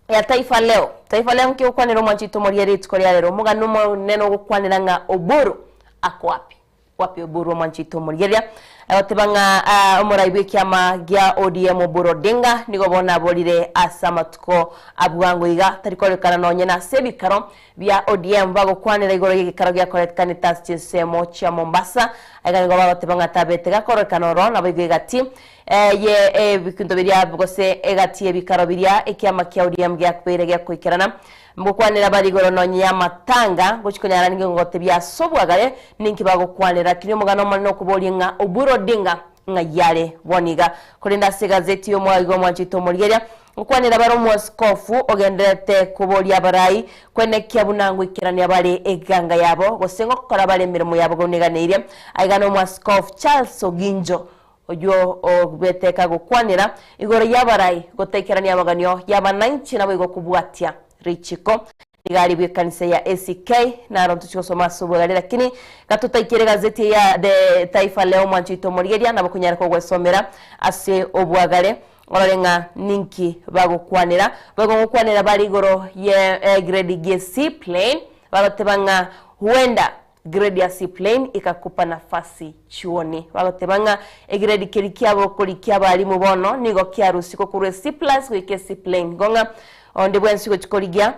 ya Taifa Leo. Taifa Leo nki ogokwanera omwanchete omorigeria rituko ria rero omogano omonene ogokwanera ng'a Oburu ako wapi? Wapi Oburu omwanchete omorigeria agoteba ng'a ah, omorai bw'ekiama gia ODM Oburu Odinga nigo bono aborire ase amatuko a bwango iga tari korekana nonye nase ebikaro bia ODM bagokwanera igoro y'egekaro giakorekanete ase chinsemo chia Mombasa aiga nigo bagoteba ng'a tabete gakorekana oro naboigo egati eh, ye ebinto biria gose egati y'ebikaro biria ekiama kia ODM giabeire gekoikerana Ngokwanera bare igoro nonye y'amatanga, ngochia konyara ninge ngotebia ase obwagare, ninki bagokwanera. Lakini omogano omonene okoboria ng'a Oburu Odinga ng'ai are bono iga. Korende ase egazeti y'omwaiga omwanchete omorigeria, ngokwanera bare omoaskofu ogendererete koboria abarai kwenekia buna ngoikerania bare eganga yabo gose ngokora bare emeremo yabo buna eganeirie. Aiga nomoaskofu Charles Oginjo Oyio obete kagokwanera igoro y'abarai gotaikerania amaganio y'abananchi naboigo kobwatia richiko. Nigo ari bw'ekanisa ya ACK naro ntochi gosoma ase obwegare lakini gatotaikere egazeti eye ya The Taifa Leo mwancho oito omorigeria nabo konyara kogwesomera ase obwagare orore ng'a ninki bagokwanera. Boigo ngokwanera bare igoro ye egrade gie C plane bagoteba ng'a huenda Grade ya C plain ikakupa nafasi chuoni. Bagoteba ng'a egrade keria kiabokori kia abalimu bono nigo kiarusigwe korwa e C plus goika e C plain. Igo ng'a onde bwensi gochia korigia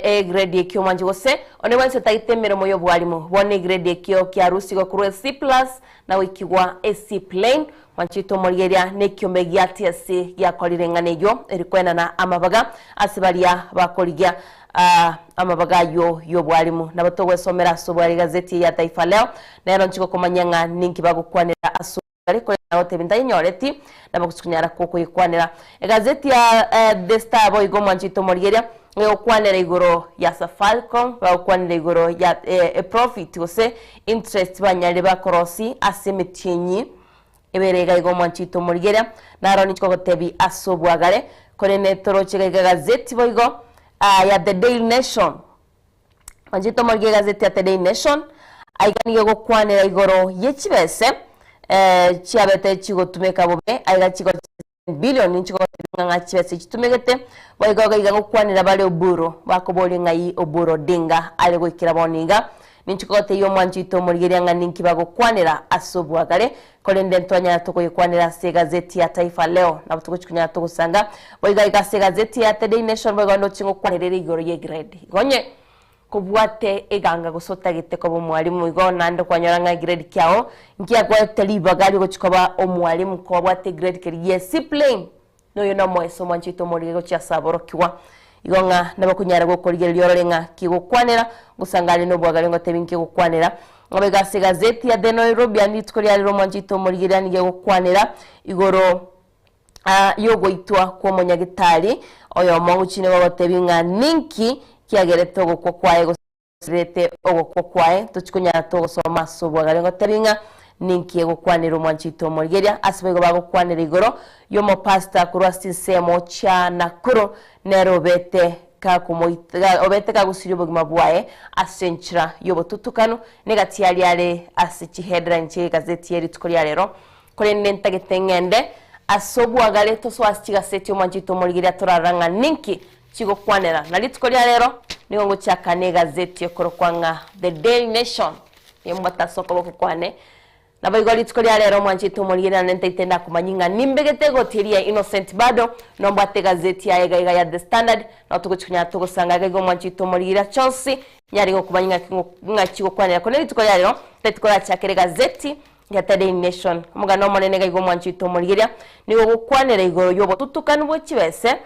egrade ekio omwanchi gose onde bwensi otagete emeremo ya obwalimu bono egrade ekio kiarusigwe korwa e C plus na goikigwa e C plain. Mwanchi oito omorigeria nekiombe gia TSC giakorire eng'ana eyio eri koenana amabaga ase baria bakorigia Amabaga ayio y'obwarimu nabo togwesomera ase obwari egazeti eye ya Taifa Leo, nero nchiko komanya ng'a ninki bagokwanera ase obwari korende nagotebia ntayenyoreti nabo gochikonyara kokoyekwanera. Egazeti ya The Star boigo omwanchete omorigeria egokwanera igoro ya Safaricom, bagokwanera igoro ya eprofit gose interest banyarire bakorosi ase emetienyi. Ebere iga iga omwanchi oito omorigereria, naro ninche kogotebia ase obwagare, korende toroche iga iga egazeti boigo ya The Daily Nation. Mwanchi oito omorigereria egazeti ya The Daily Nation, aiga nigo egokwanera igoro ye chibese chiabete chigotumeka bobe, aiga chigo Billion nchigotebia ng'a ng'a chibesa echi chitumegete, boigo iga iga gokwanera bare Oburu, bakoboria ng'ai Oburu Odinga are goikera bono iga. Ninchigotebia omwanchi oito omorigereria ng'a ninki bagokwanera ase obwagare, korende ntwanyara tokoyekwanera ase egazeti ya Taifa Leo, nabo togochi konyara togosanga. Boigo iga ase egazeti ya The Daily Nation boigo ndoche ngokwanera ere igoro y'egrade. Igo onye Kobwate eganga gose otagete koba omwalimu igo naende kwanyora ng'a egrade kiao nkiagoete ribaga riogochia koba omwalimu kobwate egrade keria gie C plain noyo nomoeso omwanchi oito omorige gochia ase aborokigwa. Igo ng'a nabo okonyara gokorigereria orore ng'a kigokwanera gose anga are nobwagare ngotebi nkegokwanera. Ng'a boigo ase egazeti ya The Nairobian rituko ria rero omwanchi oito omorigereria nigo egokwanera igoro y'ogoitwa kw'omonyagetari oyomo ngochia nigo agotebia ng'a ninki kiagerete ogokwa kwaye gose kiagerete ogokwa kwaye, tochi konyara togosoma ase obwagare ngotebie ng'a ninki egokwanera omwanchi oito omorigeria. Ase boigo bagokwanera igoro y'omopastor korwa ase chinsemo chia Nakuru nere obete kakomoita obete kagosuria obogima bwaye ase enchera y'obotutukanu negati aria are ase chiheadline chi'egazeti ye rituko ria rero. Korende ntagete ng'ende ase obwagare tosoe ase chigaseti omwancho oito omorigereria torarora ng'a ninki chigokwanera. Na rituko ria rero nigo ngochaka negazeti ekorokwa ng'a The Daily Nation nimbwate ase okoboko kwane. Naboigo rituko ria rero omwancho oito omorigereria naende ntaete ndakomanyie ng'a nimbegete egoti eria ya Innocent bado nombwate egazeti yaye iga iga ya The Standard nabo togochi konyara togosanga iga iga omwancho oito omorigereria chionsi nyare gokomanyia ng'aki ng'a chigokwanera. Korende rituko ria rero ntaete korachakera egazeti Ya The Daily Nation, Omogano omonene iga igo omwancho oito omorigeria nigo ogokwanera igoro y'obotutukanu bwe chibese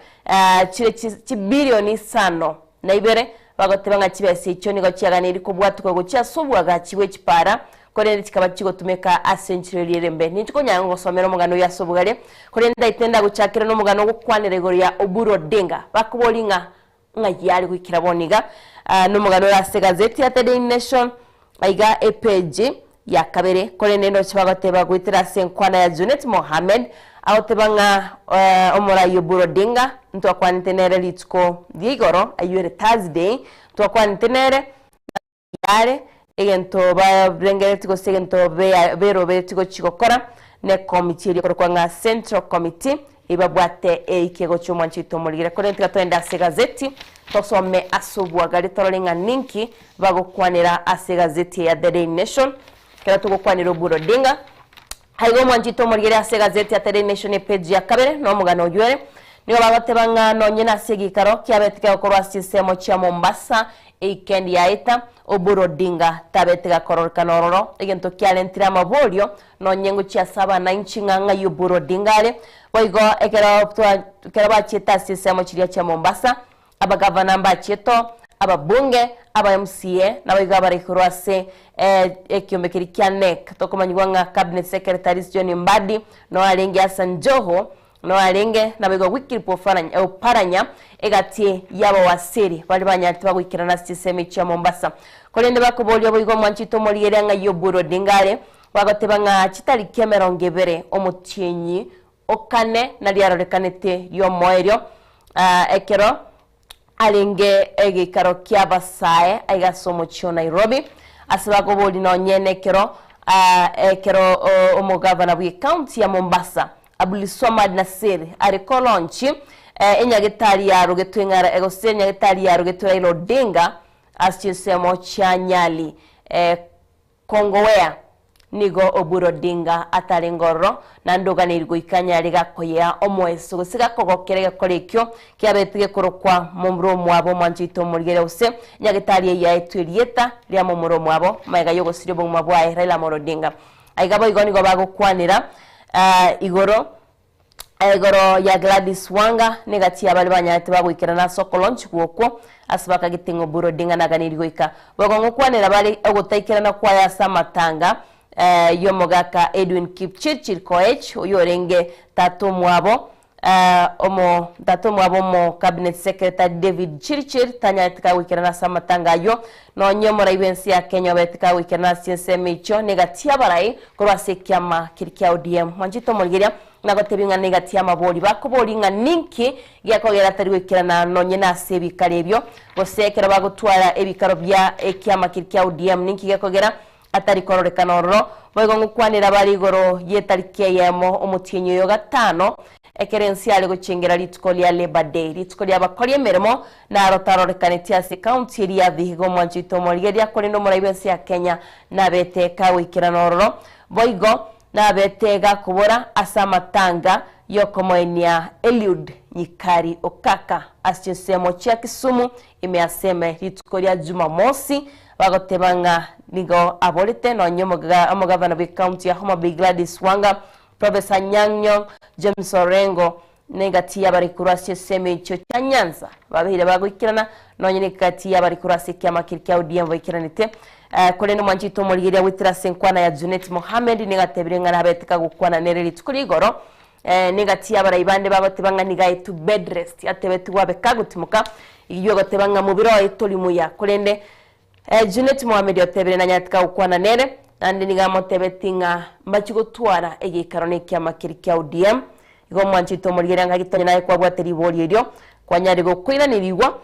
chire chibilioni isano na ibere bagoteba ng'a chibesa echio nigo chiaganeirie kobwatokwa gochia ase obwagachi bwe chipara korende chikaba chigotumeka ase enchera eria ere embe. Ninche konyara gogosomera omogano oyo ase obogare korende ndaite ndagochakera nomogano ogokwanera igoro ya Oburu Odinga bakoboria ng'a Ng'ai are goikera bono iga? Nomogano ore ase egazeti ya The Daily Nation, aiga epeji ya kabere. Korende ndoche bagoteba goetera ase enkwana ya Junet Mohamed, agoteba ng'a omorai Oburu Odinga ntwakwanete nere rituko ria igoro, ayio ere Thursday, ntwakwanete nere Are egento barengereretie gose egento beroberetie gochia gokora nekomiti eria ekorokwa ng'a Central Committee, eyio babwate eike gochia omwancho oito omorigere. Korende tiga toende ase egazeti tosome ase obwagare torore ng'a ninki bagokwanera ase egazeti eye ya The Daily Nation. Ekero togokwanera Oburu Odinga, Aiga omwancho oito omorigere ase egazeti ya The Daily Nation epeji ya kabere nomogano oyio ere. Nigo bagoteba ng'a nonye nase egeikaro kiabete kegokorwa ase chinsemo chia Mombasa eikendi yaeta, Oburu Odinga tabete gakororekana ororo, egento kiarentire amaborio nonye ngochia ase abanainchi ng'a ng'ai Oburu Odinga are. Boigo ekero twa ekero bachiete ase chinsemo chiria chia Mombasa, Abagavana mbachiete oo, ababunge, aba MCA, naboigo abare korwa ase ekiombe keria kia NEC. Tokomanyigwa ng'a Cabinet Secretaries John Mbadi, noo arenge Hassan Joho, noo arenge naboigo Wycliffe Oparanya egati y'abawasiri baria banyarete bagoikerana ase chinsemo echio chia Mombasa. Korende bakoboria boigo omwanchete omorigereria ng'ai Oburu Odinga are, bagoteba ng'a chitariki emerongo ebere omotienyi o kane nariarorekanete ri'omoerio, ekero arenge egeikaro ki'abasae aiga ase omochie o Nairobi, ase bakoboria nonye nekero ekero omogavana bw'ecounty ya Mombasa Abdulswamad Nassir are kolaunchi enyagetari yarogetwe ng'a gose enyagetari yarogetwe Raila Odinga ase chinsemo chia Nyali Kongowea, nigo Oburu Odinga atarenge ororo, naende oganeiri goika anyare gakoyea omoeso gose gakogokera egekora ekio kiabete gekorokwa momura omwabo omwancho oito omorigere gose nyagetari eyio yaetwe erieta ria momura omwabo magega yogosiria obogima bwaye Raila Amolo Odinga. Aiga boigo nigo bagokwanera igoro Igoro ya Gladys Wanga negati ya baria banyarete bagoikerana ase okolonchigwa okwo ase bakagete ng'a Oburu Odinga naganeirie goika. Boigo ngokwanera bare ogotaikerana kwaye ase amatanga y'omogaka Edwin Kipchirchir Koech oyio orenge tata omwabo. Omo tata omwabo omo Cabinet Secretary David Chirchir tanyarete kagoikerana ase amatanga ayio, nonye omorai bw'ense ya Kenya obete kagoikerana ase chinsemo echio negati y'abarai korwa ase ekiama keria kia ODM. Mwanchete omorigeria nagotebia ng'a negati y'amabori bakoboria ng'a ninki gekogera atari goikerana nonye nase ebikaro ebio gose ekero bagotwara ebikaro bia ekiama keria kia ODM ninki gekogera atari kororekana ororo, boigo ngokwanera bare igoro y'etariki eyemo omotienyi oyo gatano, ekero ense yare gochengera rituko ria Labour Day, rituko ri'abakori emeremo, naro tarorekaneti ase ekaunti eria ya Vihiga omwancho oito omorigereria, korende omorai bw'ense ya Kenya nabete kagoikerana ororo, boigo nabete gakobora ase amatanga y'okomoenia Eliud Nyikari Okaka ase chinsemo chia Kisumu ime aseme rituko ria Jumamosi Bagoteba ng'a nigo aborete nonya omogavana bw'ecounty ya Homa Bay Gladys Wanga, Professor Anyang' Nyong', James Orengo na egati y'abare korwa ase chinsemo echio chia Nyanza babeire bagoikerana nonya negati y'abare korwa ase ekiama keria kia ODM baikeranete. Korende omwanchi oito omorigereria goetera ase enkwana ya Junet Mohamed nigo atebire ng'a nabete kagokwana nere rituko ria igoro negati y'abarai bande bagoteba ng'a nigo aetwe bed rest atebetigwe abe kagotimoka Eyio egoteba ng'a mobere oye tori muya. Korende Junet Mohamedi otebire nanyarete kagokwana nere, naende nigo amotebetie ng'a mbachie gotwara egeikaro na ekiama keria kia ODM. Igo omwanchi oito omorigereria ng'a gitonya naye kwabwate ribori erio, kwanyarire gokoiranerigwa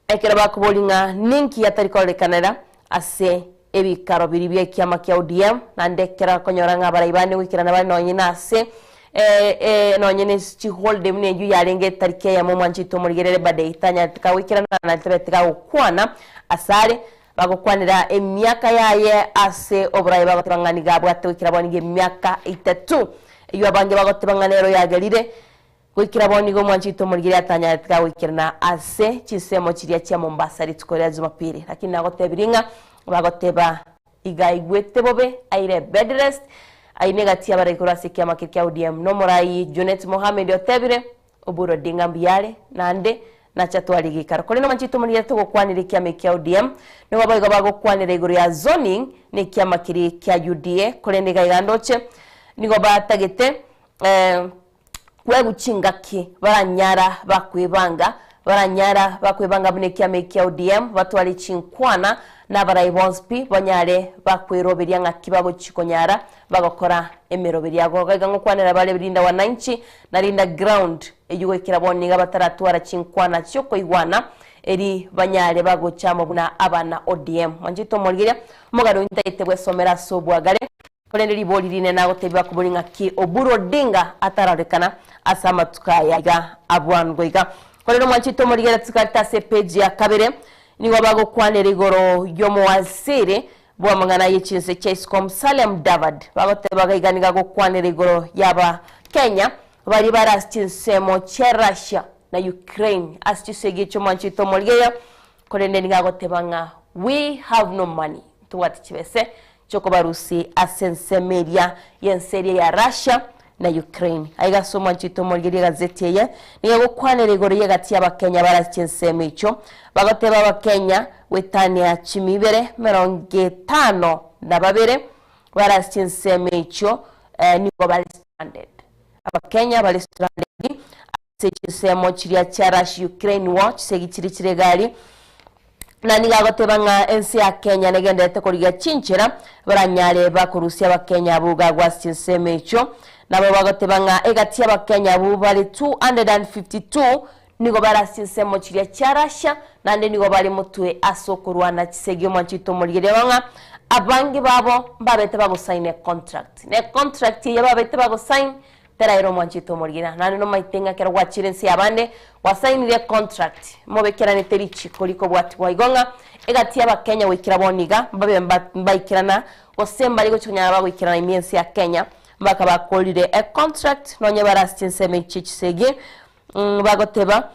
ekero bakoboria ng'a ninki atari kororekanera ase ebikaro biria bia ekiama kia ODM, naende ekero akonyora ng'a abarai bande goikerana bare nonye na ase nonye ne chiholiday buna eyio yarenge etariki eyemo omwanchi oito omorigerere Labour Day tanyarete kagoikerana naende tabete kagokwana asare bagokwanera emiaka yaye ase oborai bagoteba ng'a nigo abwate goikera bono nigo emiaka etato eyio abange bagoteba ng'a nero yagerire Goikera bono nigo omwanchi oito omorigereria atanyarete kagoikerana ase chinsemo chiria chia Mombasa rituko ria Jumapili. Lakini nagotebirie ng'a bagoteba iga aigwete bobe aire bed rest aye negati y'abarai korwa ase ekiama keria kia ODM. Nomorai Junet Mohamed otebire Oburu Odinga mbuya are naende nache atware egeikaro. Korende omwanchi oito omorigereria togokwanera ekiama eki kia ODM nigo boigo bagokwanera igoro ya zoning na ekiama keria kia UDA korende iga iga ndoche nigo batagete Kwegwa chingaki baranyara bakwebanga, baranyara bakwebanga buna ekiama ekia ODM, batware chinkwana na abarai bonsi pi, banyare bakweroberia ng'aki bagochi konyara bagokora emeroberio ago. Iga iga ngokwanera bare Linda Wananchi na Linda Ground eyio goikera bono niga bataratwara chinkwana chiokoigwana eri banyare bagocha amo buna abana ODM. Mwanchete omorigeria, omogano oyio ntagete bwesomera ase obwagare. Korende ribori rinene nagotebia bakobori ng'aki Oburu Odinga atararorekana ase amatuko aya iga abwango iga. Korende omwanchete omorigere tigarete ase epeji ya kabere nigo bagokwanera igoro y'omowaziri bw'amang'ana ye chinse chia isiko Musalia Mudavadi. Bagoteba iga iga nigo agokwanera igoro y'aba Kenya baria bare ase chinsemo chia Russia na Ukraine ase chisegi echio omwanchete omorigeyo korende nigo agoteba ng'a we have no money ntobwati chibese Chiokobarusia ase ensemo eria y'ense eria ya Russia na Ukraine. Aiga ase omwancho oito omorigereria egazeti eye nigo egokwanera igoro y'egati y'Abakenya bare ase chinsemo echio bagoteba Abakenya goetania chimi ibere merongo etano na babere bare ase chinsemo echio nigo bare stranded. Abakenya bare stranded ase chinsemo chiria chia Russia Ukraine war chisegi chiria chire egari Na nigo agoteba ng'a ense ya Kenya negendererete korigia chinchera baranyare bakorusia abakenya abwo gagwa ase chinsemo echio. Nabo bagoteba ng'a egati y'abakenya abwo bare 252 nigo bare ase chinsemo chiria chia Russia naende nigo bare motwe ase okorwana chisegi omwancho oito omorigereria ng'a abange babo mbabete bagosign econtract. Na econtract eye babete bagosign Teraira omwanchete omorigena, naende nomaete ng'a ekero gwachire ense y'abande, gwasainire econtract, mobekeranete richiko rikobwatigwa igo ng'a egati y'Abakenya goikera bono iga, mbabe mbaikerana, gose mbari gochia konyara bagoikerana ime y'ense ya Kenya, mpaka bakorire econtract, nonye bare ase chinsemo echi chie chisegi, bagoteba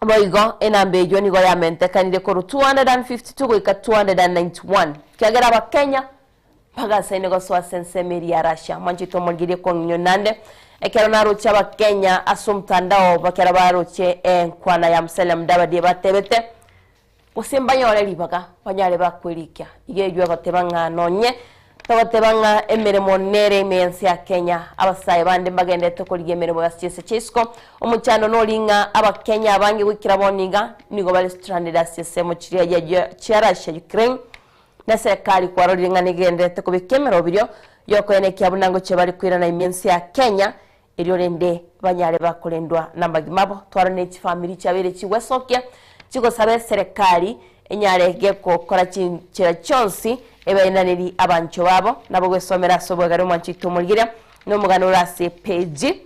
Boigo enamba eyio nigo yamentekanire korwa 252 goika 291, ekiagera Abakenya bagasaine gosoa ase ensemo eria ya Russia. Mwanchete omorigererie kong'inywa naende ekero naroche Abakenya ase omotandao bakera baroche enkwana ya Musalia Mudavadi ebatebete gose mbanyore ribaga banyare bakwerikia. Iga eyio egoteba ng'a nonye. Togoteba ng'a emeremo nere ime y'ense ya Kenya. Abasae bande mbagenderete korigia emeremo ase chinse chia isiko. Omochando nori ng'a Abakenya abange goikera bono iga nigo bare stranded ase chinsemo chiria ya chia Russia, Ukraine na eserekari kwarorire ng'a negendererete kobeka emeroberio yokoenekia buna ngochia bare koirana ime y'ense ya Kenya erio rende banyare bakorendwa namagima abo. Twarora ne chifamiri chiabeire chigwesokia chigosaba eserekari enyare gegokora chinchera chionsi ebaenaneri abanchwa babo. Nabo gwesomera ase obwegare omwancho oito omorigereria na omogano ore ase epeji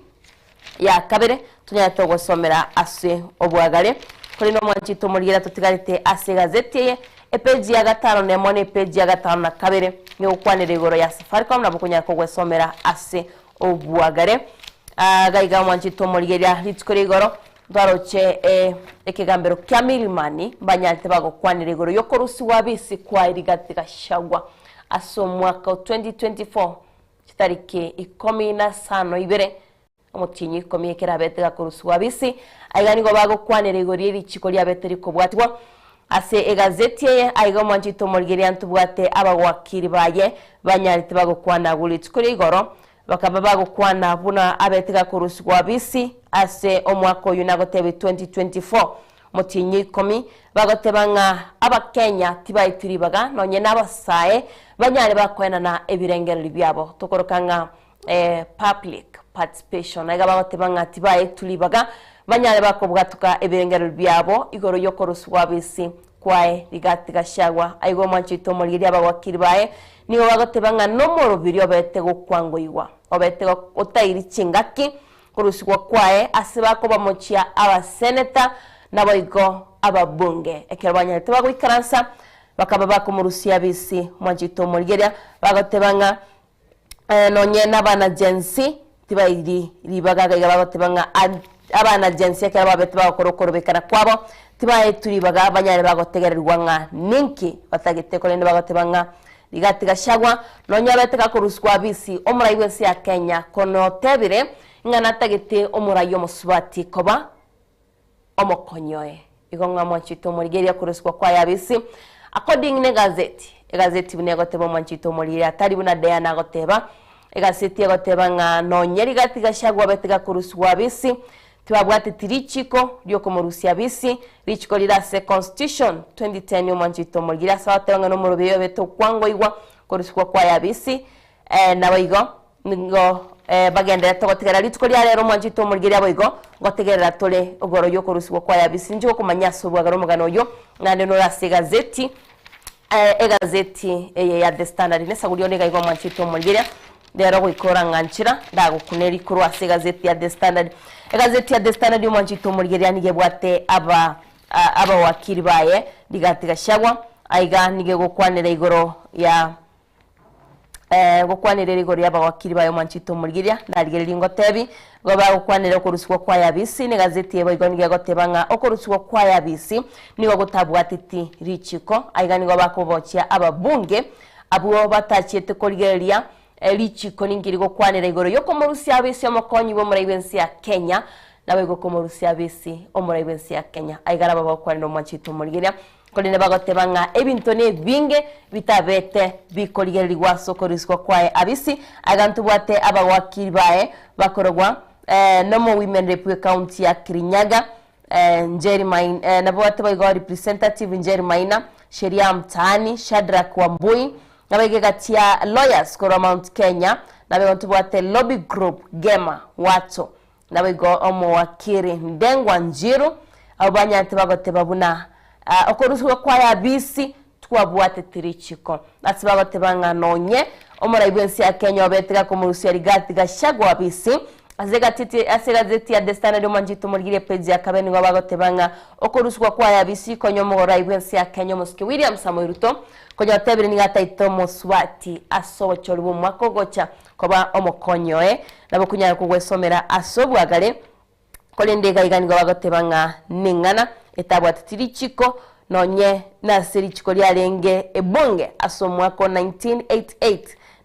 ya kabere tonyare togosomera ase obwagare. Korende omwancho oito omorigereria totigarete ase egazeti eye epeji ya gatano na emo na epeji ya gatano na kabere nigo gokwanera igoro ya Safaricom nabo okonyara kogwesomera ase Obwagare. Iga iga omwanchete omorigereria rituko ria igoro, ntwaroche ekegambero kia Milimani mbanyarete bagokwanera igoro y'okorusigwa abisi kwa Rigathi Gachagua ase omwaka o 2024 chitariki ikomi na isano ibere omotienyi o ikomi ekero abete gakorusigwa abisi. Aiga nigo bagokwanera igoro y'erichiko riabete rikobwatigwa Ase egazeti eye aiga omwanchete omorigereria ntobwate abagwakiri baye banyarete bagokwana agwo rituko ria igoro, bakaba bagokwana buna abete gakorusigwa bisi ase omwaka oyio nagotebia 2024 omotienyi o ikomi, bagoteba ng'a Abakenya tibaetwe ribaga nonye nabasae banyare bakoenana ebirengererio biabo tokoroka ng'a public participation. Aiga bagoteba ng'a tibaetwe ribaga banyare bakobwatoka ebirengererio biabo igoro y'okorusigwa abisi kwaye Rigathi Gachagua. Aiga omwancho oito omorigereria abagwakiri baye nigo bagoteba ng'a nomorobiri obete gokwangoigwa, obete otairi chingaki korusigwa kwaye ase bakobamochia abaseneta naboigo ababunge. Ekero banyarete bagoikaransa bakaba bakomorusia abisi omwancho oito omorigereria bagoteba ng'a Nonye nabana Gen Z tibairi ribaga iga iga bagoteba ng'a abana Gen Z ekero babete bagokora okorobekana kwabo tibaetwe ribaga banyare bagotegererigwa ng'a ninki batagete korende bagoteba ng'a Rigathi Gachagua nonye abete gakorusigwa abisi omorai bwense ya Kenya kono otebire ng'a natagete omorai omosubati koba omokonyi oye. Igo ng'a mwanchete omorigereria okorusigwa kwaye abisi according ne egazeti. Egazeti buna egoteba omwanchete omorigereria tari buna Diana agoteba. Egazeti egoteba ng'a nonye Rigathi Gachagua abete gakorusigwa abisi, tibabwateti richiko riokomorusia abisi, richiko rire ase constitution 2010 omwanchete omorigereria ase agoteba ng'a nomoroberio obete okwangoigwa korusigwa kwaye abisi. Naboigo Nigo bagendererete gotegerera rituko ria rero, omwanchete omorigereria boigo, ngotegerera tore igoro y'okorusigwa kwa Yabisi. Inche gokomanya ase obwagare omogano oyio, naende nore ase egazeti, egazeti eye ya The Standard. Nesagurio onde iga iga omwanchete omorigereria, rero goika orang'anchera, ndagokuna korwa ase egazeti ya The Standard. Egazeti ya The Standard omwanchete omorigereria nigo ebwate aba abawakiri baye, Rigathi Gachagua, aiga nigo egokwanera igoro ya. Gokwanereria igoro y'abawakiri baye omwanchete omorigereria, narigereria ngotebi, igo bagokwanera okorusigwa kwa Yabisi, na egazeti eye boigo nigo egoteba ng'a okorusigwa kwa Yabisi nigo gotabwateti richiko. Aiga nigo bakobochia ababunge abwo batachiete korigereria richiko ninki rigokwanera igoro y'okomorusia Yabisi omokonyi bw'omorai bw'ense ya Kenya, naboigo komorusia Yabisi omorai bw'ense ya Kenya. Aiga nabo bagokwanera omwanchete omorigereria. Korende bagoteba ng'a ebinto nebinge bitabete bikorigererigwa ase okorusigwa kwaye abisi, aiga ntobwate abawakiri baye bakorogwa nomo-women rep bw'ecounty ya Kirinyaga Njeri Maina, nabwate boigo representative Njeri Maina, Sheria Mtaani, Shadrack Wambui, naboigo egati ya lawyers korwa Mount Kenya, naboigo ntobwate lobby group Gema Wato, Naboigo omowakiri Ndengwa Njiru, abwo banyarete bagoteba buna okorusigwa kwaye abisi twabwatete richiko. Ase bagoteba ng'a nonye omorai bw'ense ya Kenya obete gakomorusia Rigathi Gachagua abisi, ase egatiti ase egazeti ya The Standard omwanchete omorigereria epeji ya kabere nigo bagoteba ng'a okorusigwa kwaye abisi konya omorai bw'ense ya Kenya omosike William Samoei Ruto konya otebire nigo ataete omosubati ase obochori bw'omwaka ogocha Koba omokonyi oye, nabo konyara kogwesomera ase obwagare, korende iga iga nigo bagoteba ng'a neng'ana etabwateti richiko, nonye nase richiko riarenge ebunge ase omwaka o 1988,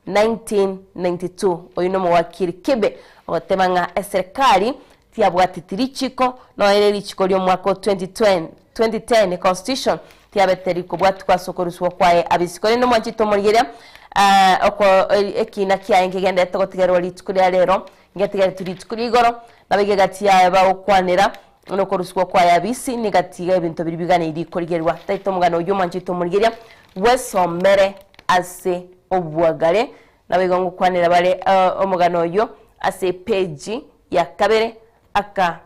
1992. Oyio nomowakiri Kibe ogoteba ng'a eserekari tiyabwateti richiko, nonye ne richiko ri'omwaka o 2020, 2010 constitution tiabete rikobwatikwa ase okorusigwa kwaye abisi. Korende omwanchete omorigereria, Oko ekina kiaye nkegenderete gotigerwa rituko ria rero, ngetigeretwe rituko ria igoro, nabo iga egati yaye bagokwanera nokorusigwa kwaye abisi, negati y'ebinto biria biganeirie korigerwa. Taito omogano oyio omwanchete omorigeria, bwesomere ase obwagare. Nabo igo ngokwanera bare omogano oyio ase epeji ya kabere aka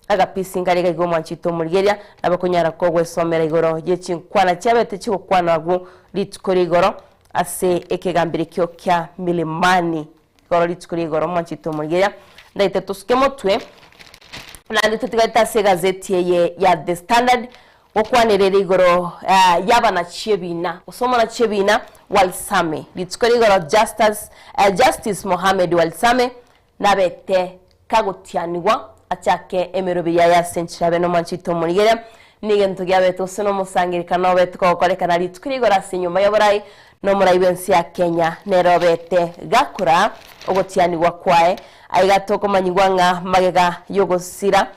Agapisi nkare gaiga omwanchete omorigeria, nabo konyara kogwesomera igoro ye chinkwana chiabete chigokwanwa agwo rituko ria igoro ase ekegambero ekio kia Milimani. Igoro rituko ria igoro omwanchete omorigeria, ndaite tosuke motwe, naende totigarete ase egazeti eye ya The Standard, gokwanera ere igoro y'abanachi ebina, gose omonachi ebina Walsame. Rituko ria igoro Justus, Justice Mohammed Walsame Nabete kagotianigwa achake emeroberio yaye ase enchera abe nomwanchete omorigereria, negento giabete gose nomosangererekano obete kogokorekana rituko ria igoro ase enyomba y'oborai, na omorai bw'ense ya Kenya nere obete gakora ogotianigwa kwaye. Aiga tokomanyigwa ng'a magega y'ogosira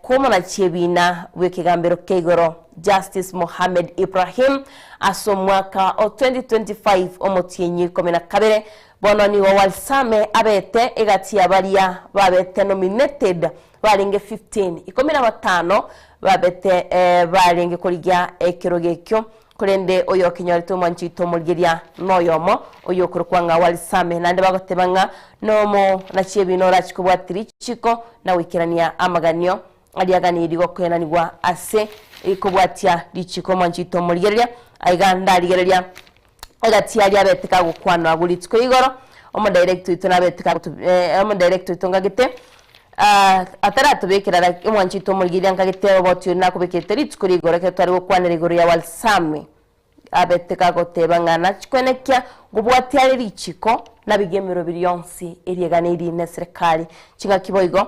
kw'omonachi ebiina bw'ekegambero kia igoro Justice Mohamed Ibrahim ase omwaka o 2025 omotienyi o 12 Bono nigo Walsame abete egati ya baria babete nominated barenge 15, 15 babete barenge korigia ekerogo ekio, korende oyokenyorete omwanchi oito omorigeria noyomo, oyokorokwa ng'a Walsame. Naende bagoteba ng'a nomo nachie ebina orache kobwatia richiko na goikerania amaganio aria aganeirie gokoenanigwa ase kobwatia richiko. Omwanchi oito omorigereria, aiga ndarigereria Egati aria abete kagokwanwa agwo rituko igoro, omodirector oito nabete kagotu omodirector oito ngagete ataratobekera laki omwanchi oito omorigereria nkagete oboti oria nakobekerete rituko ria igoro ekero tware gokwanera igoro ya Walsame, abete kagoteba ng'a nachi kwenekia ngobwatia are richiko nabigie emeroberi yonsi eria eganeiri ne serikali. Ching'aki boigo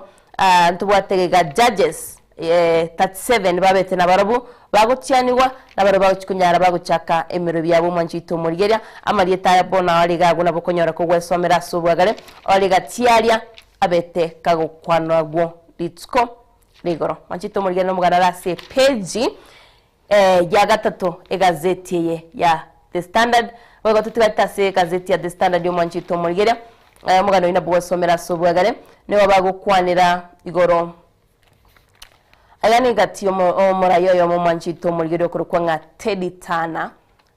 ntobwate iga judges 37 babete nabarobwo bagotianigwa, nabarobwo bagochia konyara bagochaka emerobio yabo omwancho oito omorigeria. Amarieta aya bono are iga agwo nabo okonyora kogwesomera ase obwagare, ore gati aria abete kagokwanwa agwo rituko rigoro. Mwancho oito omorigeria nomogano are ase epeji ya gatato egazeti eye ya The Standard. Boigo totigarete ase egazeti ya The Standard omwancho oito omorigeria, omogano oyio nabo ogwesomera ase obwagare, nigo bagokwanera igoro Aya negati omorai oyomo omwanchete omorigereria okorokwa ng'a Teddy Turner,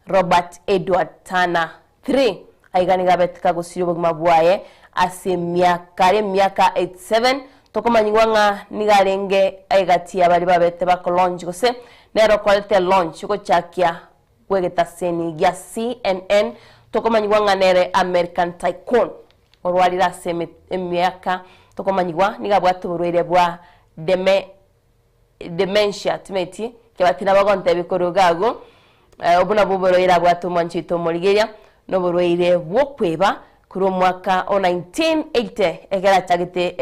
Robert Edward Turner 3, aiga nigo abete kagosiria obogima bwaye ase emiaka are emiaka 87, tokomanyigwa ng'a nigo arenge egati ya baria babete bako launch gose nere okorete launch gochakia bw'egetaseni gia CNN, tokomanyigwa ng'a nere American Tycoon. Orwarire ase emiaka tokomanyigwa nigo abwate oborwaire bwa deme dementia timeti kebati nabo agontebia korwa iga agwo obwo nabwo oborwaire abwate omwancho oito omorigeria na oborwaire bw'okweba korwa omwaka o 1980 ekero achagete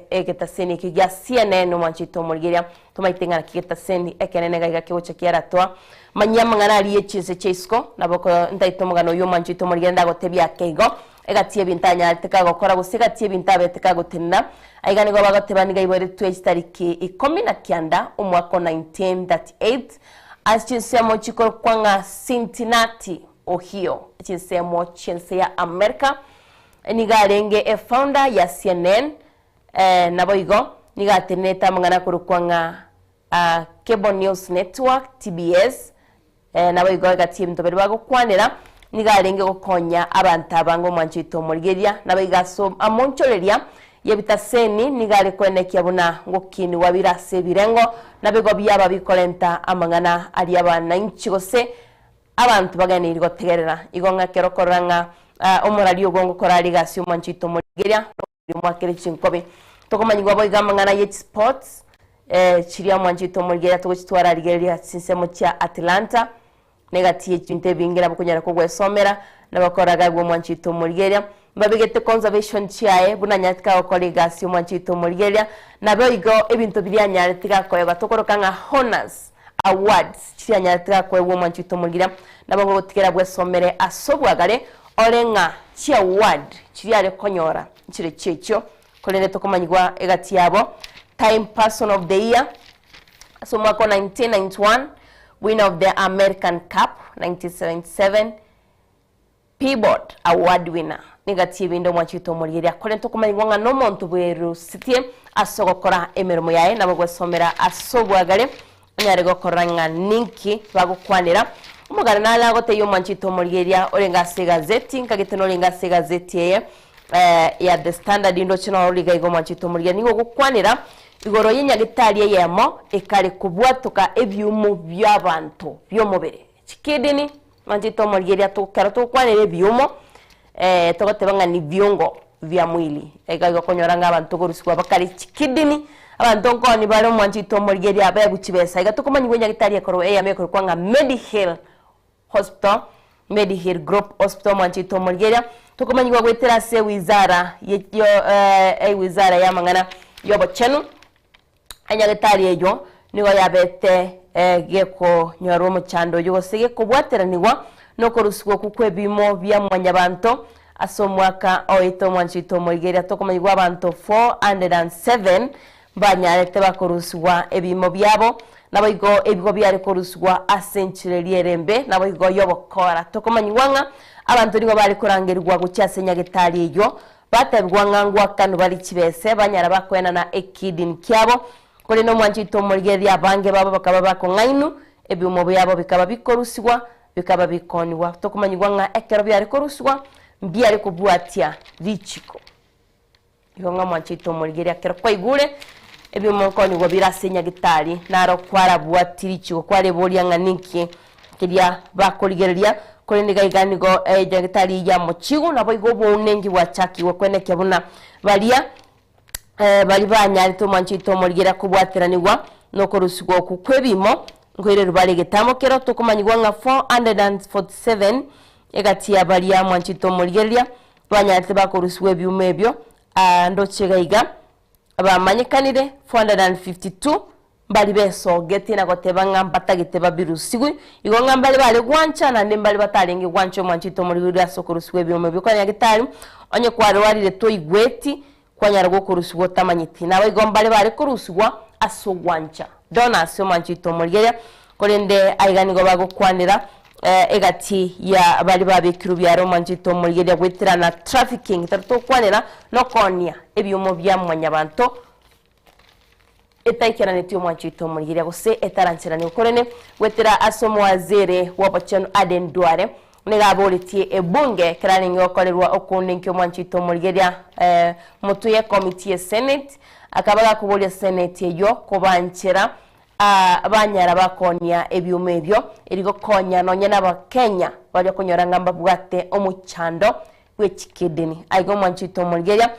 egetaseni ekio gia CNN omwancho oito omorigeria tomaete ng'a naki getaseni ekenene iga iga kegocha kiaratwa manyia amang'ana aria ye chinse chia isiko nabo ko ntaete omogano oywo omwancho oito omorigeria ndagotebia ake igo. Egati y'ebinto anyarete kagokora, gose egati y'ebinto abete kagotenena. Aiga nigo bagoteba nigo aiboretwe chitariki ikomi na kianda omwaka o 1938 ase chinsemo chikorokwa ng'a Cincinnati, Ohio, chinsemo chi'ense ya Amerika. Nigo arenge efounder ya CNN, naboigo nigo atenenete amang'ana akorokwa ng'a Cable News Network, TBS, Naboigo egati y'ebinto baria bagokwanera nigo arenge gokonya abanto abange omwancho oito omorigereria, naboigo ase amonchoreria y'ebitaseni nigo are koenekia buna ngokinigwa bire ase ebirengo, naboigo biaba bikorenta amang'ana aria abananchi gose abanto bageneirie gotegerera. Igo ng'a ekero okorora ng'a omoraria ogo ngokora are egasi y'omwancho oito omorigereria, Mwakere chinkobi. Tokomanyigwa boigo amang'ana ye chisports chiria mwanchete omorigereria togochitwara rigereria chinsemo chia Atlanta na egati ye chinto ebinge nabo okonyara kogwesomera nabakoraga agwo mwanchete omorigereria mbabegete conservation chiaye buna anyarete kagokora egasi omwanchete omorigereria naboigo ebinto biria anyarete gakoegwa tokoroka ng'a honors awards chiria anyarete gakoegwa omwanchete omorigereria nabo ngogotigera bwesomere ase obwagare Ore ng'a chiaward chiria are konyora nchire chiechio, korende tokomanyigwa egati yabo, Time Person of the Year ase omwaka o 1991, Winner of the American Cup 1977, Peabod Award winner. Nigati ebinde omwanchete omorigereria akorente okomanyigwa ng'a nomonto bwerusitie ase ogokora emeremo yaye nabo gwesomera ase obwagare onyare gokorora ng'a ninki bagokwanera. Omogano nare agotebia omwanchete omorigereria orenge ase egazeti nkagete norenge ase egazeti eye ya The Standard ndoche noro riga iga omwanchete omorigereria nigo ogokwanera igoro y'enyagitari eyemo ekare kobwatoka ebiumo bi'abanto bi'omobere chikidney Mwanchete omorigereria to ekero togokwanera ebiumo, togoteba ng'a ni viungo vya mwili. Iga igo okonyora ng'a abanto korusigwa bakare chikidney, abanto nkoni bare omwanchete omorigereria abewu chibesa. Iga tokomanyigwa enyagitari ekorwa eyemo ekorokwa ng'a Mediheal Hospital, Mediheal Group Hospital omwanchete omorigereria, tokomanyigwa goetera ase ewizara ye yo ewizara ya amang'ana ya obochenu. Enyagetari eyio nigo yabete gekonyorwa omochando oyio gose gekobwateranigwa nokorusigwa okwo kw'ebiimo bia mwanyabanto ase omwaka oete omwanchito omoigeria tokomanyigwa abanto 407 mbanyarete bakorusigwa ebiimo biabo naboigo ebigo biare korusigwa ase enchera eria ere embe naboigo y'obokora tokomanyigwa ng'a abanto nigo bare korangerigwa gochia ase enyagetari eyio Batebigwa ng'a ngwakanwe bare chibese, banyara bakoenana ekidini kiabo, korende omwancho oito omorigereria abange babo bakaba bakong'ainwu, ebiumo biabo bikaba bikorusigwa, bikaba bikonigwa. Tokomanyigwa ng'a ekero biare korusigwa, mbiare kobwatia richiko. Igo ng'a omwancho oito omorigereria ekero kwaigure ebiumo nkonigwa bire ase nyagitari, naro kwarabwati richiko, kwareboria ng'a ninki Keria bakorigereria, korende iga iga nigo enyagitari ya mochigu, naboigo obounenki bwachakigwe kwenekia buna baria baria banyarete omwancho oito omorigereria kobwateranigwa nokorusigwa okwo kw'ebiimo, nkoirerwa bare egetamo kero tokomanyigwa ng'a 447 egati ya baria mwancho oito omorigereria banyarete bakorusigwa ebiumo ebio, ndoche iga iga bamanyekanire 452 Mbari besogetie na goteba ng'a mbatagete babirusigwe, igo ng'a mbare bare gwancha, naende mbare batarenge gwancha omwancho oito omorigori ase okorusigwa ebioma ebio kwa nyagetari, onye kwarwarire toigweti, kwanyara gokorusigwa otamanyeti. Naboigo mbare bare korusigwa ase ogwancha. Donors omwancho oito omorigereria, korende aiga nigo bagokwanera egati ya baria babekirwe biaro omwancho oito omorigereria goetera na trafficking, tari tokwanera nokoonia ebioma bia mwanyabanto, etaikeranetie omwancho oito omorigereria gose etarancheranigwe, korende goetera ase omowaziri bw'obochenu Aden Duale nigo aboretie ebunge ekero arenge gokorerwa okounenkia omwancho oito omorigereria motwe y'ekomiti ye Senate, akaba gakoboria Senate eyio kobanchera banyara bakoonia ebioma ebio erio gokonya nonye n'Abakenya baria okonyora ng'a mbabwate omochando bw'echikidini. Aiga omwancho oito omorigereria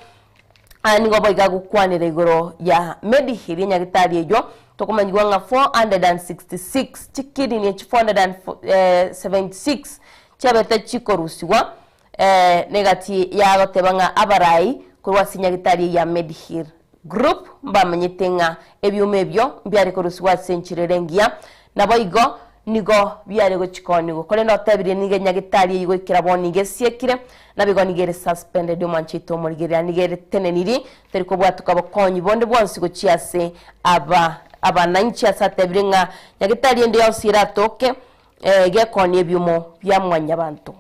Aya nigo boigo agokwanera igoro ya Medihill enyagitari eyio tokomanyigwa ng'a 466 chikidini echi 476 chiabete chikorusigwa negati yagoteba ng'a abarai korwa ase enyagitari eye ya Medihill Group mbamanyete ng'a ebioma ebio mbiare korusigwa ase enchera ere engiya Naboigo nigo biare gochikonigwa. Korende otebirie nigo enyagitari eyio goikera bono nigo esiekire, naboigo nigo ere suspended omwanchete omorigereria nigo ere teneniri, teri kobwatoka bokonyi bonde bwonsi gochia ase aba abananchi ase atebirie ng'a nyagitari ende yonsi eratoke gekonia ebiumo bia mwanyabanto.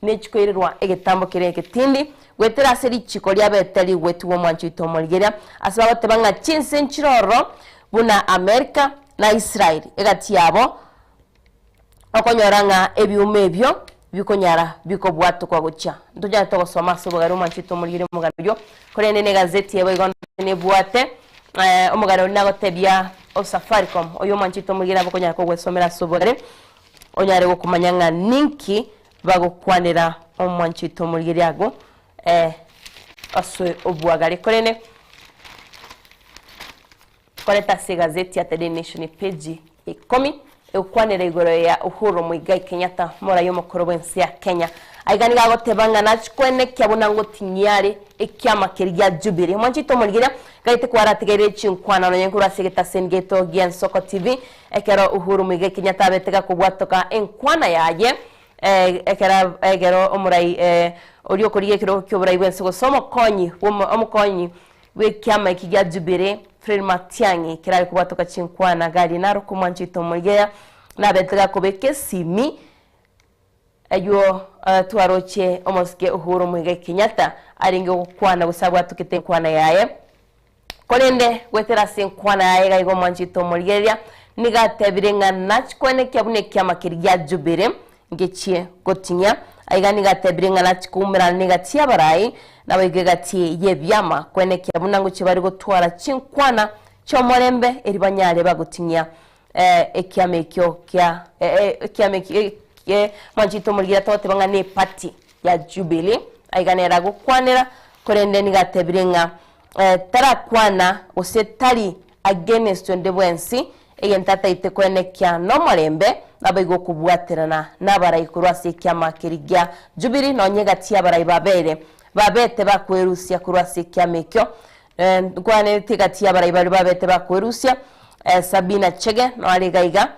Nechikoirerwa egetambo keria egetindi, goetera ase richiko riabete rigwetigwe omwancho oito omorigereria, ase bagoteba ng'a chinse nchire ororo buna Amerika na Israel egati yabo, okonyora ng'a ebiuma ebio bikonyara bikobwatokwa gochia. Ntonyarete gosoma ase obogare omwancho oito omorigereria omogano oyio, korende na egazeti eye boigo nebwate omogano oria nagotebia o Safaricom, oyio omwancho oito omorigereria nabo okonyara kogwesomera ase obogare, onyare gokomanya ng'a ninki bagokwanera omwancho oito omorigereria agwo ase obwagare. Korende koreta ase egazeti ya The Daily Nation epeji ya ikomi egokwanera igoro ya Uhuru Muigai Kenyatta omorai omokoro bw'ense ya Kenya. Aiga nigo agoteba ng'a nachie koenekia buna ngotinyia are ekiama keria gia Jubilee. Omwancho oito omorigereria gaete kwaratigaire chinkwana nonye nkorwa ase egetaseni giaito gi'Ensoko TV ekero Uhuru Muigai Kenyatta abete gakobwatoka enkwana yaye Ekero ekero omorai oria okorigia ekerogo ki'oborai bw'ense gose omokonyi bw'omo omokonyi bw'ekiama eki gia Jubilee, Fred Matiang'i, ekero are kobwatoka chinkwana gari naro komwancha oito omorigeya, nabete gakobeka esimi. Aywo twaroche omosike Uhuru Muigai Kenyatta arenge gokwana gose abwatokete enkwana yaye. Korende goetera ase enkwana yaye iga igo omwanchete omorigereria, nigo atebire ng'a nachikwenekia buna ekiama keria gia Jubilee ngechie gotinyia. Aiga nigo atebire ng'a nachie koumerana negati y'abarai, naboigo egati y'ebiama, kwenekia buna ngochia bare gotwara chinkwana chi'omorembe eri banyare bagotinyia ekiama ekio kia ekiama ekio mwanchete omorigereria togoteba ng'a neparty ya Jubilee. Aiga nere agokwanera, korende nigo atebire ng'a tarakwana gose tari against onde bwensi, egento ataete koenekia nomorembe, naboigo okobwaterana nabarai korwa ase ekiama keria gia Jubilee, nonya egati y'abarai babere babete bakwerusia korwa ase ekiama ekio. Nkwanereti egati y'abarai baria babete bakwerusia, Sabina Chege noare iga iga,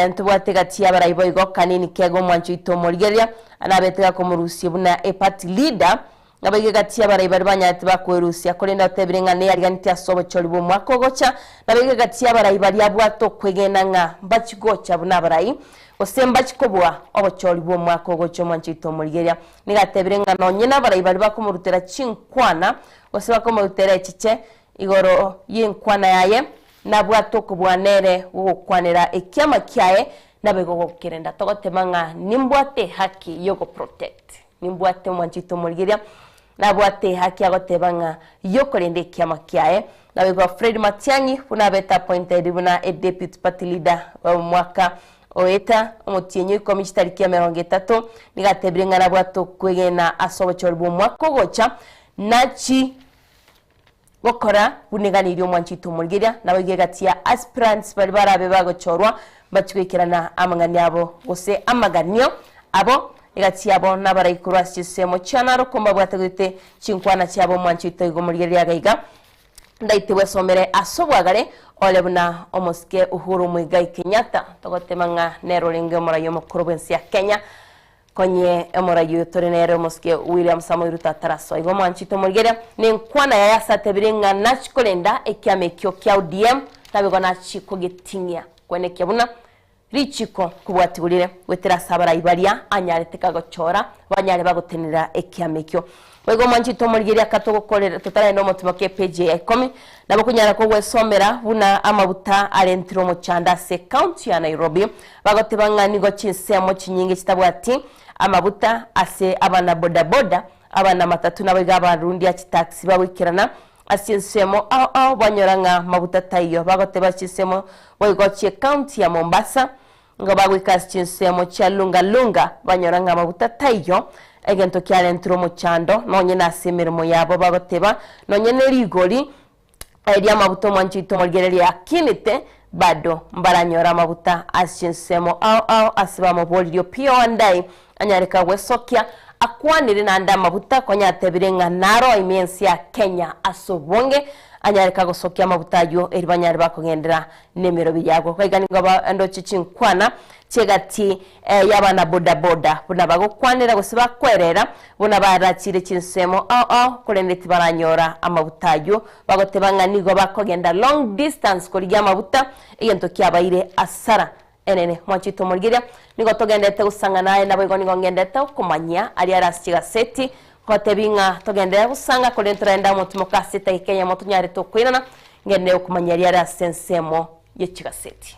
Ntobwate egati y'abarai boigo Kanini Kega omwanchi oito omorigereria, nabete gakomorusia buna eparty leader, Naboigo egati y'abarai baria banyarete bakwerusia, korende otebire ng'a neyariganeti ase obochori bw'omwaka ogocha. Naboigo egati y'abarai baria abwate okwegena ng'a mbachie gocha buna abarai, gose mbachie kobua obochori bw'omwaka ogocha omwanchi oito omorigereria. Nigo atebire ng'a nonye nabarai baria bakomorutera chinkwana, gose bakomorutera echeche igoro y'enkwana yaye, nabwate okobua nere gogokwanera ekiama kiaye, naboigo gokerenda togoteba ng'a nimbwate ehaki y'ogoprotect. Nimbwate omwanchete omorigereria, nabwate ehaki agoteba ng'a y'okorenda ekiama kiaye. Naboigo Fred Matiang'i buna abete appointed buna e deputy party leader omwaka oeta omotienyi o ikomi chitariki emerongo etato, nigo atebire ng'a nabwate okwegena ase obochori bw'omwaka ogocha nachi Gokora buna eganirie omwanchete omorigereria, naboigo egati ya aspirants baria barabe bagochorwa mbachie goikerana amang'ani abo gose amaganio abo egati yabo nabarai korwa ase chinsemo chia Narok mbabwate goete chinkwana chiabo omwanchete oigo omorigereria iga iga ndaite bwesomere ase obwagare ore buna omosike Uhuru Muigai Kenyatta togotema ng'a nere orenge omorai omokoro bwense ya Kenya. Konye omorai oyo tore nere omosike William Samoei Ruto atarasoa igo omwanchete omorigereria nenkwana yaye ase atebire ng'a nachie korenda ekiama ekio kia ODM naboigo nachie kogeting'ia kwenekia buna richiko kobwatigwa rire goetera ase abarai baria anyarete kagochora banyare bagotenenera ekiama ekio. Boigo omwanchete omorigereria akatogokorera totarenda omotimoka epeji eye ya ikomi nabo okonyara kogwesomera buna amabuta arentire omochando ase ecounty ya Nairobi bagoteba ng'a nigo chinsemo chinyinge chitabwati amabuta ase abana bodaboda, abana matatu naboigo abarundia chitaxi bagoikerana ase chinsemo ao ao banyora ng'a mabuta taiyo bagoteba chinsemo boigo chiecounty ya Mombasa Nigo bagoika ase chinsemo chia Lunga Lunga, banyora ng'a amaguta taiyo, egento kiarentire omochando, nonye nase emeremo yabo bagoteba, nonye ne rigori ri'amaguta omwancho oito omorigereria akinete, bado mbaranyore amaguta ase chinsemo ao ao ase bamoboririe Opiyo Wandayi anyare kagwesokia akwanire naende amaguta konya atebire ng'a naro ime ense ya Kenya ase obonge anyare kagosokia amaguta ayio eri banyare bakogendera nemerobio yabo. Baiga nigo bandoche chinkwana chi'egati y'abana bodaboda, buna bagokwanera gose bakwerera, buna barachire chinsemo ao ao, korende tibaranyora amaguta ayio. Bagoteba ng'a nigo bakogenda long distance korigia amaguta, egento kiabaire asara enene. Mwanchete omorigereria, nigo togenderete gosang'ana aye, naboigo nigo ngenderete gokomanyia aria are ase chigaseti, ngotebi ng'a togenderere gosanga, korende torende amo timoka ase edagika eyemo tonyarete okoirana, Ngende okomanya aria are ase ensemo ye chigaseti.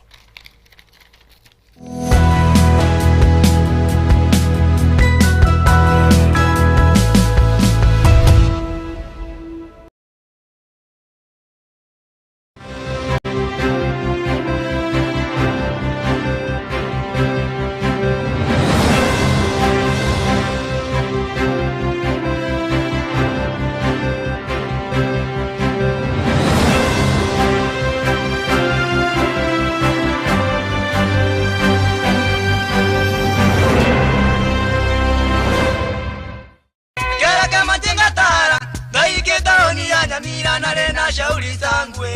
Kera kemache ngatara, ngaika etaoni ya Nyamira nare na shauri sangwe,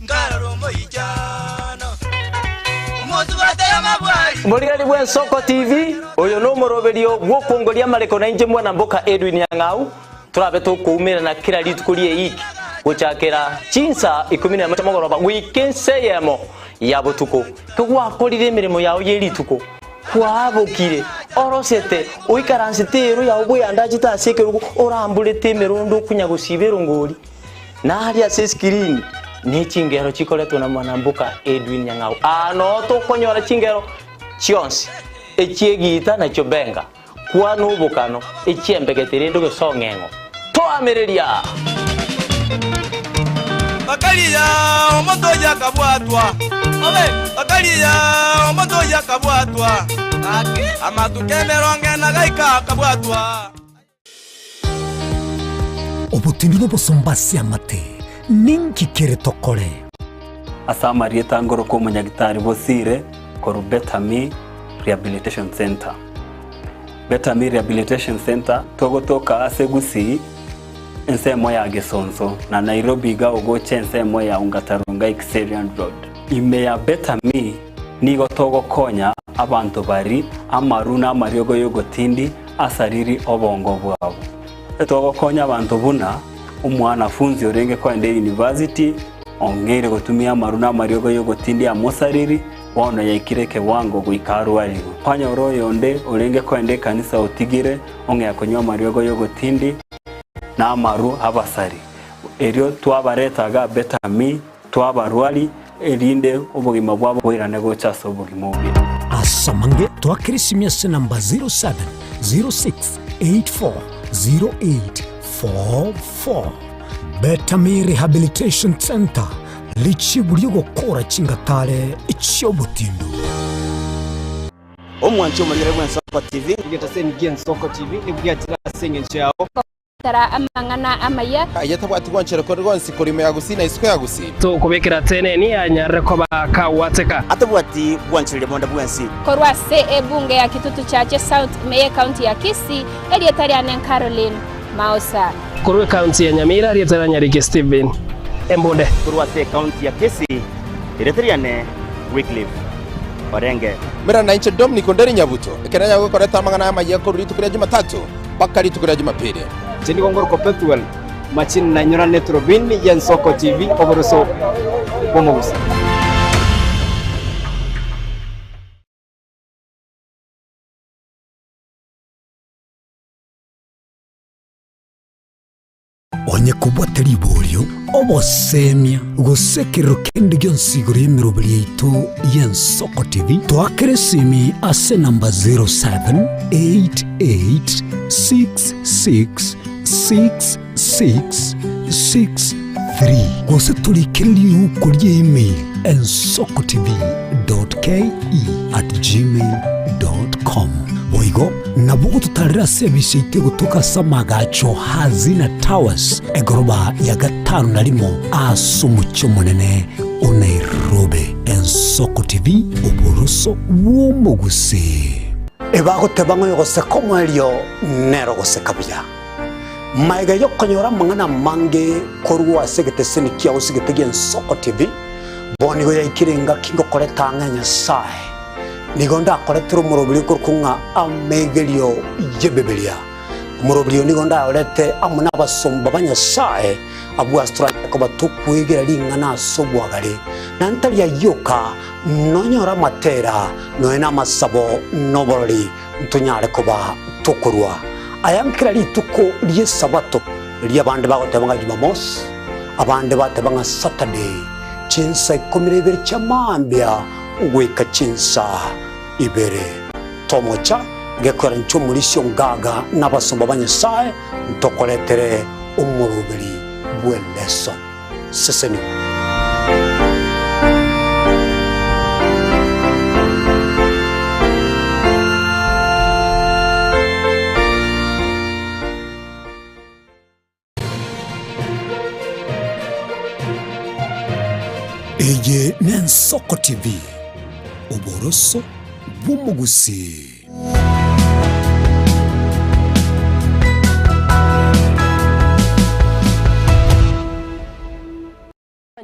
nkarora omoichano. Omosubati amabwari. Omorigani bw'Ensoko TV, oyo nomoroberio bw'okwongoria amareko nainche mwana mboka Edwin Nyang'au, Torabe tokoumerana kera rituko ri'eiki, gochakera chinsa ikomi nemo chia mogoroba goika ensa eyemo ya botuko. Kegwakorire emeremo yao ye rituko, kwabokire. Orosete oikaransete ero yao bweyandachete ase ekerogo oramborete emerondo okonya gosiba erongori, na aria ase esikirini ne chingero chikoretwa na mwanamboka Edwin Nyang'au. Aa noo tokonyora chingero chionsi, echi'egiita na chiobenga, kwana obokano, echi'embegete rende ogesong'eng'o. Toamereria! Bakaria omonto oyio akabwatwa, bakaria omonto oyio akabwatwa, amatuko emerongo ena gaika akabwatwa. Obotindi nobosomba ase amate, ninki kere tokore? Ase amarieta ngoroka omonyagitari Bosire korwa Betami Rehabilitation Centre. Betami Rehabilitation Centre togotoka ase Gusii ensemo ya Gesonso na Nairobi iga ogocha ensemo ya Ongata Rongai Kiserian Road. Ime ya Betami nigo togokonya abanto bari amaru na amariogo y'ogotindi asariri obongo bwabo. Togokonya abanto buna omwanafunzi orenge koenda eyunivasiti ong'eire gotumia amaru na amariogo y'ogotindi amosariri bono yaikire ekewango goika arwarigwe. Kwanyora oyonde orenge koenda ekanisa otigire ong'ea konywa amariogo y'ogotindi na amaru abasari. Erio twabareta iga Betami, twabarwari, erinde obogima bwabo boirane gocha ase obogima obuya. Ase amange twakere esimi ase namba 0706840844. Betami Rehabilitation Centre, richibu ri'ogokora chingatare chi'obotindu. Omwanchi omorigere bw'Ensoko TV. Egetaseni gi'Ensoko TV nigo giachire ase engencho yao. Tara amang'ana amaya. Aye tabwati gwanchera konde gwonsi korwa ime ya Gusii na isiko ya Gusii. Tokobekera teneni anyarire koba kagwateka. Atabwati gwanchereria bonde bwensi. Korwa ase ebunge ya Kitutu Chache South ime y'ecounty ya Kisii, erieta riane Caroline Maosa. Korwa ecounty ya Nyamira, erieta ria Nyariki Stephen Embunde. Korwa ase ecounty ya Kisii, erieta riane Wycliffe Orenge. Mera nainche Dominic Onderi Nyabuto, ekero nanyare gokoreta amang'ana amayia korwa rituko ria Jumatatu mpaka rituko ria Jumapili. Inche nigo ngorokwa Pethuel Machini nainyora Eturubini y'Ensoko TV oboroso bw'omogusi. Onye kobwate riborio, obosemia, gose ekerero kende gionsi igoro y'emeroberi yaito y'Ensoko TV, toakere esimi ase enamba 0788666663 gose torikere riuko ria email ensokotv.ke@gmail.com. Boigo nabo ogototarera ase ebise yaito egotoka ase amagacho Hazina Towers, egoroba ya gatano na rimo ase omochie omonene o Nairobi. Ensoko TV, oboroso bw'omogusii. Ebagoteba ng'a oyogoseka omoerio nere ogoseka buya. Magega y'okonyora amang'ana amange korwa ase egeteseni kiao ase egete gi'Ensoko TV, bono nigo yaikire engaki ngokoreta ang'e Nyasae. Nigo ndakoretere omoroberi okorokwa ng'a Amegerio y'Ebibilia. Omoroberi oyo nigo ndayorete amo nabasomba ba Nyasae, abwo ase toranyare koba tokwegera ring'ana ase obwagare, na ntari ayio oka, nonyore amatera, nonya namasabo, na oborori, ntonyare koba tokorua aya nkera rituko ri'Esabato, erio abande bagoteba ng'a Jumamosi, abande bateba ng'a Saturday, chinsa ikomi na ibere chia mambia goika chinsa ibere. Tomocha gekoera inche omorisia ongaga na abasomba ba Nyasae ntokoretere omoroberi bw'eleson. Sesenigwa. Eye n'Ensoko TV, oboroso bw'omogusii.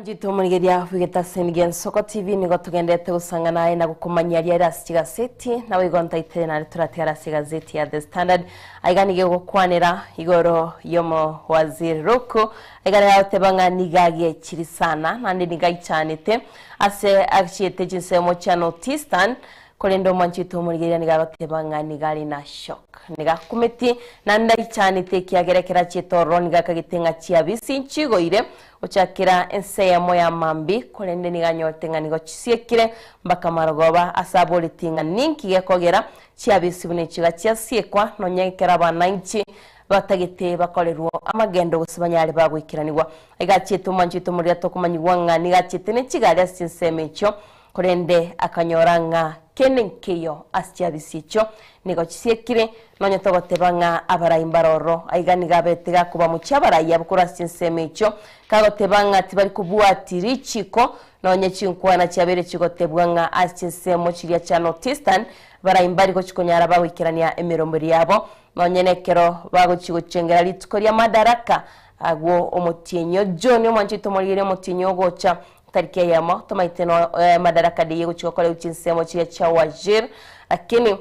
Njito omorigeria bw'egetaseni gia Ensoko TV nigo togenderete gosang'ana aye na gokomanyia riaire ase chigaseti nabo igo ntaitire naende toratigare ase egazeti ya The Standard aiga nigo egokwanera igoro y'omowaziri Ruku aiga nigo agoteba ng'a nigo agechiri sana naende nigo aichanete ase achiete chinsemo chia North Eastern. Korende omwanchete omorigereria nigo agoteba ng'a nigo are na shock. Nigo akumetie, naende aichanete ekiagera ekero achiete ororo nigo akagete ng'a chiabisi nchigoire gochakera ense eyemo ya mambia, korende nigo anyorete ng'a nigo chisiekire mpaka marogoba ase aboretie ng'a ninki gekogera chiabisi buna echi iga chiasiekwa nonya ekero abananchi batagete bakorerwe amagendo gose banyare bagoikeranigwa. Iga achiete omwanchete omorigereria tokomanyigwa ng'a nigo achiete ne chigari ase chinsemo echio Korende akanyora ng'a kende nkeiyo ase chiabisi echio nigo chisiekire, nonya togoteba ng'a abarai mbare ororo. Aiga nigo abete gakobamochia abarai abwo korwa ase chinsemo echio, kagoteba ng'a tibari kobwati richiiko, nonya chinkwana chiabeire chigotebwa ng'a ase chinsemo chiria chia North Eastern barai mbari gochi konyara bagoikerania emeromberio yabo, nonya nekero bagochi gochengera rituko ria Madaraka, agwo omotienyi o June, omwanchete omorigereria omotienyi ogocha. Tariki eyemo tomaete no madaraka deye gochia gokora chinsemo chiria chia Wajir, lakini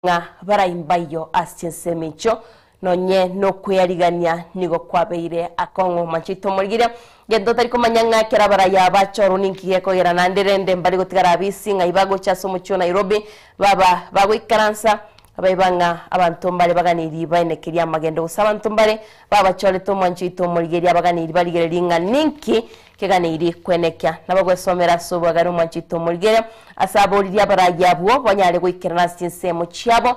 ng'a barai mbaiyo ase chinsemo echio, nonye nokwearigania nigo kwabeire akong'u. Manche tomorigire gento otari komanya ng'a ekero abarai aba bachorwa ninki gekogera naende rende mbari gotigara abisi ng'ai bagocha ase omochie o Nairobi baba bagoikaransa Abaiba ng'a abanto mbare baganeirie baenekerie amagendo, gose abanto mbare babachorete omwancho oito omorigereria abaganeirie barigererie ng'a ninki keganeirie kwenekia. Nabagwesomera ase obwagare omwancho oito omorigereria, ase aboririe abarai abwo banyare goikerana ase chinsemo chiabo,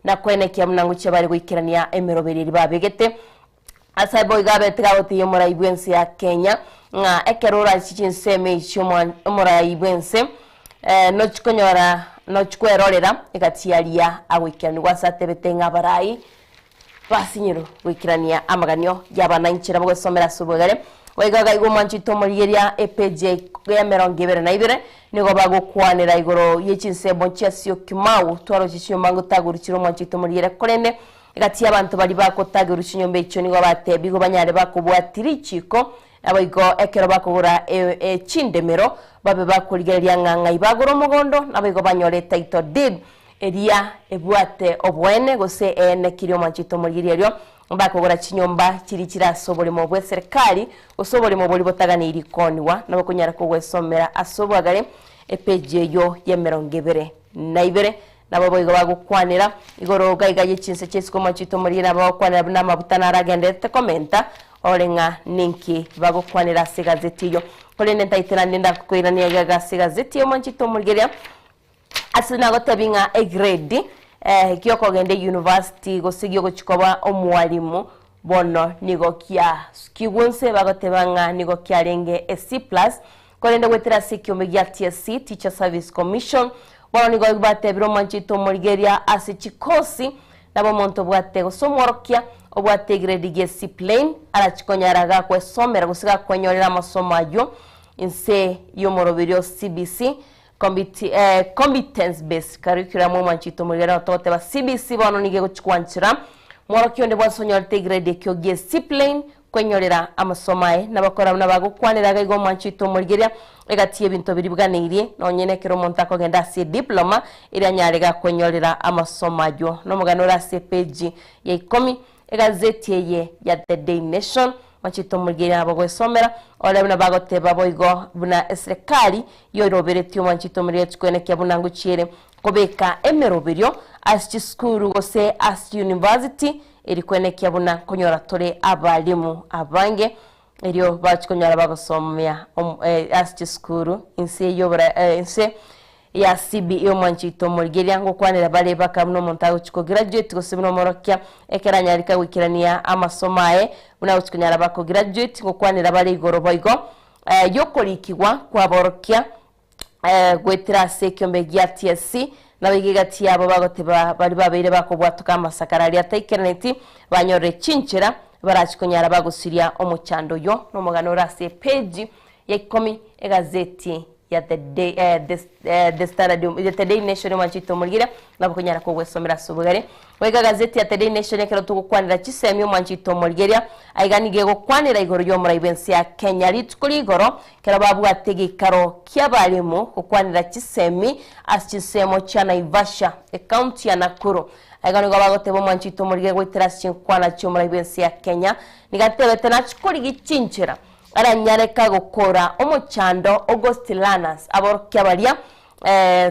na kwenekia buna ngochia bare goikerania emeroberio eria babegete. Ase boigo abete gagotebia omorai bw'ense ya Kenya ng'a ekero orache chinsemo echi omorai bw'ense nochi konyora nochi kwerorera egati aria agoikeranigwa ase atebete ng'a abarai basinyirwe goikerania amaganio y'abanainchi nabo gosomera ase obogare. Boigo agaigwa omwancho oito omorigeria epeji ya emerongo ebere na ibere nigo bagokwanera igoro ye chinsemo chia Syokimau twaroche chinyomba ngotaguru chire omwancho oito omorigeria korende Egati y'abanto baria bagotagerwa chinyomba echio nigo bateebigwe banyare bakobwatia richiiko, naboigo ekero bakogora chindemero babe bakorigereria ng'a ng'ai bagora omogondo, naboigo banyore etitle deed eria ebwate oboene gose eenekirie omwanchete omorigereria erio bakogora chinyomba chiria chire ase oboremo bw'eserekari gose oboremo boria botaganeirie koonigwa nabo okonyara kogwesomera ase obwagare epeji eyio y'emerongo ebere na ibere. Nabo boigo bagokwanera igoro gaiga ye chinse chi'isiko omwanchete omorigia nabo bagokwanera buna amabuta naragendererete komenta ore ng'a ninki bagokwanera ase egazeti eyio. Korende ntaete naende ndakoirania iga ase egazeti eye omwanchete omorigereria ase nagotebi ng'a egrade giokogenda eyunivasiti gose giogochia koba omwalimu bono nigo kiasukigwe inse bagoteba ng'a nigo kiarenge e C plus Korende goetera ase ekiombe gia TSC, Teacher Service Commission, bono nigo batebire omwanchete omorigeria ase chikosi, nabo omonto obwate gose omworokia obwate egrade gie C plain arachi konyara gakwesomera gose gakwenyorera amasomo ayio inse y'omoroberio CBC, Competence Based Curriculum omwanchete omorigeria nabo togoteba CBC bono nigo egochi kwanchera mworokia onde bwensi onyorete egrade ekio gie C plain Kwenyorera amasomo aye, nabakora buna bagokwanera iga igo omwancho oito omorigeria egati y'ebinto biria biganeirie, nonye nekero omonto akogenda ase ediploma eria anyare gakwenyorera amasomo ayio. Nomogano ore ase epeji ya ikomi egazeti eye ya The Day Nation. Omwancho oito omorigeria nabo ogwesomera ore buna bagoteba boigo buna eserekari yoiroberetie omwancho oito omorigeria chikwenekia buna ngochiere kobeka emeroberio ase chisukuru gose ase chiyunivasiti Eri kwenekia buna nkonyora tore abalimu abange, erio bachi konyora bagosomia ase chisukuru inse y'obora inse ya CBE omwanchi oito omorigeria ngokwanera bare baka buna omonto agochi ko graduate gose buna omorokia ekero anyareka goikerania amasomo aye buna agochi konyara bako graduate ngokwanera bare igoro boigo yokorikigwa kwaborokia goetera ase ekiombe gia TSC, nabo egati yabo bagoteba baria babeire bakobwatoka amasakara aria ataikeraneti, banyorire chinchera barachi konyara bagosiria omochando oyio. Nomogano ore ase epeji ya ikomi egazeti ya The Day, The Standard, The Daily Nation omwanchete omorigire nabo okonyara kogwesomera ase obogare. Goika egazeti ya The Daily Nation ekero togokwanera chisemi omwanchete omorigeria aiga nigo egokwanera igoro y'omorai bw'ense ya Kenya rituko rigoro Ekero babwate egeikaro ki'abalimu gokwanera chisemi ase chinsemo chia Naivasha, ecounty ya Nakuru. Aiga nigo bagoteba omwanchi oito omorige goetera ase chinkwana chi'omorai bw'ense ya Kenya, nigo atebete nachie korigia chinchera aranyare kagokora omochando o ghost learners, aborokia baria.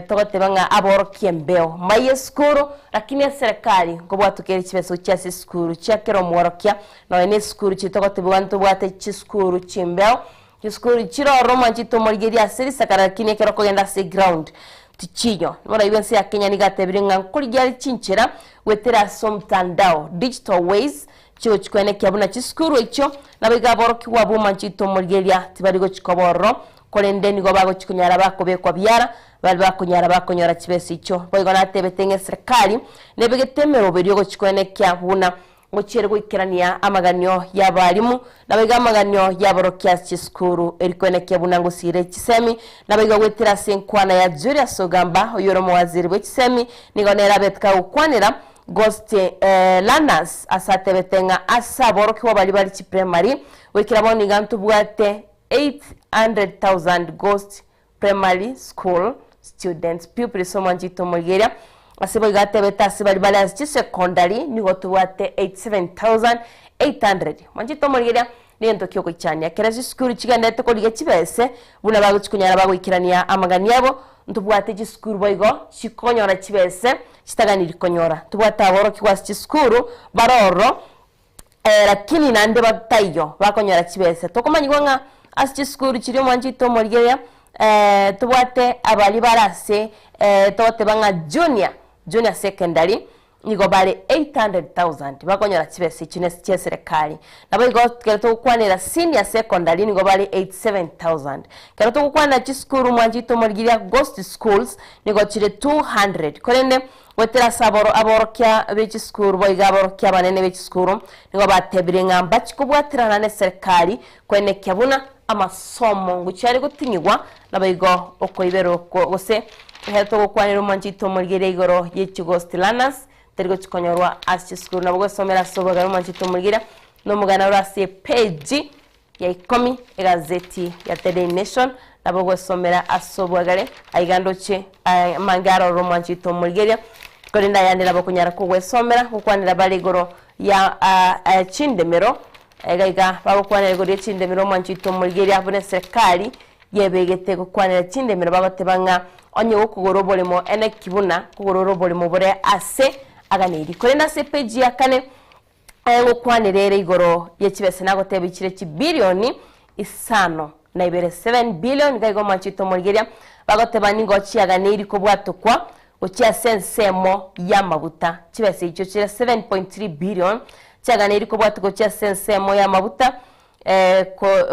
Togoteba ng'a aborokia embeo maiyo esukuru, lakini eserekari nkobwatoka ere chibesa gochia ase esukuru chia kera omworokia, nonya na esukuru chiria togotebigwa ntobwate chisukuru chimbeo, chisukuru chire ororo mwanchete omorigereria ase risakara lakini ekero okogenda ase eground tichiyo. Bono ense ya Kenya nigo atebire ng'a nkorigia are chinchera goetera ase omtandao, digital ways, chigochi koenekia buna chisukuru echio nabo iga aborokigwa abwo mwanchete omorigereria tibari gochi koba ororo Korende nigo bagochia konyara bakobekwa biara, baria bakonyara bakonyora chibesa echio. Boigo natebete ng'a eserekari nebegete emeroberio gochia koenekia buna ngochiere goikerania amaganio y'abalimu, naboigo amaganio y'aborokia ase chisukuru, eri koenekia buna ngosiire chisemi, naboigo goetera ase enkwana ya Julius Ogamba, oyore omowaziri bwe chisemi, nigo nere abete kagokwanera Ghost Learners ase atebete ng'a ase aborokigwa baria bare chiprimary, goikera bono iga ntobwate 800,000 Ghost Primary School students, pupils omwanchete omorigereria, ase boigo atebete ase baria bare ase chisecondary nigo tobwate 87,800. Mwanchete omorigereria, negento kia ogoichania ekero chisukuru chigenderete korigia chibese buna bagochi konyara bagoikerania amagani abo, ntobwate chisukuru boigo chikonyora chibese chitaganiri konyora. Ntobwate aborokigwa ase chisukuru bare ororo. Lakini naende bataiyo bakonyora chibesa. Tokomanyigwa ng'a ase chisukuru chiria omwanchete omorigereria tobwate abaria bare ase togoteba ng'a junior, junior secondary nigo bare 800,000 bakonyora chibesa echio ne chia eserekari. Naboigo ekero togokwanera senior secondary nigo bare 87,000. Ekero togokwanera chisukuru omwanchete omorigereria ghost schools nigo chire 200 korende Goetera ase aboro aborokia be chisukuru boigo aborokia abanene be chisukuru nigo batebire ng'a mbachi kobwaterana neserikari koenekia buna amasomo ngochia are goting'igwa naboigo okoibera oko gose ekero togokwanera omwanchito omorigereria igoro ye chighost learners tari gochi konyorwa ase chisukuru nabo gwesomera ase obogare omwanchito omorigereria nomogana ore ase epeji ya ikomi egazeti ya The Daily Nation, nabo ogwesomera ase obwagare aiga ndoche amange aroro omwanchete omorigereria, korende ayande nabo okonyara kogwesomera gokwanera bare igoro ya chindemero, iga iga bagokwanera igoro ye chindemero omwanchete omorigereria buna eserekari yebegete gokwanera chindemero bagoteba ng'a onye gokogora oboremo eneki buna kogora ore oboremo bore ase aganeirie. Korende ase epeji ya kane Aye ngokwanera ere igoro ye chibesa nagotebia chire chibilioni isano na ibere, 7 billion, iga igo omwanchete omorigeria, bagoteba nigo chiaganeiri kobwatokwa gochia ase ensemo y'amaguta. Chibesa echio chire 7.3 billion chiaganeiri kobwatokwa gochia ase ensemo y'amaguta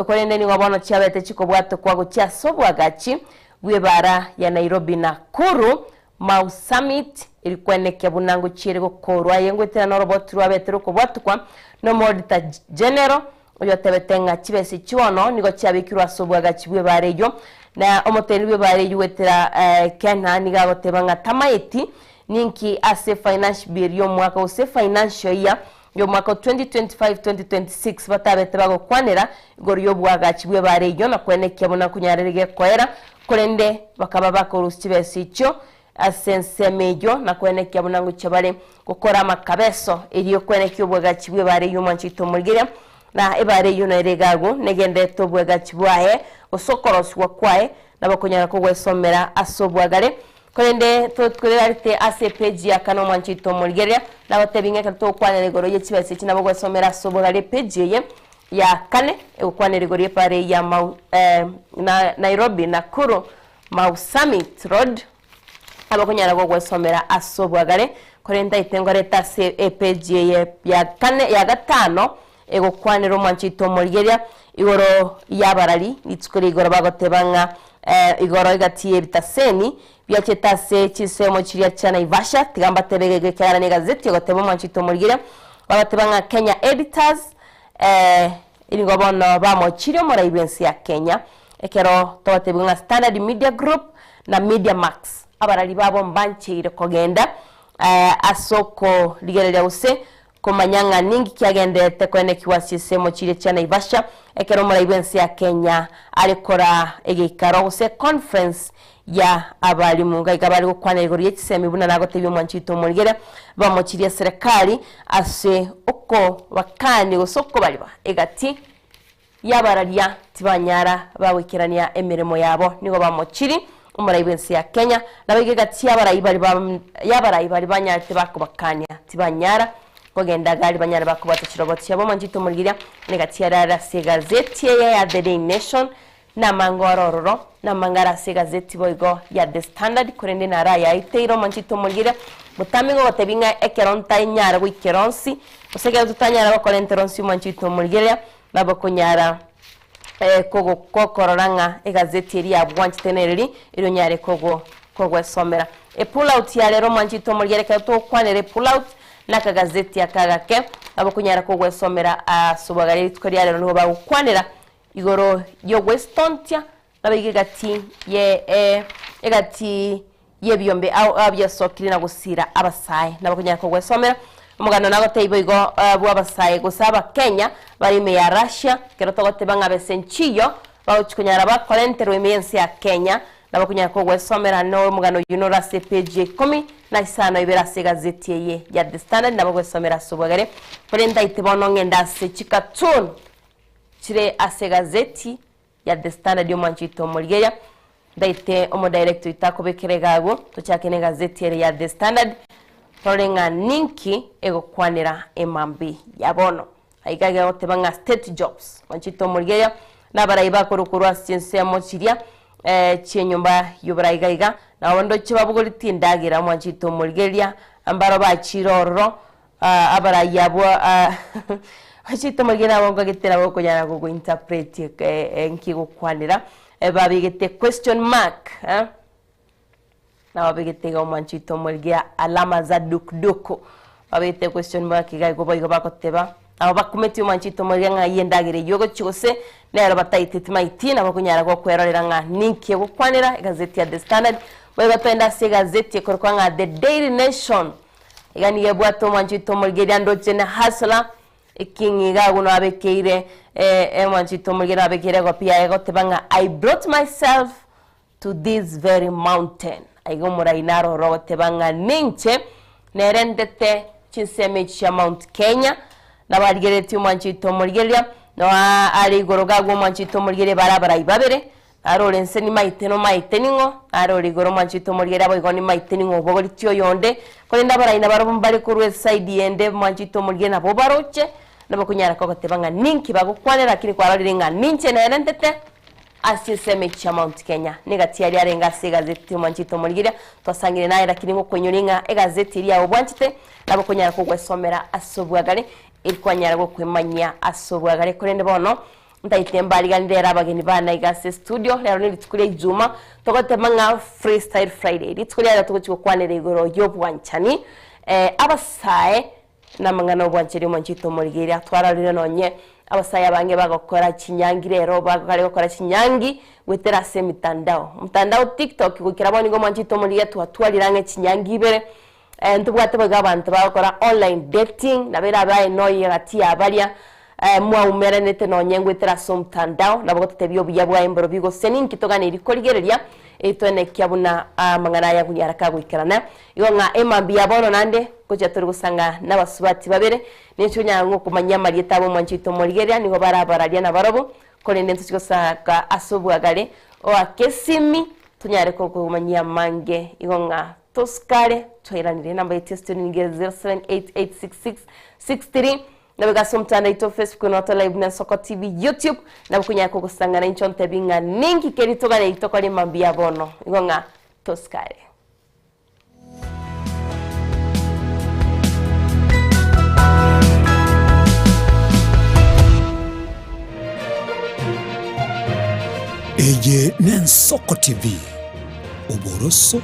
korende nigo bono chiabete chikobwatokwa gochia ase obwagachi bw'ebara ya Nairobi Nakuru Mau Summit, erikwenekia buna ngochia ere gokorwa aye ngoetera noroboti rwabete rokobwatukwa n'Omoauditor General, oyotebete ng'a chibesa echi bono nigo chiabekirwe ase obwagachi bw'ebaara eyio. Na omoteneneri bw'ebaara eyio goetera Kena nigo agoteba ng'a tamaeti ninki ase Finance Bill y'omwaka gose Financial Year y'omwaka o 2025-2026 batabete bagokwanera igoro y'obwagachi bw'ebaara eyio na kwenekia buna nkonyarere gekoera, korende bakaba bakorusia chibesa echio ase ensemo eyio na kwenekia buna ngochia bare gokora amakabeso erio kwenekia obwagachi bw'ebaara eyio omwanchete omorigereria, na ebaara eyio nere iga agwo negenderete obwagachi bwaye gose okorosigwa kwaye, nabo okonyara kogwesomera ase obwagare. Korende tokorerarete ase epeji ya kane omwancho oito omorigereria, nagotebi ng'a ekero togokwanera igoro ye chibesa echi nabo ogwesomera ase obogare epeji eye ya kane egokwanera igoro y'epara eye ya Mau na Nairobi Nakuru Mau Summit Road nabo okonyara gogwesomera ase obwagare. Korende ntaete ngorete ase epeji eye ya kane ya gatano egokwanera omwancho oito omorigereria igoro y'abarari rituko ria igoro bagoteba ng'a igoro egati y'ebitaseni biachete ase chinsemo chiria chia Naivasha, tiga mbatebe iga iga ekiagera na egazeti egoteba omwancho oito omorigereria, bagoteba ng'a Kenya Editors nigo bono bamochirie omorai bw'ense ya Kenya ekero togotebiwa ng'a Standard Media Group na Media Max abarari babo mbancheire kogenda ase okorigereria gose Komanya ng'a ninki kiagendererete koenekigwa ase chinsemo chiria chia Naivasha ekero omorai bw'ense ya Kenya are koraa egeikaro gose econference ya abalimu. Gaiga bare gokwana igoro ye chisemi buna nagotebia omwanchi oito omorigere bamochirie eserekari ase okobakania gose okobariba egati y'abararia tibanyara bagoikerania emeremo yabo nigo bamochiri. Omorai bw'ense ya Kenya, naboigo egati y'abarai baria ba y'abarai baria banyarete bakobakania tibanyara kogenda gari banyare bakobwata chiroboti chiabo. Omonchete omorigereria negati yare are ase egazeti eye ya The Daily Nation, namange ore ororo, namange are ase egazeti boigo ya The Standard, korende naro ayaeteire omonchete omorigereria, botambe ngogotebia ng'a ekero ntanyare goikera onsi, gose ekero totanyara gokorentera onsi omonchete omorigereria, nabo konyara kogo gokorora ng'a egazeti eria yabwanchete nereri, erio onyare kogo kogwesomera. Epull out ya rero mwanchete omoriere ekero togokwanera epull out, na akagazeti aka agake, nabo okonyara kogwesomera ase obwagare rituko ria rero nigo bagokwanera igoro yogwestontia nabo iga egati ye egati y'ebiombe ao ao biasokire na gosira abasae. Nabo okonyara kogwesomera omogano nagotebia boigo bw'abasae gose abakenya bare ime ya Russia, ekero togoteba ng'a bese nchiyo bagochi konyara bakorenterwa ime y'ense ya Kenya. Nabo okonyara kogwesomera na omogano oyio nore ase epeji ya ikomi na isano ibere ase egazeti eye ya The Standard nabo ogwesomera ase obwegere. Korende ntaete bono ng'ende ase chicartoon chire ase egazeti ya The Standard omwancho oito omorigereria, ndaite omodirector oito akobekere iga agwo, tochake na egazeti ere ya The Standard, torore ng'a ninki egokwanera emambi ya bono. Aiga iga egoteba ng'a state jobs, omwancho oito omorigereria, na abarai bakorwa korwa ase chinsemo chiria chienyomba y'oborai iga iga, nabo ndoche babogoretie endagera omwancho oito omorigereria, mbaro bachire ororo, Abarai abwo bachete omorigena abo nkagete nabo okonyara gogo interpret nki gokwanera babegete question mark nabo babegete iga omwancho oito omorigia alama za dukuduku babegete question mark iga igo boigo bagoteba nabo bakumeti omwancho oito omorigia ng'a eywo endagera eywo egochia gose nero bataete timaeti nabo okonyara gokwerorera ng'a ninki egokwanera egazeti ya The Standard boigo toende ase egazeti ekorokwa ng'a The Daily Nation. Iga nigo ebwate omwancho oito omorigereria ndoche na Hustler, eking'i iga agwo nabekeire omwancho oito omorigereria nabekeire egopi yaye egoteba ng'a I brought myself to this very mountain. Aiga omorai naro oro ogoteba ng'a ninche nerentete chinsemo echi chia Mount Kenya, nabo arigereretie omwancho oito omorigereria, noa are igoro iga agwo omwancho oito omorigereria bare abarai babere, Arore inse nimaete nomaete ning'o, arore igoro mwanchete omorigereria boigo nimaete ning'o obogoritie oyonde, korende abarai nabarabwo mbare korwa esaidi ende mwanchete omorigereria nabo baroche, nabakonyara kogoteba ng'a ninki bagokwanera lakini kwarorire ng'a ninche nerentete ase ensemo echi chia Mount Kenya. Negati aria arenge ase egazeti mwanchete omorigereria twasangire naye lakini ngokoinyoria ng'a egazeti eria yago bwanchete nabo okonyara kogwesomera ase obwagare eri kwanyara gokwemanyia ase obwagare korende bono Ntaete mbariganire ere abageni bane aiga ase estudio, rero ne rituko ria Ijuma, togoteba ng'a Freestyle Friday. Rituko ria rero togochia gokwanera igoro y'obwanchani, abasae na amang'ana obwanchani omonche oito omorigereria. Twarorire nonye abasae abange bagokora chinyangi rero, bagare gokora chinyangi goetera ase emitandao. Omotandao TikTok goikera bono nigo omonche oito omorigereria twatwarire ang'e chinyangi ibere, ntobwate boigo abanto bagokora online dating, nabo erabe aye noyo egati ya baria mwaumeranete nonye ngoetera ase omotandao, nabo gototebia obuya bwaye mborobi gose ninki toganeiri korigereria, etoenekia buna amang'ana aya agonyara kagoikerana. Igo ng'a emambia ya bono naende, ngochia tore gosanga nabasubati babere, ninche onyare gokomanyia amarieta abo omwancho oito omorigereria, nigo bare abararia nabarobwo, korende ntochie gosanga ase obwagare oake esimi, tonyare kokomanyia amange, igo ng'a tosikare twairanire. Enamba yaito ya studio nigo ere 07886663. Nabo iga ase omotandao oito o Facebook noto live na Nsoko TV YouTube, nabo okonyara kogosang'ana inche ontebi ng'a ninki keri toganeri tokore mambia bono. Igo ng'a tosikare. Eye n'Ensoko TV, oboroso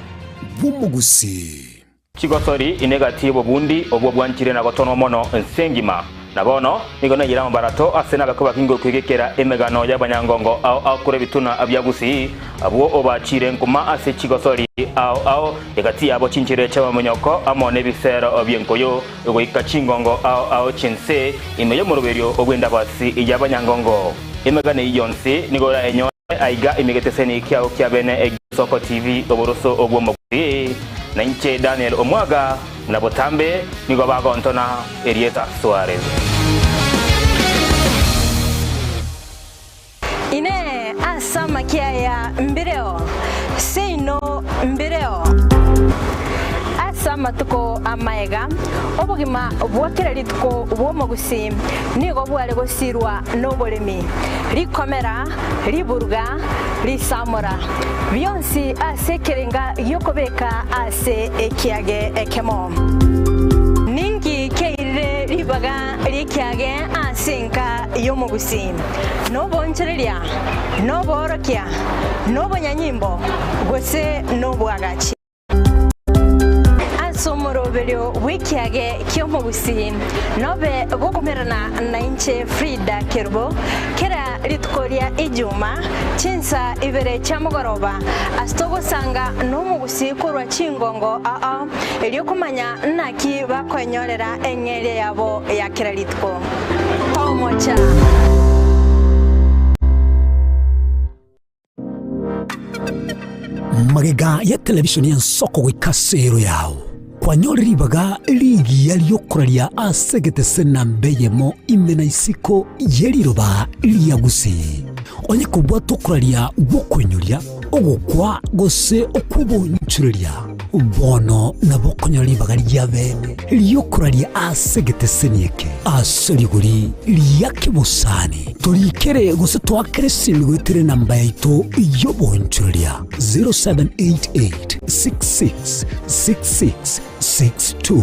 bw'omogusii. Chigosori ine egati y'obobundi obwo bwanchire na gotonwa mono ense engima. Na bono nigo naiyire amabarato ase nabakwe bakinge okwegekera emegano y'abanyangongo ao ao korwa ebituna bia Gusii, abwo obachiire nkuma ase chigosori ao ao, egati yabo chinchera chi'amamonyoko amo nebisero bi'enkoyo, goika chingongo ao ao chi'ense ime y'omoroberio bw'endabasi y'abanyangongo. Emegano eyio yonsi nigo orayenyore aiga ime geteseni kiao kia bene Soko TV oboroso obw'omogusii, na inche Daniel Omwaga, na botambe nigo bagontona erieta Suarez. Inee! Ase amakia aya mbireo? Seino. biaino mbireo. Ase amatuko amaega, obogima bwa kera rituko bw'omogusii nigo bware gosirwa noboremi, rikomera, riburuga, risamora, bionsi ase ekerenga gi'okobeka ase ekiage ekemo. Ninki keirire ribaga ri'ekiage ase enka y'omogusii? Nobonchoreria, noboorokia, nobonyanyimbo, gose nobwagachi? Ase omoroberio bw'ekiage ki'omogusii, nobe gokomerana nainche Frida Kerubo, kera rituko ria Ijuma, chinsa ibere chia mogoroba, ase togosanga nomogusii korwa chingongo ao, erio komanya naki bakoenyorera eng'eria yabo ya kera rituko. Tomocha! Magega ya televishoni y'ensoko goika ase ero yao, kwanyore ribaga rigiya ri'okoraria ase egetese namba eyemo ime na isiko ye riroba ria Gusii. Onye kobwate okoraria gw'okoinyoria, ogokwa gose okw'obonchoreria, bono nabo okonyora ribaga ria bene ri'okoraria ase egeteseni eke ase rigori ria kebosani. Torikere gose toakere esimi goetera enamba yaito y'obonchoreria 0788 66 66 62.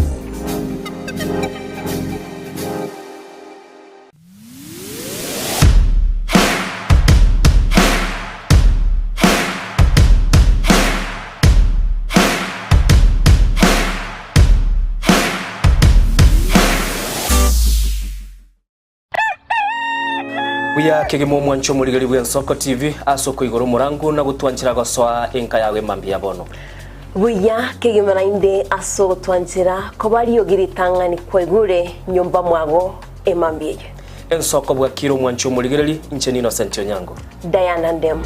Buya kegima omwancho omorigeri bw'Ensoko TV ase okoigora omorango na gotwanchera gosoa enka yago emambia ya bono. Buya kegima naende ase ogotwanchera koba riogi ritang'ani kwaigure nyomba mwago emambia eye. Ensoko bwakire omwancho omorigereri, inche n'Innocent Onyango. Diana Ndemo.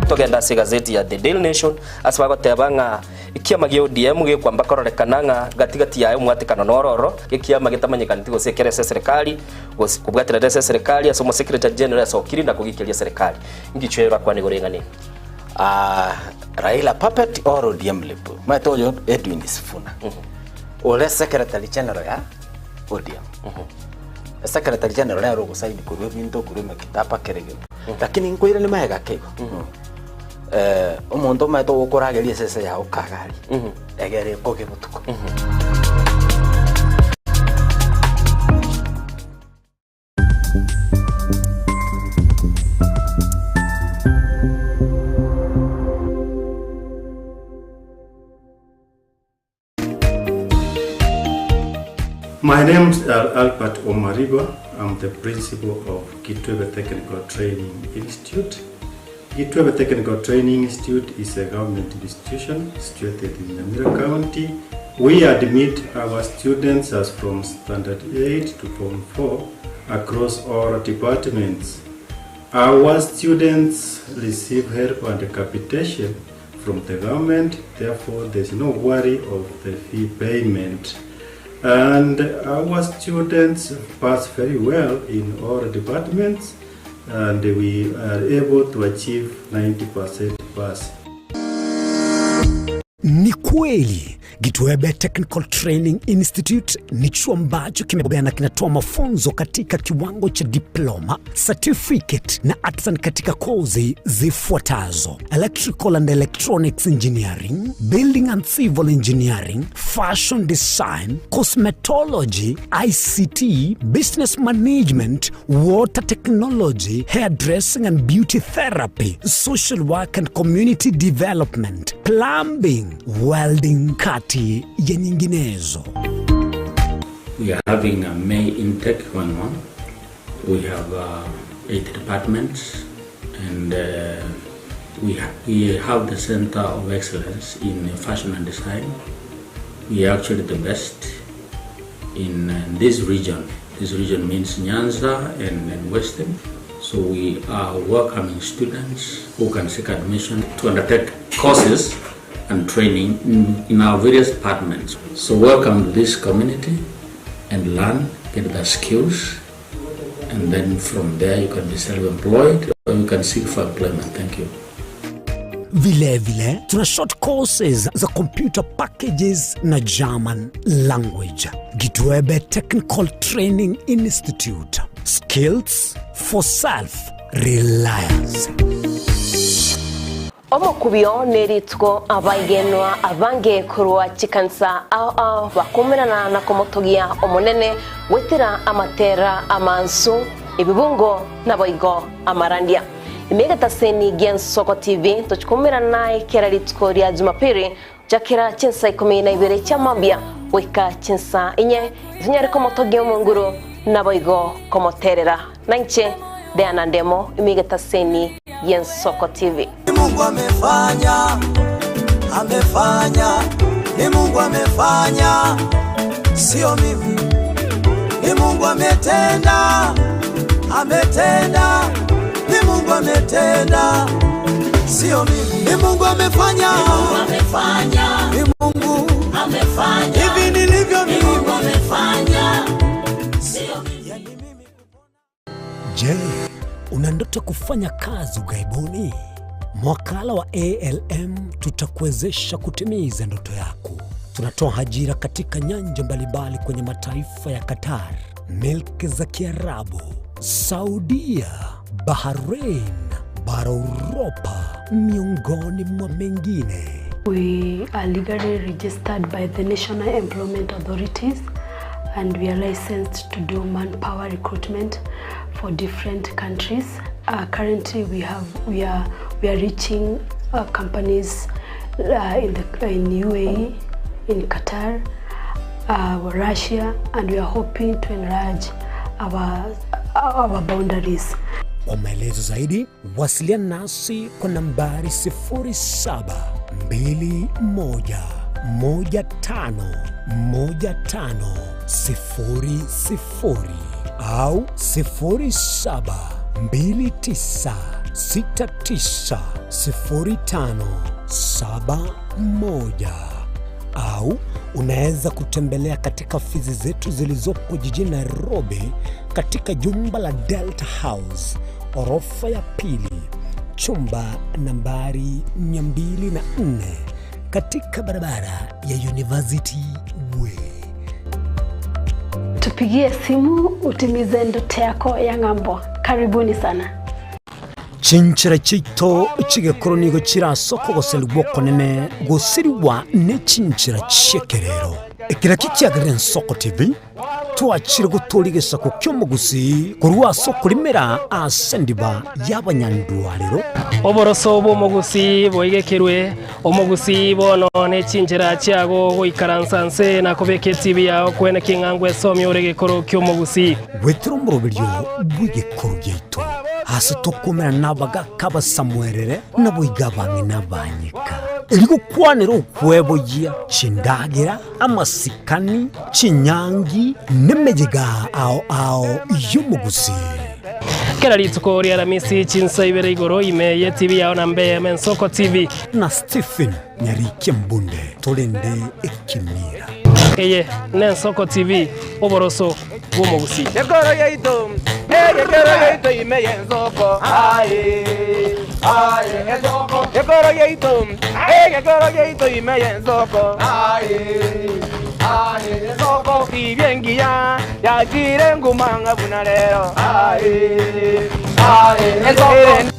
Togende ase egazeti ya The Daily Nation ase bagoteba ng'a ekiama gia ODM gekwamba kororekana ng'a gati gati yaye omwatekano noro oro, ekiama getamanyekaneti gose ekere ase eserekari gose kobwaterera ase eserekari ase omosecretary general asokiri na kogikeria eserekari. Ngichwe orakwane igoro eng'ana eye. Ah, Raila puppet or ODM lip. Maete oyo Edwin Sifuna. Ore secretary general ya ODM. Secretary general nere ogosaini korwa ebinto korwa emekitaba kere gento. Lakini nkoirani magega keigo. Eh, omonto omanyete ogokorageria esese yago kagari. Egere ekoge botuko. My name is Albert Omariba. I'm the principal of Kitwebe Technical Training Institute. Kitwebe Technical Training Institute is a government institution situated in Nyamira County. We admit our students as from Standard 8 to Form 4 across all departments. Our students receive help and capitation from the government, therefore there's no worry of the fee payment. And our students pass very well in all departments and we are able to achieve 90% pass. Ni kweli Gitwebe Technical Training Institute ni chuo ambacho kimebobea na kinatoa mafunzo katika kiwango cha diploma, certificate na artisan katika kozi zifuatazo: electrical and electronics engineering, building and civil engineering, fashion design, cosmetology, ICT, business management, water technology, hairdressing and beauty therapy, social work and community development, plumbing, welding, kati ya nyinginezo. We are having a May intake going on. We have uh, eight departments and uh, we, ha we have the Center of Excellence in Fashion and Design. We are actually the best in uh, this region. This region means Nyanza and, and Western. So we are welcoming students who can seek admission to undertake courses and training in, in our various departments. So welcome to this community and learn, get the skills, and then from there you can be self-employed or you can seek for employment. Thank you. Vile vile tuna short courses za computer packages na German language. Gitwebe Technical Training Institute. Skills for self reliance. Omokubio nerituko abaigenwa abange korwa chikanisa ao ao bakomerana na komotogia Omonene goetera amatera amansu, ebibungo naboigo amarandia. Ime egetaseni gi'Ensoko TV tochikomerana naye kera rituko ria Jumapili gochakera chinsa ikomi na ibere chia mambia goika chinsa inye, tonyare komotogia Omonguru naboigo komoterera. Nainche Diana Ndemo ime egetaseni gi'Ensoko TV. Ni Mungu amefanya, amefanya, ni Mungu amefanya, sio mimi. Ni Mungu ametenda, ametenda, ni Mungu ametenda, sio mimi. Ni Mungu amefanya, ni Mungu amefanya, ni Mungu amefanya, hivi nilivyo mimi, Mungu amefanya, sio mimi. Je, una ndoto kufanya kazi ughaibuni? Mwakala wa ALM tutakuwezesha kutimiza ndoto yako. Tunatoa ajira katika nyanja mbalimbali kwenye mataifa ya Qatar, milki za Kiarabu, Saudia, Bahrain, bara Uropa, miongoni mwa mengine. We are legally registered by the National Employment Authorities and we are licensed to do manpower recruitment for different countries. Currently we have we are we are reaching companies in the in UAE, in Qatar, Russia, and we are hoping to enlarge our our boundaries. Kwa maelezo zaidi wasiliana nasi kwa nambari 0721151500 au 0729690571 au unaweza kutembelea katika ofisi zetu zilizopo jijini Nairobi katika jumba la Delta House orofa ya pili chumba nambari 204 katika barabara ya University Way. Tupigie simu utimize ndoto yako ya ng'ambo. Karibuni sana. Chinchera chiaito chi'egekoro nigo chirase okogoserigwa okonene gosirigwa ne chinchera chi'ekerero. Ekero ekio kiagerire Ensoko TV twachire gotooria egesaku ki'omogusii korwa ase okorimera ase endiba y'abanyandwarero. Oboroso bw'omogusii boigekerwe, omogusii bono ne chinchera chiago goikaransa nse na kobeka etibi yao kwene king'angwa esomia ore egekoro ki'omogusii. Goetera omoroberio bw'egekoro giaito, ase tokomerana nabagaaka abasamuerere, naboigo abang'ina abanyeka, erio gokwanera okweboyia chindagera, amasikani, chinyangi, nemeyega ao ao y'omogusii. Kera rituko ri'Aramisi chinsa ibere igoro ime y'etibi yao na mbe Ensoko TV. Na Stephen Nyarikia Mbunde torende ekemira. Eye n'Ensoko TV, oboroso bw'omogusii. Ekoro yaito, egekero yaito ime y'ensoko, aye, aye, ensoko. Ekoro yaito, egekero yaito ime y'ensoko, aye, aye, ensoko. Tibia engiya yachire nguma ng'a buna rero, aye, aye, ensoko.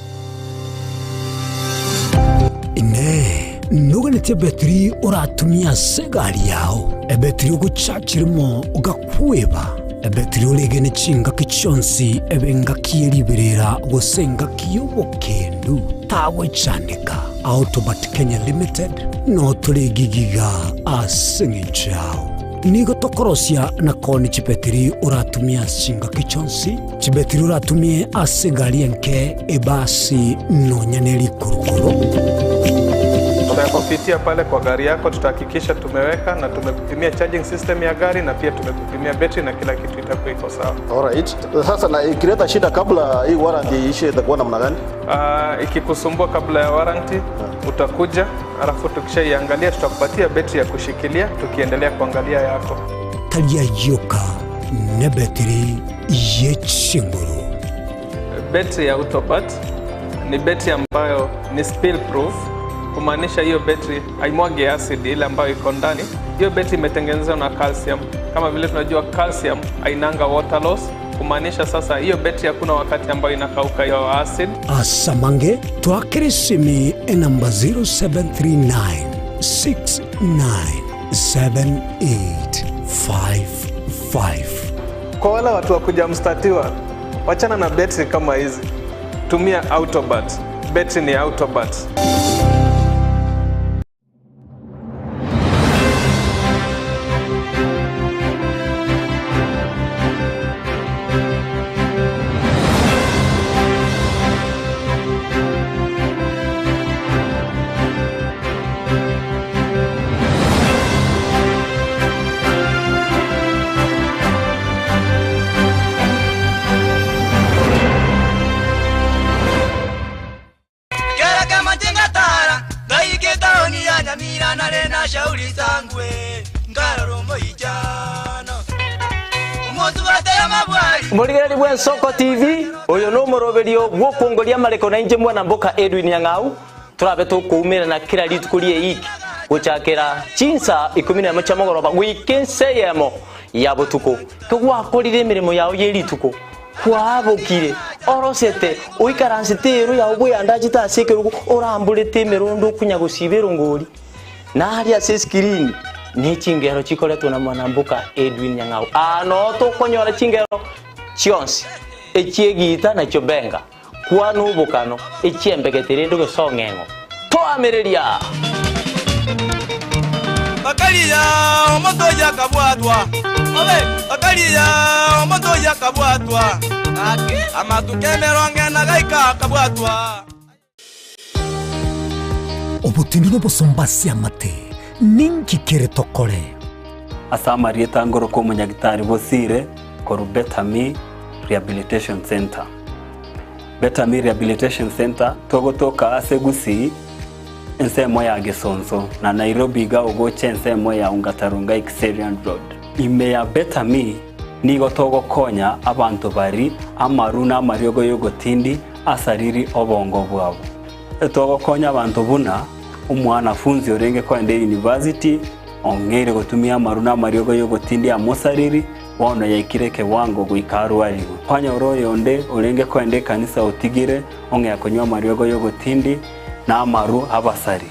Inee! Noganetie ebetiri oratumie ase egari yao, ebetiri ogochachirimo ogakweba, ebetiri oregene chingaki chionsi ebe engaki ye riberera gose engaki y'obokendu? Tagwechandeka. Autobat Kenya Limited no tore gigiga ase eng'encho yao. Nigo tokorosia na koonia chibetiri oratumie ase chingaki chionsi, chibetiri oratumie ase egari enke, ebasi, nonya ne rikurukuru. Tutakupitia pale kwa gari yako, tutahakikisha tumeweka na tumekupimia charging system ya gari na pia tumekupimia betri na kila kitu itakuwa iko sawa. Alright. Sasa na ikileta shida kabla hii warranty iishe itakuwa namna gani? Ikikusumbua kabla ya warranty utakuja, alafu tukishaiangalia tutakupatia betri ya kushikilia tukiendelea kuangalia yako. Tari ayio ka nebetiri ye chinguru. Betri ya Autobat ni betri ambayo ni spill proof, kumaanisha hiyo betri haimwagi acid ile ambayo iko ndani. Hiyo betri imetengenezwa na calcium. Kama vile tunajua calcium hainanga water loss, kumaanisha sasa hiyo betri hakuna wakati ambayo inakauka hiyo acid. Asamange twakere simi enamba 0739 697855. Kwa wale watu wa kujamstatiwa, wachana na betri kama hizi, tumia Autobat. Betri ni Autobat. Kera kama chengatara ngaike taoni ya Nyamira nare na shauri zangwe ngarora omoichano omotu batera mabwari Murigereri bwa Nsoko TV uyu no muroberio gwokongoria mareko na inje mwana mboka Edwin Nyang'au turabe tukuumirana kira rituko rie iki guchakira chinsa 11 cia mogoroba gwike nseyemo ya butuku kigwakorire emirimo yao ye rituko kwabukire orosete uikaransete eru yao bwiyandachite ase ekerugo oramburete emirondo okunya gosiba erongori naria ase screen ni chingero chikoretwo na mwanambuka Edwin Nyang'au ano tukonyora chingero chionsi echiegita nakio benga kwana obokano echiembegetere ende gosong'eng'o twamereria bakaliya omoto yakabwatwa obe bakaliya omoto yakabwatwa amatuka emerongo ena gaika akabwatwa Obotindi n'obosombasi amate ninki kere tokore Ase amarieta ngoro omonyagitari Bosire koru Betami Rehabilitation Center. Betami Rehabilitation Center togotoka ase Gusii ensemo ya Gesonso na Nairobi iga ogocha ensemo ya Ongata Rongai Kiserian Road. Ime ya Betami nigo togokonya abanto bari amaru na amariogo yogotindi asariri obongo bwabo. Togokonya abanto buna omwanafunzi orenge koenda university ong'eire gotumia amaru na amariogo yogotindi amosariri bono yaikire kewango goika arwariwe. Kwanyora oyonde orenge koenda ekanisa otigire ong'ea konywa amariogo yogotindi na amaru abasari.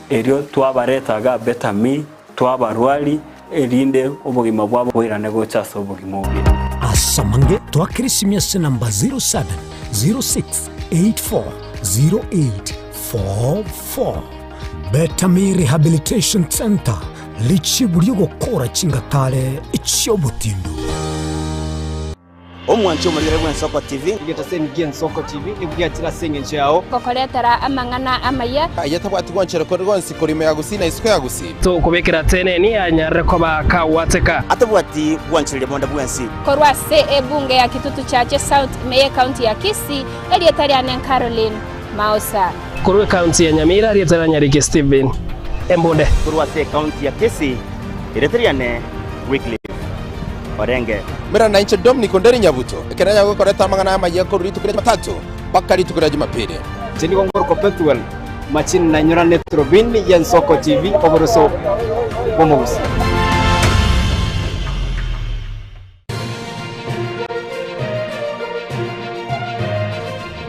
Erio twabaretaga Betami twabarwari erinde obogima bwabo bwairane gocha ase obogima obuya. Asamange twakere simi ase namba 07 06 84 08 44. Betami Rehabilitation Center lichibu riogokora chingatare chiobotindu. Omwanchi omorigere bwa Ensoko TV. Igetasenigia Ensoko TV nibwiatira ase eng'encho yao. Gokoretera amang'ana amaya. Ayetabwati gwanchera kori gonsi korima ya Gusii na isiko ya Gusii. Tokobekera tene anyarire koba kawateka. Atabwati gwanchereria bonda bwensi. Korwa ase ebunge ya Kitutu Chache South meye county ya Kisii erieta riane Caroline Mausa. Korwa county ya Nyamira rieta ria Nyariki Stephen Embunde. Korwa ase county ya Kisii erieta riane Wycliffe Orenge. Mera na inche Dominic Onderi Nyabuto ekero gokoreta amang'ana amaya korwa rituko ria Jumatatu mpaka rituko ria Jumapili. Chendigo ngoroko Pethuel machini na nyorane Trobin ya Nsoko TV oboroso bw'omogusi.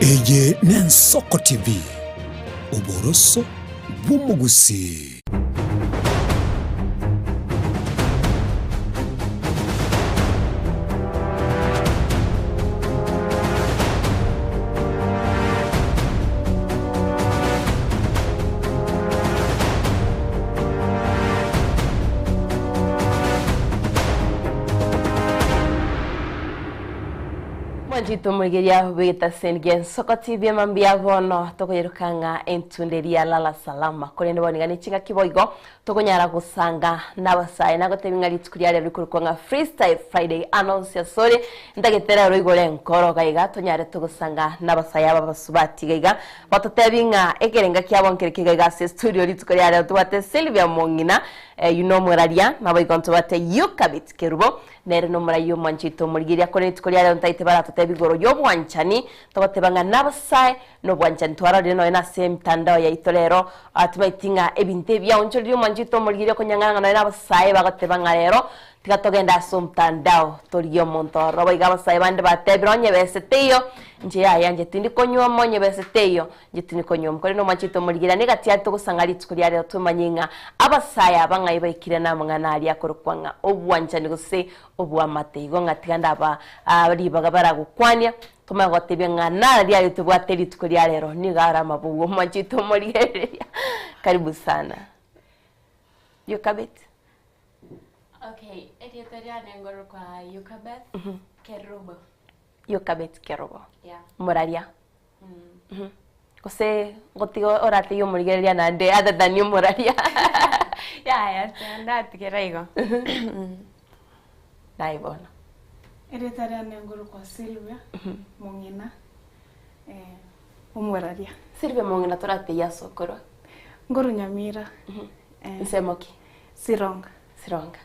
Eye n'Ensoko TV, oboroso bw'omogusi. Mwanjito murigeria bwita sengia Nsoko TV mambia bono tokoyerukanga entunderia lala salama korende bonigani chinga kiboigo tokonyara gusanga n'abasaye nagotebinga rituko riaria rikorokwa freestyle friday announce ya sore ndagetera roigore nkoro gaiga tonyare togusanga n'abasaye aba basubati gaiga batotebinga ekerenga kiabo nkereke gaiga ase studio rituko riaria tubate Sylvia Mong'ina. Eyio nomoraria, naboigo ntobate Yokabeti Kerubo, nere nomoraia omwanchete omorigereria kore rituko ria rero ntaete baratotebi igoro y'obwanchani, togoteba ng'a nabasae nobwanchani twarorire nonya nase emitandao yaito rero, timaeti ng'a ebinto ebi biaonchoreria omwanchete omorigereria okonyang'ana ng'a nonya nabasae bagoteba ng'a rero tiga togende ase omotandao torigie omonto ororo. Boigo abasae bande batebire onye bese teiyo, inche yaya inche tindi konywa amo onye bese teiyo. Inche tindi konywa omokore nomwanchete omorigereria nigo tiari togosanga rituko ria rero twemanye ng'a abasae aba ng'ai baikire namang'ana aria akorokwa ng'a obwanchani gose obwamate. Igo ng'a tiga ndaba ribaga baragokwania tomanye gotebia ng'a nara riaye tobwate rituko ria rero nigo are amabugu omwanchete omorigereria. Karibu sana. Yokabet. Okay, erieta riane ngorokwa Yokabeth Kerubo. Yokabet Kerubo. Yeah. Moraria. Gose ngotiga orategie omorigereria naende other than omoraria. Yaya, ndatigera igo. Naye bono. Erieta riane ngorokwa Sylvia Mong'ina, omoraria. Sylvia Mong'ina torateyie ase okorwa? Nkorwa Nyamira. Nsemo ki? Sironga. Sironga.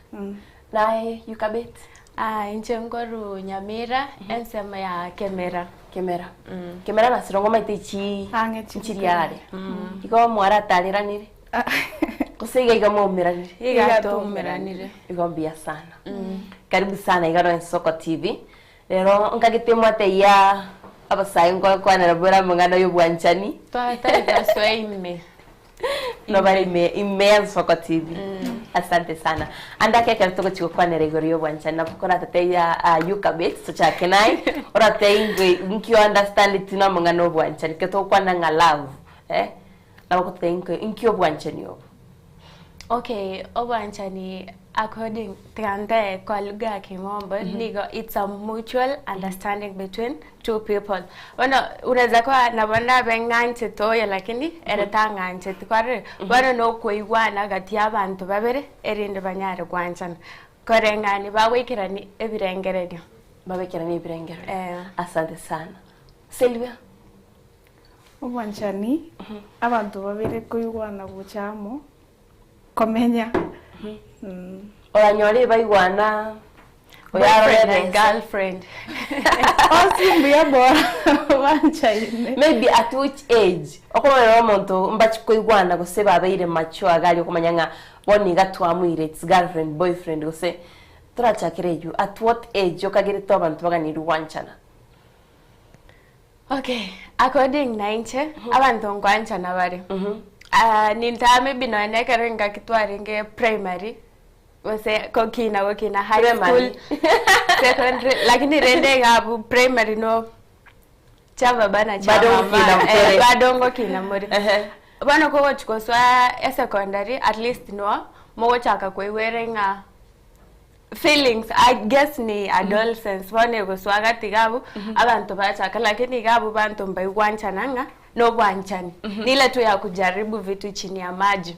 Naye Yukabet? Ah, inche nkoru Nyamira, ensemo ya Kemera. Kemera. Kemera na Sironga omanyete chi nchiri are. Igo mwaratareranire? Gose iga iga mwaumeranire? Iga twaumeranire. Igo mbuya sana. Karibu sana iga no Ensoko TV. Rero nkagete mwateyia abasae nkokwanera bore amang'ana ya obwanchani. Twatari tasoa ime. Nobare ime ime ya Nsoko TV. Asante sana. Ande ake ekero togochia gokwanera igoro ya obwanchani nabo koratatebia uh, Yukabet tochake naye oratebie ingwe inki o understand ti namang'ana obwanchani ekero togokwana ng'a love eh nabo ogototebia inki inki obwanchani obo. Okay, obwanchani according tiga nte kwa lugha ya kimombo nigo it's a mutual understanding between two people. Bono unaweza kuwa nabo ndabe ng'anchete oyo lakini ere tang'ancheti kwarorire? Bono na okoigwana gati ya abanto babere erinde banyare gwanchana koreng'ani bagoikerani ebirengererio. Bagoikerani ebirengererio. Eh. Asante sana. Sylvia? Obwanchani, abanto babere koigwana gocha amo, komenya. Oranyore baigwana Boyfriend and girlfriend. Onsi mbuya bora banchaine. Maybe at which age okomanya omonto mbachi koigwana gose babeire mature iga aria okomanya ng'a bono iga twamoire it's girlfriend boyfriend gose torachakere eywo at what age okagerete abanto baganiri gwanchana? Okay, according na inche, abanto nkwanchana bare. Ah, nintaa maybe nonya na ekero engaki twarenge primary, gose gokina gokina high Primary. school, secondary, lakini rende iga abwo primary no cha baba na cha Bado mama, ngokina eh, more. bado ngokina more. Bono kogochi gosoa esecondary, at least no, mogochaka koigwera ng'a feelings I guess ni adolescence bono egosoa gati iga abwo abanto bachaka lakini iga abwo banto mbaigwanchana ng'a nobwanchani ni ile tu ya kujaribu vitu chini ya maji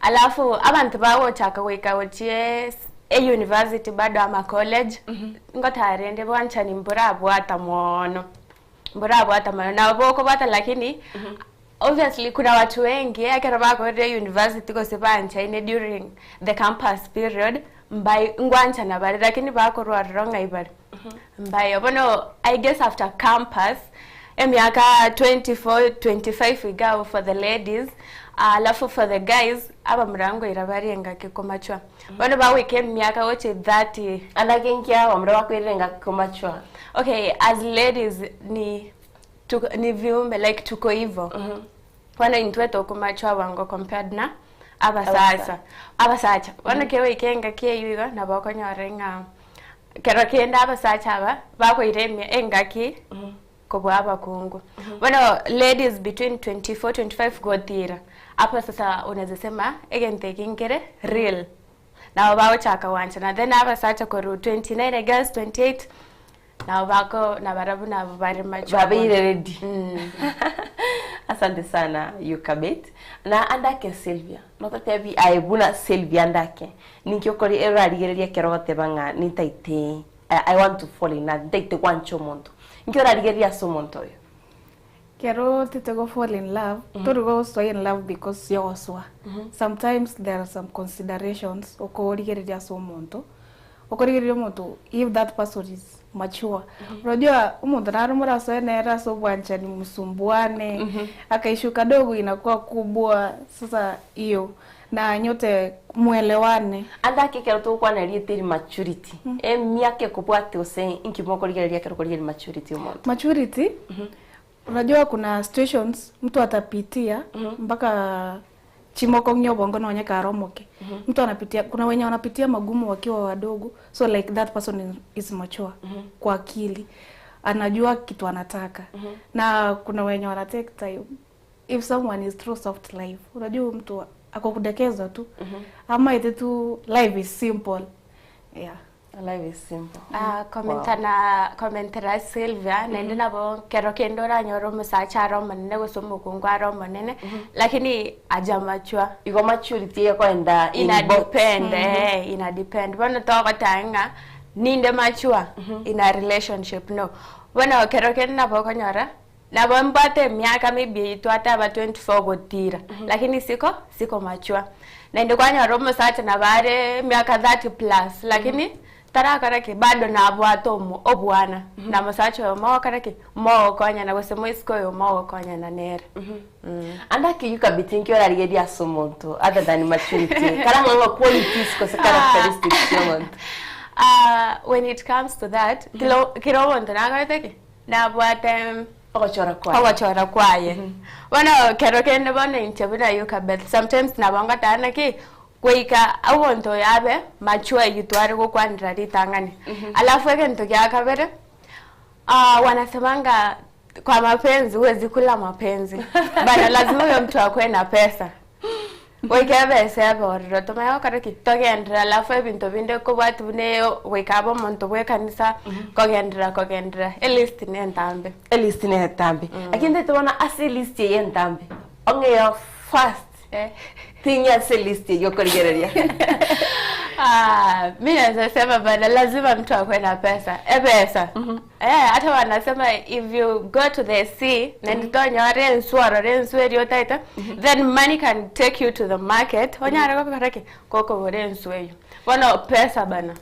alafu abanto bagochaka goika gochia e university bado ama college ngotara rende bwanchani mborabwata mono mborabwata mono nabo bokobwata lakini obviously kuna watu wengi ekero bakorire university gose banchaine during the campus period mbai ngwanchana bare lakini bakorwa ororo ng'ai bare mbayo bono I guess after campus emiaka 24 25 iga abwo for the ladies alafu for the guys abamura ngoira bare engaki komachwa bono bagoika emiaka gochia 30 Anake nki abamura bakoirera engaki komachwa? Okay as ladies ni tuko, ni viumbe like tuko hivo bono intwe tokomachwa bwango compared na abasacha abasacha bono kegoika engaki eywo igo nabo okonyora ng'a kero kende abasacha aba bakoira emia engaki kobua abakungu bono ladies between 24 25 gotira hapo sasa unaweza sema egento eke nkere real nabo bagochaka gwanchana then abasacha korwa 29 I guess 28 Nabo bako nabarabwo nabo bare macho Babeire ready. Asante sana Yukabet. Na andake Sylvia. Nototebi aye buna Sylvia andake. Ninki okori orarigereria ekero ogoteba ng'a nintaite I want to fall in love, ntaite gwancha omonto. Inki orarigereria ase omonto oyo? Kero tete go fall in love, tori gosoa in love because yogosoa. Sometimes there are some considerations okorigereria ase omonto, okorigereria omonto if that person is mature. Unajua omonto naro morasoe nere ase obwanchani msumbuane, akaissue kadogo inakuwa kubwa, sasa hiyo na nyote mwelewane. Ande ake ekero togokwana erieta eri maturity, emiaka ekobwatia gose inki mokorigereria ekero okorigereria maturity ya omonto? Maturity, unajua kuna situations mtu atapitia mpaka chimokong'ia obongo nonye kare omoke. Mtu anapitia, kuna wenye wanapitia magumu wakiwa wadogo, so like that person is mature kwa akili, anajua kitu anataka. Na kuna wenye wana take time. If someone is through soft life, unajua mtu ako kudekeza tu, ama ite tu life is simple. Yeah. Life is simple. Ah, commenta na commentera Sylvia naende nabo kero kende oranyore omosacha are omonene gose omokungu are omonene lakini ajamachua igo maturity ekoenda in ina both. depend eh ina depend bono togotanga ng'a ninde mature in a relationship no bono kero kende nabo okonyora nabo mbwate emiaka maybe twate aba 24 gotira lakini siko siko mature naende kwanyora omosacha nabo are emiaka 30 plus lakini tarakora ki bado nabwate omo obwana na mosacha oyo mogokora ki mogokonyana gose moisiko oyo mogokonyana nere. Ande ake yukabiti nki orarigeria ase omonto other than maturity kara ng'a ng'a qualities gose characteristics chia omonto. Ah, when it comes to that, kilo kira omonto nakorete ki? Nabwate ogochora kwaye. Ogochora kwaye. Bono kero kende bono inche buna Yukabeth, sometimes nabo ngoteba naki, goika omonto oyo abe mature eywo tware gokwanera ritang'ani. Alafu egento gia kabere, ah, wanasemanga kwa mapenzi huwezi kula mapenzi. Bana lazima huyo mtu akuwe na pesa. Goika ebesa ebe ororo tomanye gokora ki? Togenderera alafu ebinto binde kobwati buna eyo goika abe omonto bwa ekanisa kogenderera kogenderera elist ne entambe. Elist ne entambe. Lakini ntaete bono ase elist eye entambe ong'eyo first thing ase elist eywo okorigereria. Ah, mi naweza sema bana lazima mtu akuwe na pesa. Ebesa. Eh, hata wanasema if you go to the sea naende tonyore enswe orore enswe eria otaete then money can take you to the market onyare gokora ki? Gokogora enswe eywo. Bono pesa bana.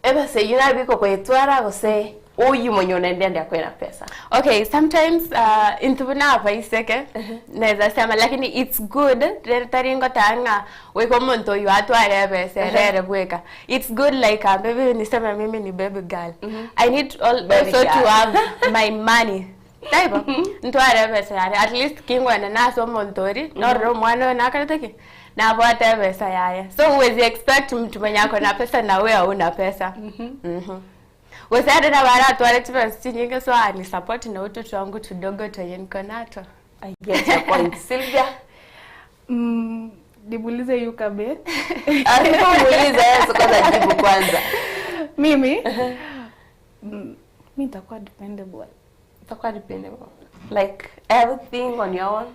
Ebesa eywo nabo ekokoetwara gose oywo mwenye onaende ande akoe na pesa. Okay, sometimes uh, intwe buna abaiseke naweza sema lakini it's good rero tari ngoteba ng'a goika omonto oywo atware ebesa ere ere bweka. It's good like uh, maybe niseme mimi ni baby girl. I need all, Baby also to girl. have my money. Taibo ntware ebesa yane at least kingwene nase omonto oria norora omwana oyo nakorete ki? Nabwate ebesa yaye. So huwezi expect mtu mwenye ako na pesa na wewe hauna pesa. Gose ere nabo aratware chibesa chinyinge so anisupport na utu twangu tudogo twenye niko nato. I get your point. Sylvia? Nimuulize Yukabeth. Muulize Yesu kwanza jibu kwanza. Mimi? Mi nitakuwa dependable. Utakuwa dependable. Like everything on your own?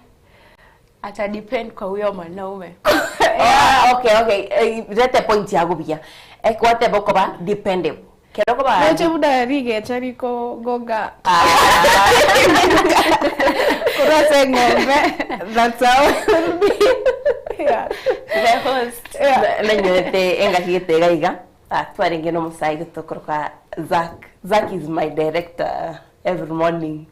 Ata depend kwa huyo mwanaume. Ah, okay, okay. Rete point yago buya. Ekwateba okoba dependable. Kero okoba Noche buna rigecha riko gonga. Korwa ase eng'ombe. That's how it will be. Yeah. The host. Yeah. Nanyorete engaki gete iga iga. Ah, twarenge na omosae gete okoroka Zack. Zack is my director every morning.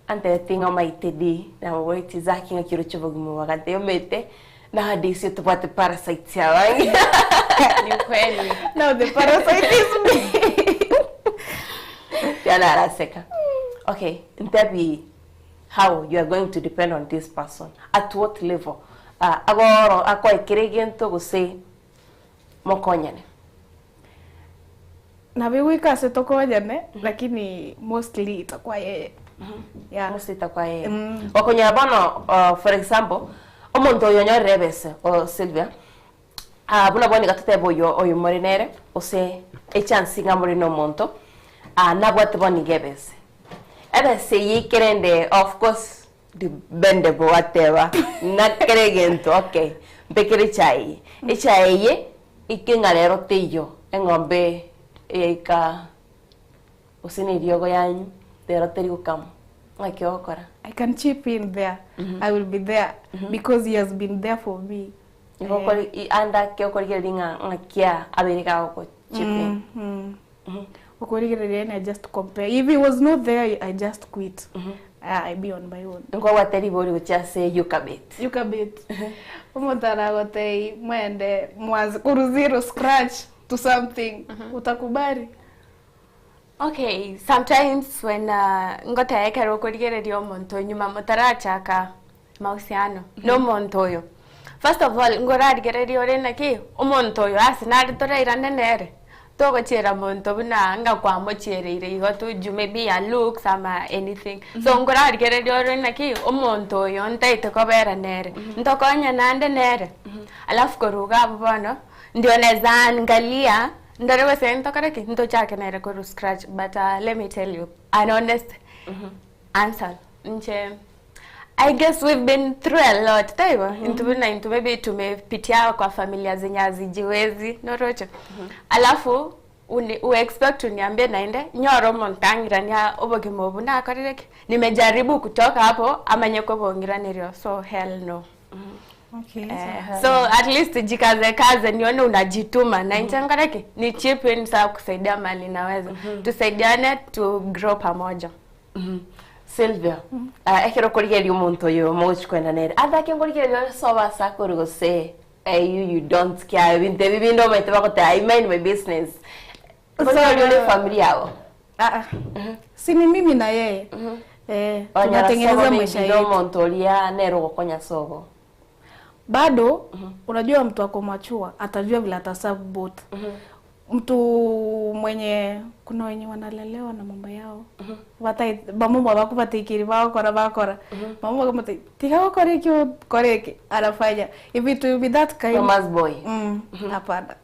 Antebete ng'a omaete di, namoboretie Zack ng'aki oroche obogima obo agantebia omanyete nowadays tobwate parasites abange. Ni kweli. Now the parasite is me. Yana araseka. Okay, ntebi how you are going to depend on this person at what level uh, agoro akoekere egento gose mokonyane Nabo egoika ase tokonyane lakini mostly itakuwa yeye. Yeah. Mostly itakuwa yeye. Okonyora bono uh, for example omonto oyo onyorire ebese o Sylvia ah, buna bono iga totebe oyo oyo more nere gose echance ng'a more na omonto ah, nabwate bono iga ebese ebese eyio ekerende of course dependable gwateba ng'a kera egento okay mbekere echae eye echae eye ike ng'a rero teiyo eng'ombe eyaika gose na eriogo yanyu rero teri gokama. Ng'aki ogokora? I can chip in there. I will be there because he has been there for me. Igo okori i- ande ake okorigereria ng'a ng'aki a- abeire gagoko chip in. Okorigereria yani I just compare. If he was not there, I just quit. Ah, I be on my own. Nkwabwate ribori gochia ase Yukabet. Yukabet. Omonto aragotebie mwende mwanze korwa zero scratch to something. Utakubali? Okay, sometimes when uh, ngoteba ekero okorigereria omonto nyuma motarachaka mahusiano na omonto oyo, first of all ngorarigereria ore naki omonto oyo ase nare torairane nere, togochiera monto buna ng'a kwamochiereire igo tu juu maybe ya looks ama anything. So ngorarigereria ore naki omonto oyo ntaete kobera nere, ntokonye naende nere, alafu korwa iga abwo bono, ndio naeza angalia Ndore gose ntokore ki? Ntochake nere korwa scratch but uh, let me tell you an honest answer nche I guess we've been through a lot taibo mm -hmm. Intu buna intu maybe tumepitia kwa familia zenye hazijiwezi noroche mm -hmm. Alafu uni, uexpect uniambie naende nyoro omonto ang'irania obogima obu nakorire ki nimejaribu kutoka hapo amanye kobong'iranerio so hell no mm -hmm. Okay, Eh, so at least jikaze kaze nione unajituma na inche nkore ki ni chip in saa kusaidia mali naweza tusaidiane to grow pamoja Sylvia, ah, ekero okorigereria omonto oyo mogochi kwenda nere, athake nkorigereria ore soba ase akore gose eh, you, you don't care ebinto ebi binde omanyete bagoteba I mind my business. Nkorigereria ore efamiri yabo. Ah, ah. Si ni mimi na yeye. Eh, Onyora tunatengeneza sobo maisha maybe na yetu. omonto oria nere ogokonya sobo. Bado unajua mtu ako machua atajua vile ataserve both. Mtu mwenye kuna wenye wanalelewa na mama yao Batai- bamama bakubatikiri bakora bakora mama bakamati tiga gukora iki ukore iki anafanya if it will be that kind Mama's boy. Hapana.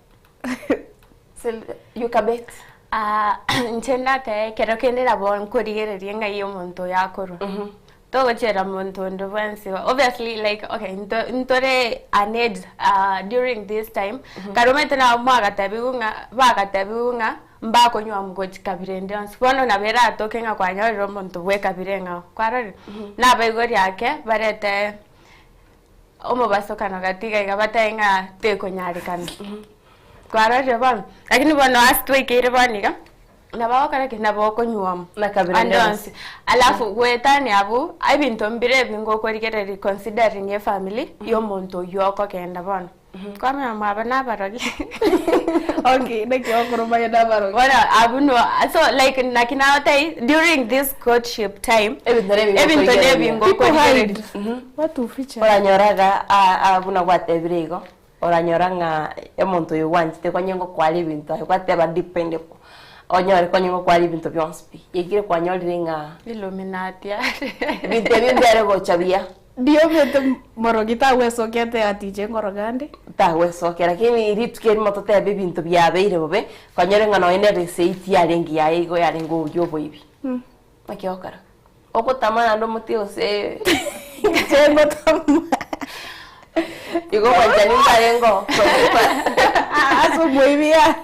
Yukabet. Ah, inche natee ekero kende nabo nkorigereria ng'ai omonto oyo akorwa togochera monto onde bwensi obviously like okay nto- ntore an age uh, during this time kare omanyete nabo mwagatebiwu ng'a bagatebiwu ng'a mbakonywa mogochi kabira ende yonsi bono nabo eratoke ng'a kwanyorire omonto bwa ekabira eng'ao kwarorire nabaigori ake barete omobasokano gati iga iga batebe ng'a tekonyarekana kwarorire bono lakini bono ase twaikeire bono iga nabo ogokora ki nabo okonyuoma Kabira ande ende onsi alafu goetania abwo ebinto mbire ebinge okorigereria considering efamily ya omonto oywo okogenda bono kwamanya mwaba nabarogi okay naki okoromanya nabarogi bono abwo no so like naki nagotebi during this courtship time ebinto nebinge okorigereria Watu huficha. Oranyoraga a- a- buna gwatebire igo oranyora ng'a omonto oyo gwanchete konye ngokwara ebinto aye gwateba dependable onyore konye ngokwara ebinto bionsi pi yaikire kwanyorire ng'a Illuminati ebinto ebio mbiare gocha buya Ndiomete morogi tagwesokete ati inche nkorogande. Tagwesokera lakini rituko erimo totebe ebinto biabeire bobe kwanyore ng'a nonye na ereceipt yarenge yaye igo yarenge obuya oboibi naki ogokora ogotama naende omotie gose Inche ngotama igo obwanchani mbarenge oo ase omoibi yaya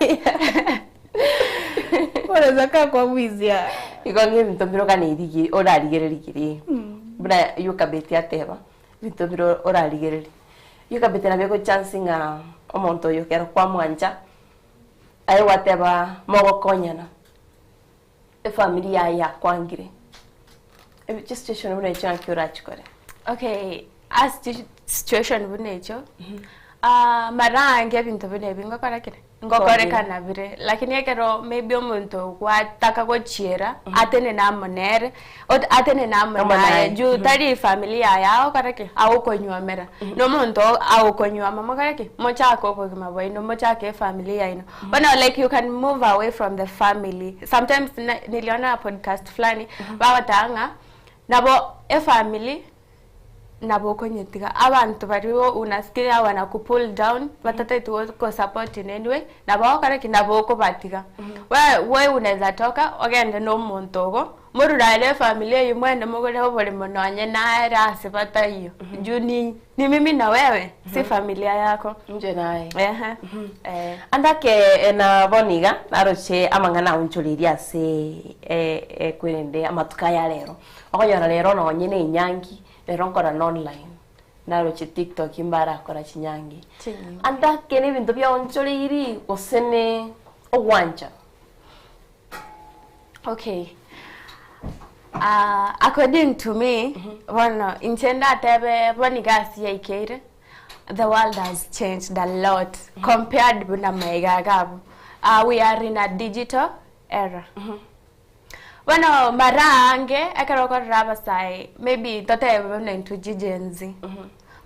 Unaweza kaa kwa mwizi ya. Igo ng'a ebinto mbire oganerigie orarigererie keri buna Yokabeti ateba, ebinto mbire orarigererie. Yokabeti nabo egochance ng'a omonto oyo ekero kwamwancha, aye gwateba mogokonyana, efamiri yaye yakwangire, chisituation buna echio naki orachikore? Okay, ase situation buna echio, ah, mara aange ebinto buna ebi ngokora kere, ngokorekana bire, lakini ekero maybe omonto gwataka gochiera, atenene amo nere, ot- atenene amo Amo naye, naye. juu tari efamily yaye agokora ki, agokonywomera, na omonto agokonywoma mokore ki, mochake obogima bwaino, mochake efamily yaino. Bono like you can move away from the family, sometimes na niliona podcast fulani, bagoteba ng'a, nabo efamily. Nabo okonyetiga abanto baria unasikia wanakupull down batatageti gokosupport in any way nabo ogokora ki? Nabo okobatiga. We we unaweza toka ogende na omonto ogo morure aria efamiri eywo mwende mogore oboremo nonye nere ase bataiyo juu ni ni mimi na wewe si familia yako. Inche naye. Ehe eh. Ande ake na bono iga naroche amang'ana aonchoreirie ase ekwerende amatuko aya rero. Okonyora rero nonye na enyangi Rero nkora na online, naroche tiktok mbarakora chinyangi. Ande ake nebinto biaonchoreiri gose ne ogwancha? Okay, ah, according to me, bono inche ndatebe bono iga ase yaikeire, the world has changed a lot compared buna maiga iga abwo. Ah, we are in a digital era. Bono mara aange ekero okorora abasae maybe totebe buna intwe chi Gen Z,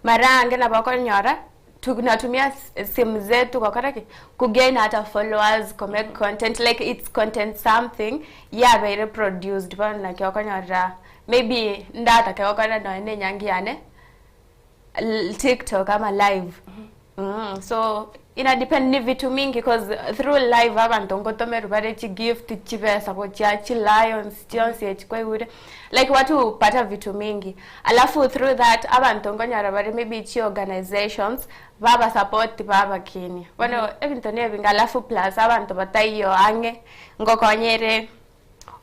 mara aange nabo okonyora tunatumia simu zetu gokora ki? Kugain hata followers, komake content like it's content something yabeire produced bono naki okonyorera maybe ndatake gokora nonye na enyangi yane tiktok ama live so ina depend ni vitu mingi cause through live abanto ngotomerwa bare chigift chibesa gochia chilions chionsi echi kwaigure like watu hupata vitu mingi alafu through that abanto nkonyora bare maybe chi organizations baba support babakinia bono ebinto na ebinge alafu plus abanto bataiyo ang'e ngokonyere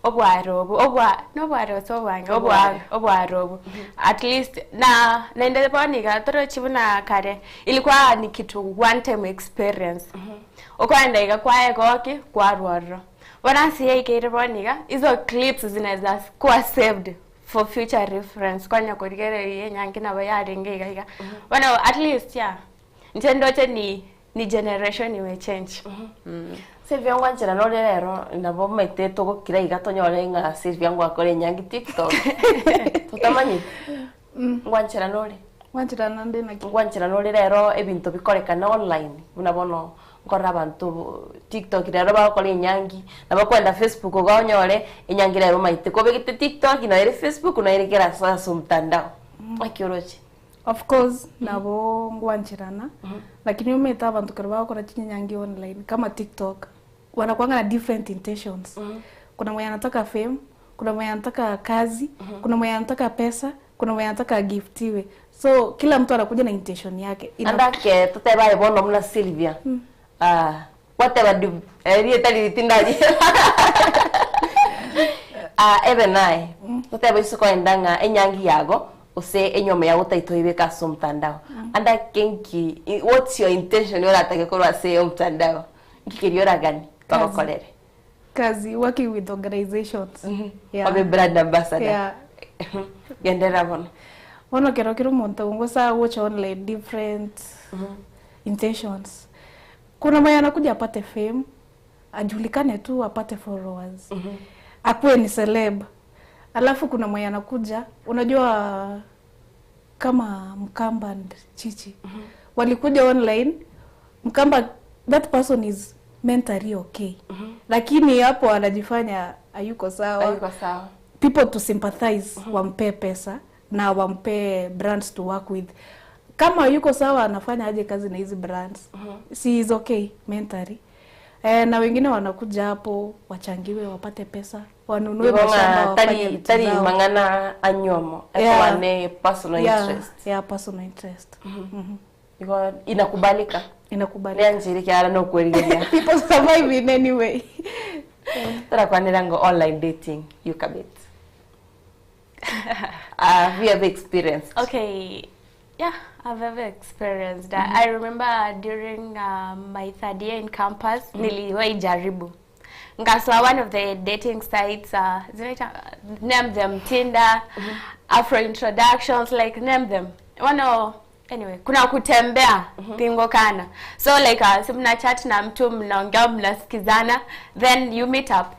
obware obo obwa nobware gose obwange obwa obware obo at least na naende bono iga torochi buna kare ilikuwa ni kitu one time experience okoenda iga kwaegokia kwarwa ororo bono ase yaikeire bono iga hizo clips zinaweza kuwa saved for future reference kwanya korigereria enyangi nabo yarenge iga iga bono at least yeah inche ndoche ni Ni generation imechange. Sylvia ngwanchera nore rero nabo omanyete togokira iga tonyore ng'a Sylvia ngwakora enyangi tiktok totamanyeti ngwanchera nore Ngwanchera nande naki? Ngwanchera nore rero ebinto bikorekana online buna bono nkorora abanto tiktok rero bagokora enyangi nabo kwenda facebook iga onyore enyangi rero omanyete kobegete tiktok nonye ere facebook nonye ere kera ase omtandao naki oroche. Of course nabo ngwancherana lakini omanyete abanto ekero bagokora chinyangi online kama tiktok wanakuanga na different intentions kuna mwenye anataka fame kuna mwenye anataka kazi kuna mwenye anataka pesa kuna mwenye anataka agiftiwe so kila mtu anakuja na intention yake Ina- Andake totebe aye bono buna Sylvia ah gwateba du erieta riria tindari ah ebe naye totebe ase koenda ng'a enyangi yago gose enyiomo yago otaitoibeka ase omotandao andake nki what's your intention oratake korwa ase omotandao nki keria oraganie bagokorere? Kazi working with organizations yeah. Obe brand ambassador. Yeah. Genderera bono. Bono kero kera omonto ngosa agocha online different intentions. Kuna mwenye anakuja apate fame, ajulikane tu apate followers. Akuwe ni celeb. Alafu kuna mwenye anakuja, unajua kama Mkamba and Chichi. Walikuja online, Mkamba that person is mentally okay. Lakini hapo anajifanya hayuko sawa. Hayuko sawa. People to sympathize wampe pesa na wampe brands to work with. Kama yuko sawa anafanya aje kazi na hizi brands? Si is okay mentally. Eh, na wengine wanakuja hapo wachangiwe wapate pesa wanunue Igo mashamba ng'a wafanye tari vitu tari zao. mang'ana anyomo Yeah. ekoba ne personal Yeah, interest. yeah, personal interest. Mhm. Igo inakubalika. Inakubalika. Neanchire kiara nokwerigeria. People survive in any way. Torakwanera ngo online dating you commit. Have you ever experienced? Okay, yeah, I've ever experienced that. I remember during my third year in campus, niliwahi jaribu. Ngaswa one of the dating sites, zinaita, name them Tinder, Afro Introductions, like name them. One of, anyway, kuna kutembea pingokana. So like si mna chat na mtu mnaongea mnasikizana, then you meet up.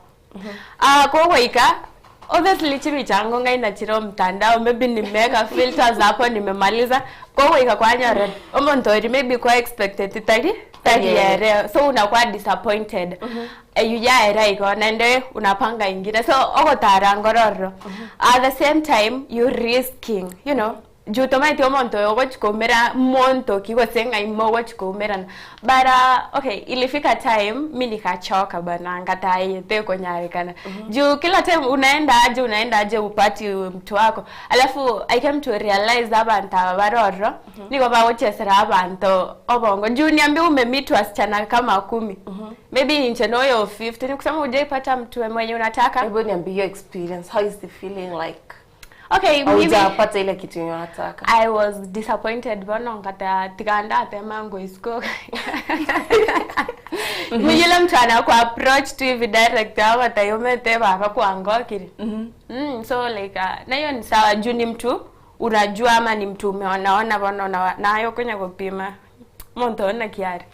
Ah, kogoika obviously chimichango ngai nachiro mtandao maybe nimeweka filters hapo nimemaliza kogoika kwanyore omonto maybe kwa expected tari tari Yeah. ere so unakuwa disappointed yuyaera iko naende unapanga ingine so ogotara ngororo at the same time you risking you know Juu tomaeti omonto oyo ogochi koumera monto ki gose ng'ai mogochi koumerana but uh, okay ilifika time mi nikachoka bana nkataa eye tekonyarekana juu kila time unaenda aje unaenda aje upati mtu wako alafu i came to realize abantu aba baroro nigo bagochesera abanto obongo juu niambie umemeet wasichana kama kumi maybe inche noyo 50 ni kusema hujaipata mtu mwenye unataka Hebu niambie your experience how is the feeling like okay mimi haujapata ile kitu yenye unataka I was disappointed bono nkata tikanda atema ngoisko yule mtu anaku approach tu hivi direct ama tayomete baba kuangokiri mm, so like uh, na hiyo ni sawa juu ni mtu unajua ama ni mtu umeonaona bono na nayo kwenye kupima muntu ona kiari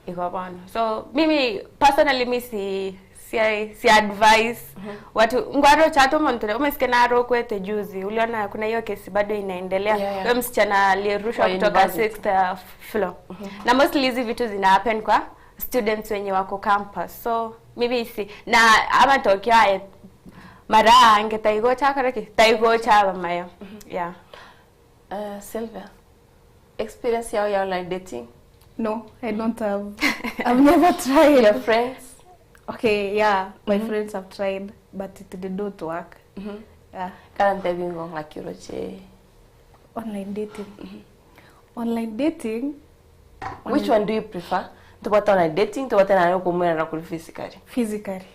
iko bono so mimi personally mi si si, si advice watu ngwaro chato muntu umesikia naro kwete juzi uliona kuna hiyo kesi bado inaendelea Yeah, yeah. Huyo msichana aliyerushwa Kwa kutoka university. sixth uh, floor na mostly hizi vitu zina happen kwa students wenye wako campus so maybe si na ama tokyo aye mara ange taigo chakaraki taigo chaba mayo yeah Sylvia experience yao ya online dating No, I don't have. I've never tried. Your friends? Okay, yeah, my friends have tried, but it did not work. Yeah. Kana ntebingo ng'akiroche Online dating. Online dating. which one do you prefer tobata online dating tobata nayo kumwera kuri physically Physically.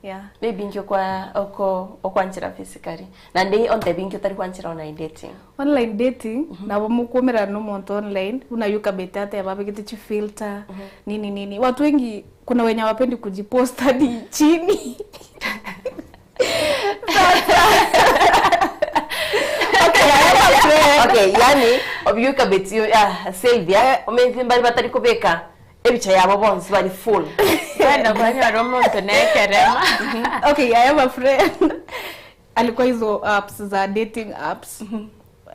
Yeah. maybe nkio kwa oko okwanchira physically na ndi ontebi nkio tari kwanchira online dating Online dating nabo mukumira nomuntu online unayuka betata babegete chi filter nini nini. Watu wengi kuna wenye hawapendi kujipost hadi chini. okay yani obyuka beti ah Sylvia omenzi mbali batari kubeka ebicha yabo bonsi bari full Wenda kwanyora omuntu nekerema okay, I have a friend alikuwa hizo apps za dating apps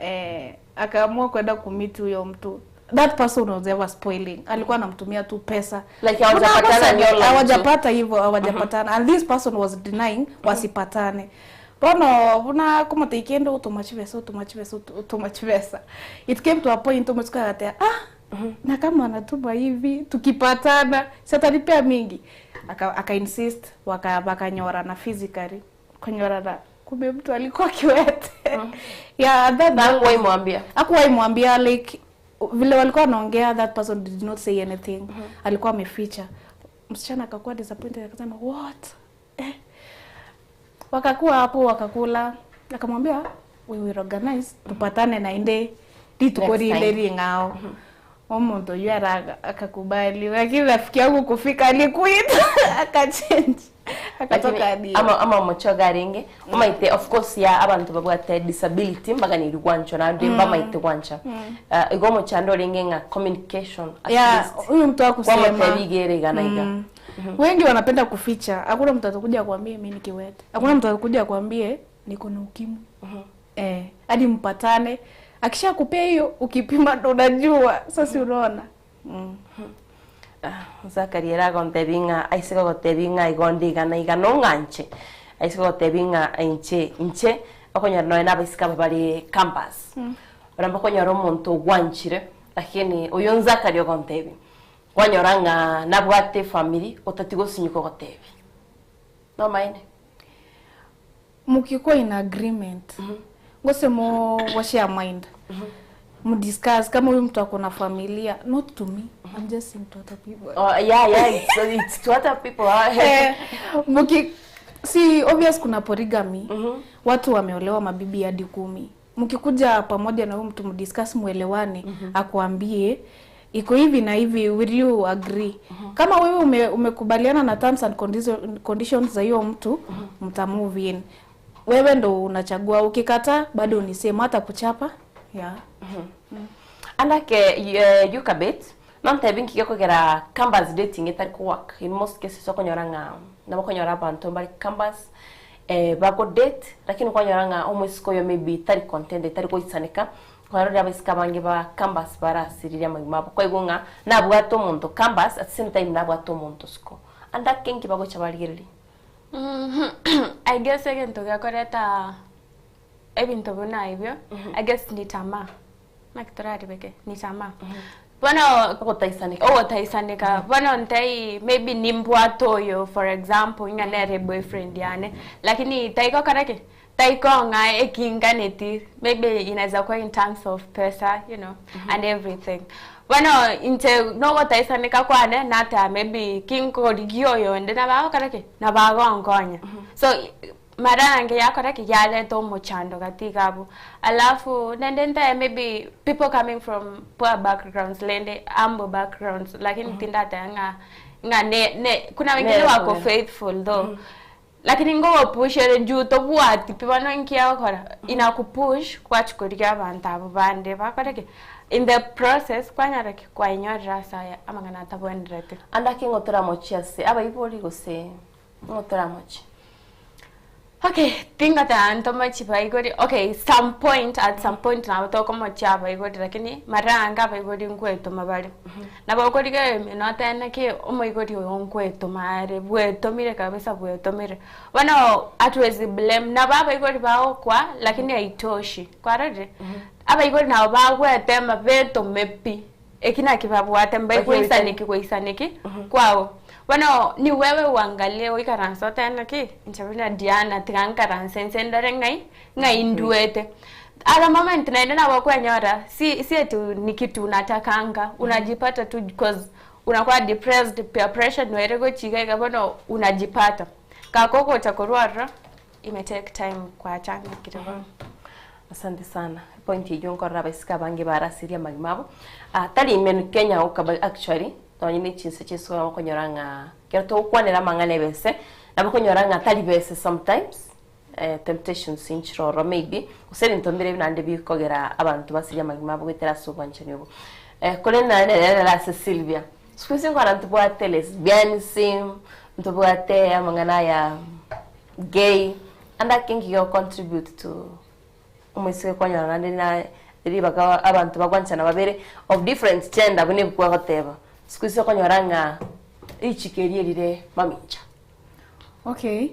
eh, akaamua kwenda kumit huyo mtu that person was ever spoiling alikuwa anamtumia tu pesa Like hawajapatana Kuna ni online tu. hawajapata hivyo hawajapatana and this person was denying wasipatane bono buna komoteikende utuma chibesa utuma chibesa utuma chibesa it came to a point omochikagatea ah na kama anatuma hivi tukipatana si atanipea mingi aka, aka insist waka wakanyorana physically kunyorana kumbe mtu alikuwa kiwete yeah that Na hakuwahi mwambia? hakuwahi mwambia like vile walikuwa wanaongea that person did not say anything alikuwa ameficha msichana akakuwa disappointed akasema what eh. Wakakuwa hapo wakakula, akamwambia we will organize tupatane na inde rituko Next time. rinde ring'ao omuntu oyu ara akakubali, lakini rafiki yangu kufika alikuita akachange akatoka Lakini, hadi ama ama omochoga arenge omaite of course ya abantu babwate disability mbaganiri gwancho nandi Mm. mbamaite gwancha Mm. Igo omochando orenge ng'a communication at Yeah, least. huyu mtu hakusema. Wamotebi igana iga Mm. Wengi wanapenda kuficha. Hakuna mtu atakuja kuambie mimi ni kiwete. Hakuna mtu atakuja kuambie niko na ukimwi. Eh, hadi mpatane. Akishakupea hiyo ukipima ndo unajua. Sasa unaona. Mm. Zakari eragontebi ng'a aise gogotebi ng'a igo ndi igana iga nong'anche aise gogotebi ng'a inche inche okonyora noe na abaiseke aba bare campus ora mbakonyora omonto ogwanchire lakini oyo nzakari ogontebi kwanyora ng'a nabwate efamily otati gosinyuka ogotebi nomaene Mukikuwa in agreement. Ngose mo washare mind. Mdiscuss kama huyu mtu ako na familia, not to me. I'm just saying to other people. Oh, yeah, yeah, it's to other people. Eh, mki si obvious kuna polygamy. Watu wameolewa mabibi hadi kumi. Mkikuja pamoja na huyu mtu mdiscuss, muelewane, akuambie iko hivi na hivi, will you agree? Kama wewe ume, umekubaliana na terms and conditions za hiyo mtu, mta move in. Wewe ndo unachagua, ukikataa bado ni same, hata kuchapa yeah. Andake yukabit nontebi nkige kogera campus dating etari kuwork in most cases okonyora ng'a nabo okonyora abanto bari campus eh, bago date lakini kwanyora ng'a omwesiko oyo maybe tari content tari goisaneka kwarora abaisika abange ba campus barasiriria amagima abo kwaigwa ng'a nabwate omonto campus at the same time nabwate omonto siko andake nki bagocha barigereria I guess egento giakoreta Ebinto buna ebio, I guess ni tamaa, naki toraribeke, ni tamaa. Bono Ogotaisaneka. Ogotaisaneka. Bono ntei maybe nimbwate oyo for example ng'a nere boyfriend yane, lakini taigokora ki? Taikong'a ekinganeti, maybe inaweza kuwa in terms of pesa, you know, and everything. Bono inche nogotaisaneka kwane nateba maybe kinkorigia oyonde nabo agokora ki? Nabo agonkonya. So Mara ange yakora ki? Yareta omochando gati iga abwo. Alafu naende ntae maybe people coming from poor backgrounds rende humble backgrounds lakini tindateba ng'a ng'a ne ne kuna wengine Nere wako kogera. faithful though lakini ngogopush ere juu tobwati pi bono inki agokora inakupush kwachia korigia abanto abwo bande bakore ki? In the process kwanyora ki? Kwainyorera ase aya amang'ana atabwenereti. Ande ake ng'o toramochie ase abaibori gose ng'o toramochie? Okay, tingoteba ntomochi baigori, okay some point at some point nabo tokomochia abaibori lakini mara ange abaibori nkoetoma bare. Nabo okorigereria ime notebe naki omoibori oyo nkoetoma are, bwetomire kabisa bwetomire. Bono hatuwezi blame, nabo abaibori bagokwa lakini haitoshi, kwarorire? Abaibori nabo bagwetema betome pi. Eki naki babwate mbaigweisaneki goisaneki kwao. Bono ni wewe uangalie oikaranse otebe naki inche buna Diana tiga nkaranse inse ndore ng'ai ng'ai nduete. At the moment naende nabo okwenyora si si eti ni kitu unatakanga unajipata tu coz unakuwa depressed peer pressure noere gochia iga iga bono unajipata. Gaka ogocha korwa ororo ime take time kwachandekire bono. Asante sana. Point eyio nkorora abaiseke abange barasirie amagima abo. Ah, tari ime Kenya oka but actually nonye ne chinse chia isiko nabo okonyora ng'a ekero togokwanera amang'ana ebese, nabo okonyora ng'a tari bese sometimes, eh, temptations inchire ororo maybe, gose ebinto mbire ebi naende bikogera abanto basirie amagima abo goetera ase obwanchani obo. Eh, korende naende nere ase Sylvia, siku hizi nkorora ntobwate lesbianism, ntobwate amang'ana aya gay, ande ake nki gegocontribute to Omoiseke kwanyora naende na ribaga abanto bagwanchana babere of different gender buna ebuku egoteba. Siku hizi okonyora ng'a richiko erio erire mamincha. Okay,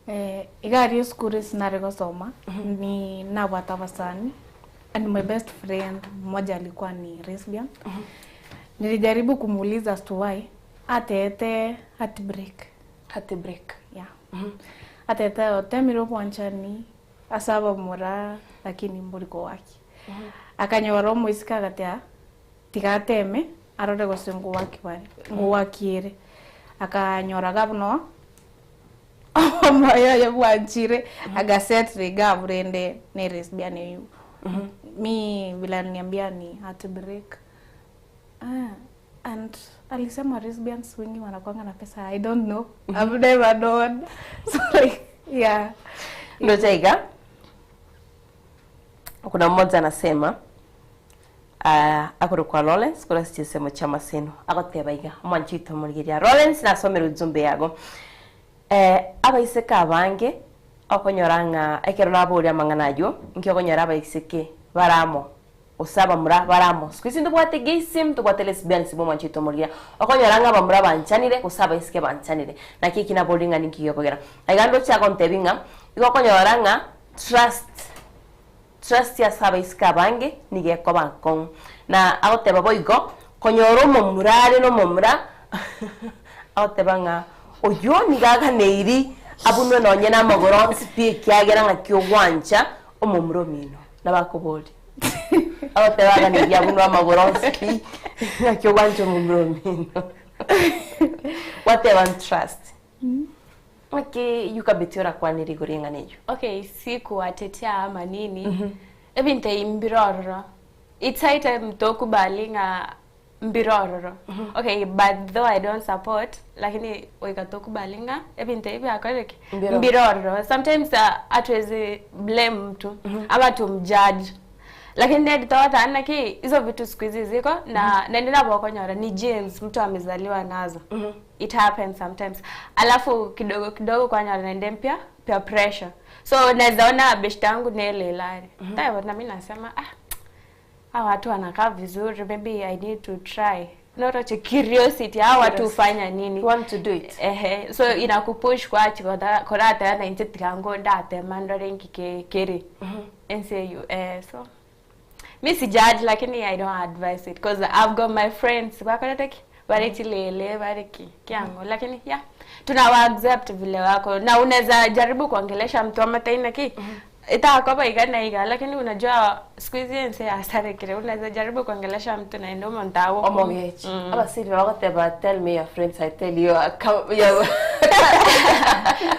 eh, iga aria esukuru ase nare gosoma, ni nabwate abasani, and my best friend mmoja alikuwa ni lesbian. Nilijaribu kumuuliza as to why, ateete heartbreak. Heartbreak. Yeah. Ateete otemire obwanchani, Ase abamura lakini mbori kowaki. Akanyora omoiseke agatea tiga ateme arore gose ngowaki bare ngowaki ere. Akanyora gabuna omoyo oye bwanchire agasettle iga abwo rende ne lesbian eywo. Mi vile aliniambia ni heartbreak. And alisema lesbians wengi wanakuanga na pesa I don't know. I've never known. So like yeah. Ndocha iga kuna mmoja anasema uh, akorokwa Lawrence kora ase chinsemo chia Maseno agoteba iga omwanchi oito omorigereria Lawrence nasomere ujumbe yago eh, abaiseke abange okonyora ng'a ekero naboria amang'ana aywo inki okonyora abaiseke bare amo Gose abamura bare amo. Siku hizi ntobwate gayism, ntobwate lesbianism omwancho oito omorigia. Okonyora ng'a abamura banchanire gose abaiseke banchanire. Naki eki naborie ng'a ninki gekogera. Aiga ndoche agontebia ng'a igo okonyora ng'a trust, trust ase abaiseke abange nigo ekoba nkong'u. Na agoteba boigo, konyora omomura are na omomura agoteba ng'a oyio nigo aganeiri abunwe nonye na amagoro onsi pi ekiagera ng'aki ogwancha omomura omino. Nabakoborie. Agoteba aganeria abunwe amagoro onsi pi, ng'aki ogwancha omomura omino. Gwateba ntrust. Ng'aki Yukabeti orakwanere igoro y'eng'ana eyio? Okay, sikuwatetea ama nini, ebinto ebi mbire ororo, it's high time tokubali ng'a mbire ororo okay but though I don't support lakini goika tokubali ng'a ebinto ebi biakorire ki? Mbire Mbire ororo sometimes hatuwezi blame mtu ama tumjudge lakini nedi togoteba naki hizo vitu siku hizi ziko na naende nabo okonyora ni genes mtu amezaliwa nazo it happens sometimes alafu kidogo kidogo kwanyora naende mpya peer pressure so naweza ona beshte yangu nelelare mm -hmm. na mimi nasema ah hawa watu wanakaa vizuri maybe I need to try. Noroche curiosity hawa watu Curiosity. hufanya nini? You want to do it. Ehe, so inakupush kwachi koratera na inche tigango ndatema ndore nki kere ense you so mi si judge, lakini I don't advise it because I've got my friends bakorete ki bare chilele bare ki kiango, lakini yeah, tunawa accept vile wako na unaweza jaribu kuongelesha mtu ama taina ki itakoba igana iga, lakini unajua siku hizi ense asarekire unaweza jaribu kuongelesha mtu na ndio mntao. Omogechi abasiri bagoteba, "Tell me your friends, I tell you your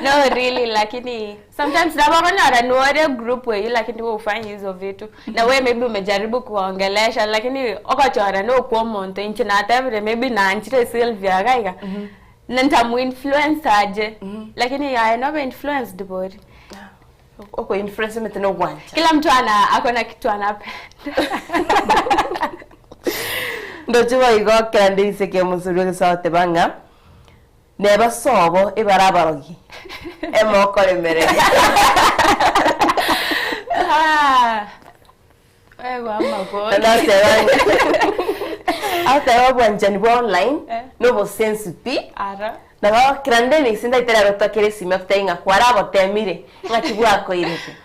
No, really, lakini sometimes nabakonyora niwore group weyu, lakini we ufanye hizo vitu na we maybe umejaribu kuwaongelesha, lakini okachora nokuwa omonto inche natebire maybe nanchire Sylvia gaiga na ntamuinfluence aje, lakini I never influenced bori. Oko influence mete no gwanja. Kila mtu ana ako na kitu anapenda. Ndochiwa igokera ndiseke musuri ogesagoteba ng'a neba sobo ebarabarogi emokoremereria. Ah, wewe ama bori. Ateba obwanchani bwa online nobosensi pi. Ara. Nabo kirande sindaitera rotokere esime okutebia ng'a kwarabotemire ng'aki bwakoirete.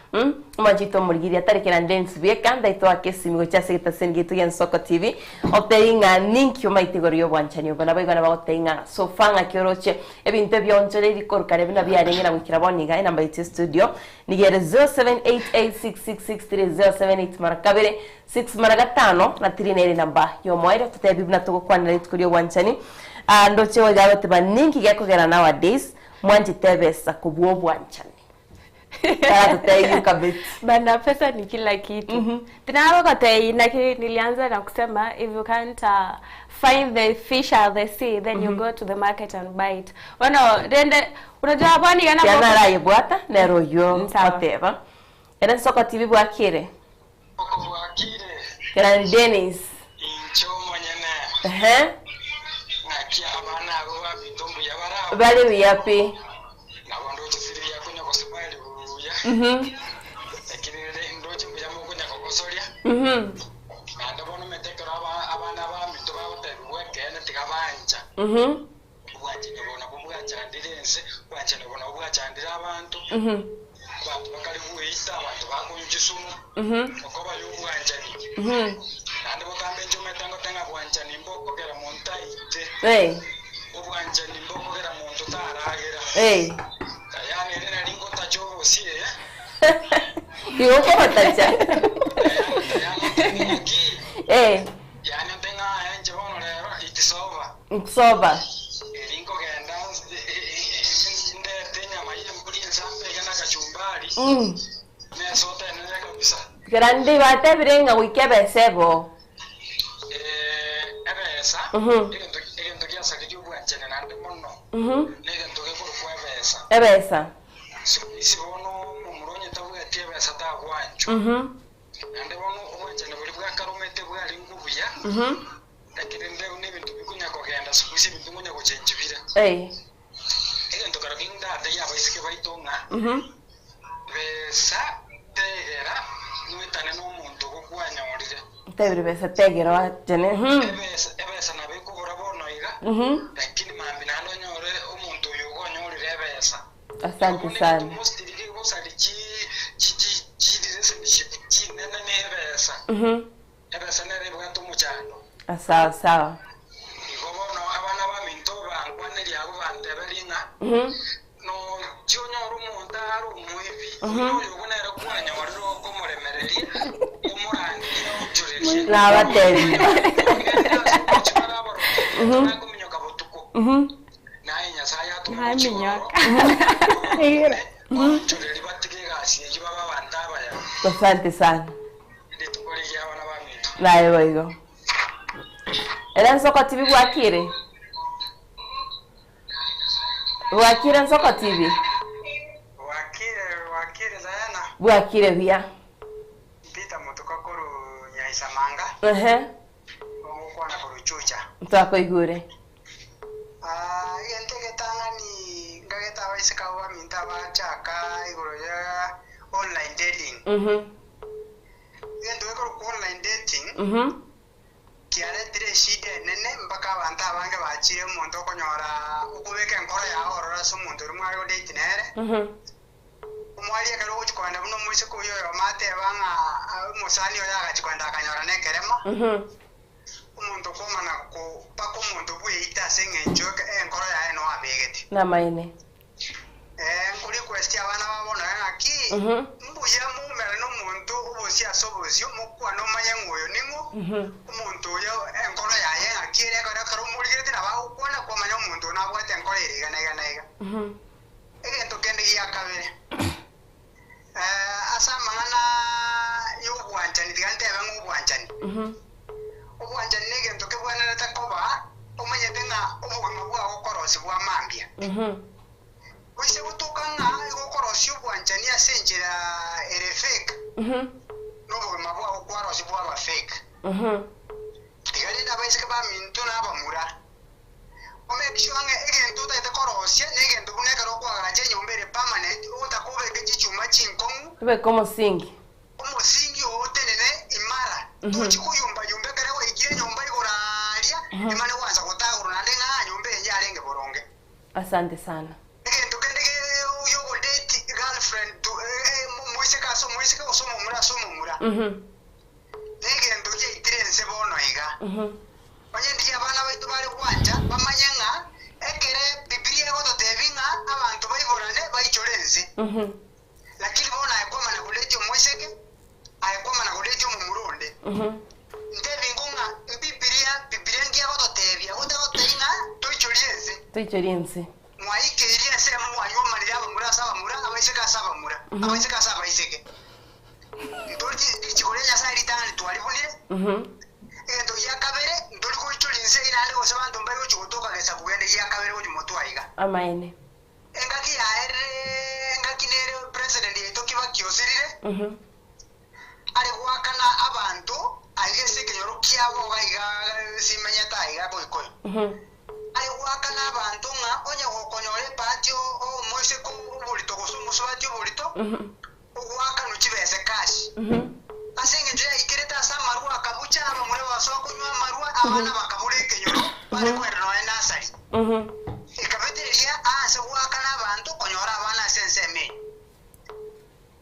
Omwanchete omorigiri atari kirande nsibieka ndaitwaka esimi gochia ase egetaseni gitu gia Nsoko TV otebia ng'a ninki omaete igoro ya obwanchani obo nabo igo nabagotebia ng'a sofa ng'aki oroche ebinto ebionchore rikorokare buna biarenge na goikera bono iga enamba yaito studio nigere 07886663 mara kabere 6 mara gatano na 3 nere namba yomoere tutebi buna togokwanera rituko ria obwanchani. Ah, ndoche wegagoteba ninki gekogera nowadays mwanchete ebesa kobua obwanchani. Bana, pesa ni kila kitu. Mm-hmm. Nilianza na kusema if you can't find the fish at the sea, then you go to the market and buy it. Wano rende unajua bwani kana Tiana arayebwata nero yo oteba era Nsoko TV bwakire kera ni Dennis. Ehe, bali buyapi. Hey. Hey. Igo kogotacha. Eh. Nsoba. Grande batebire ng'a goika ebesa ebo. Ebesa. Hey. Tebire besa tegera wachene. Asante sana. Sawa sawa. Nabatebi. Asante sana. Naye boigo. Era Nsoko TV bwakire? Bwakire Nsoko TV? Bwakire buya. Ehe. Twakoigure. Kiaretire eshida enene mpaka abanto abange bachire omonto okonyora okobeka enkoro yao ororo ase omonto oria mware godate nere. Omwari ekero ogochia kogenda buna omoiseke oyio oyomo ateba ng'a omosani oye agachia kogenda akanyora nekerema, omonto okomana mpaka omonto bweite ase eng'encho enkoro yaye noo abegete. Namaene. Ee, nkorequest abana babo nonya ng'aki, mbuya moumera nomonto obosio ase obosio, mokwane omanye ng'a oyo ning'o, omonto oyo enkoro yaye ng'aki ere, ekero ekero omorigeretie nabo agokwana kwamanya omonto oyo nabwate enkoro ere iga na iga na iga. Egento kende gia kabere, ase amang'ana y'obwanchani, tiga ntebe ng'a obwanchani. Obwanchani negento kebwenerete koba omanyete ng'a obogima bwao okorosia bwa mambia. Goise gotoka ng'a igo okorosia obwanchani ase enchera ere fake, nobogima bwao kwarosia bwaba fake. Tiga rende abaiseke baminto na abamura, o make sure ng'a egento otagete korosia negento buna ekero okoagacha enyomba ere permanent, ogotaka obeke chichuma chinkong'u, Obeke omosingi. Omosingi oo otenene imara, tochi koyumba-yumba ekero gwaikire enyomba igoro aaria, emane gwansa gotagorwa naende ng'a nyomba eye yarenge boronge. Asante sana. Egento kende y'ogodate girlfriend to omoiseke ase omoiseke gose omomura ase omomura, negento giaitire ense bono iga. Onye ndiria abana baito bare gwancha, bamanye ng'a ekere Bibilia egototebia ng'a abanto baiborane baichore ense. Lakini bono aye kwamana goretia omoiseke, aye kwamana goretia omomura onde. Ntebie ng'a Bibilia, Bibilia nki egototebia? Gotagotebia ng'a toichorie ense. Toichorie ense. Mwaikeirie ensemo mwanyuomanire abamura ase abamura, abaiseke ase abamura, abaiseke ase abaiseke. Ntori richiko ria Nyasae ritang'ani twaribunire. Egento gia kabere, ntori goichoria ense eyio naende gose banto mbari gochia gotoka gesaku kende gia kabere gochia motwe aiga. Amaene. Engaki yaerire engaki nere president yaito Kibaki osirire, are goakana abanto aiga ase ekenyoro kiabo iga iga simenyete aiga Boikoyo. Are goakana abanto ng'a onye gokonyora ebahati omoiseke oborito gose omosubati oborito, ogoakanwa chibese cash. Ase engencho yaikerete ase amarwa akabucha, abamura bagasoa konywa amarwa, abana bakabura ekenyoro, bare kogenda nonya nasari. Ekabetereria aase goakana abanto konyora abana ase ensemo eye.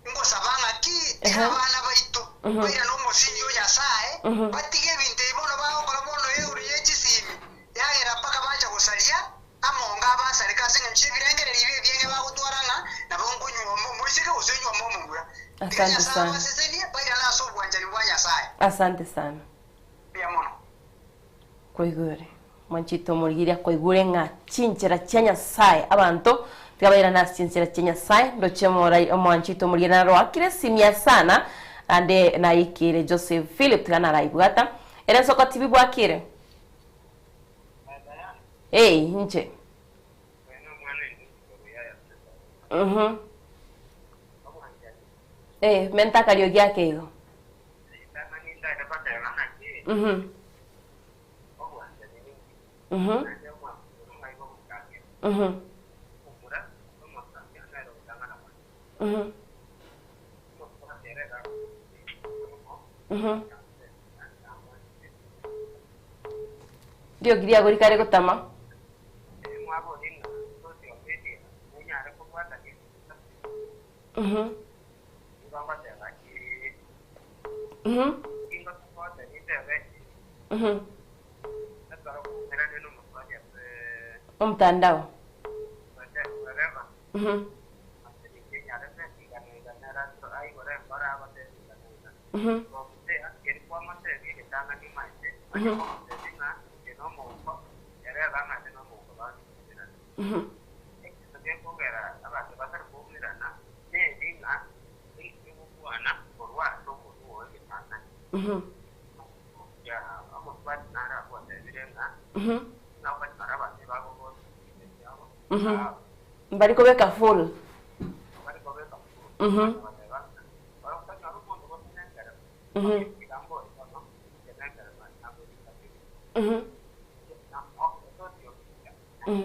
Ngosaba ng'a ki tiga abana baito bairane omosingi o Nyasae, batige ebinto ebi bono bagokora bono igoro ye chisimi, yagera mpaka bacha gosaria Amonga abasareka ase engencho y'ebirengererio ebi ebieng'e bagotwara ng'a nabo nkonyuoma omoiseke gose onyuome omomura. Tiga Asante Nyasae sana. abasesenie bairane ase obwanchani bwa Nyasae. Asante sana. Mbuya mono. Kwaigure mwanchete omorigereria kwaigure ng'a chinchera chia Nyasae abanto tiga bairane ase chinchera chia Nyasae ndoche omorai omwanchete omorigereria naroakire esimia sana ande nayekeire Joseph Philip tiga naraibwata ere nsoko tibi bwakire. Ee, inche. Mhm. Eh, menta akariogi ake igo. Mhm. Mhm. Mhm. Mhm. Mhm. Riogi riago rikare gotama. Mhm. Mhm. Mhm. Omtandao. Mhm. Mhm. Mhm. Mhm. Mhm. Mhm. Mhm. Mbari kobeka full. Mhm. Mhm. Mhm. Mhm.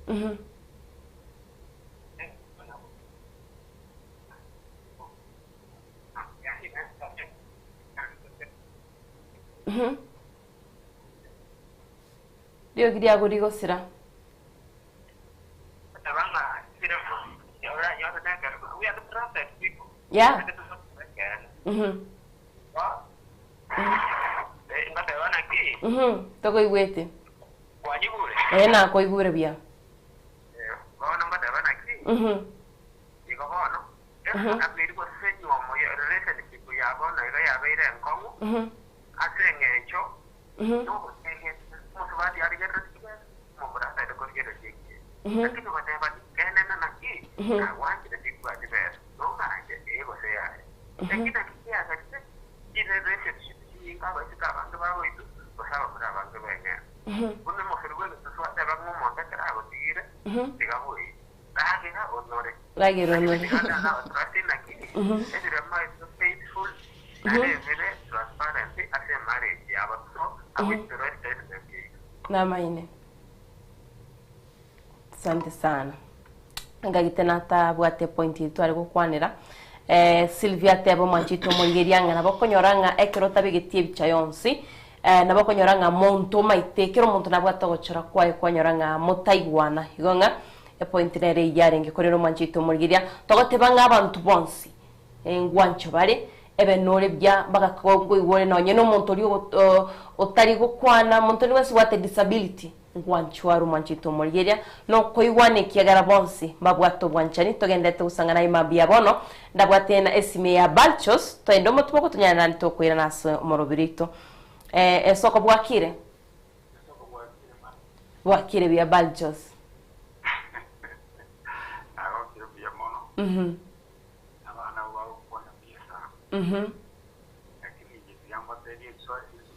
Mhm. Riogi riago rigosira. Yeah. Tokoigwete. Eh nakoigure buya. Ragira onore. Namaine. Asante sana. Ngagite natabwate point tware gokwanera. Sylvia tebo mwanchito omorigeria ng'a nabo okonyora ng'a ekero otabegetie ebicha yonsi nabo okonyora ng'a monto omaete ekero omonto nabwate ogochora kwaye kwanyora ng'a motaigwana igo ng'a epoint nere eyio yarenge korende omwanchito omorigeria togoteba ng'a abanto bonsi ngwancho bare ebe nore buya bagakoigwa ore nonye na omonto oria otari gokwana monto onde bwensi obwate disability Ngwanchwa are omwanchete omorigereria, na okoigwana ekiagera bonsi mbabwate obwanchani. Togenderete gosang'ana aye mambia bono, ndabwate na esimi ya Balchos, toende omotumo gotonyara naende tokoirana ase omorobiri oito. Eh, esoko bwakire? Bwakire buya Balchos. Nagokire buya mono. Abana abo bagokwana buya sana. Lakini inche tiga mbatebie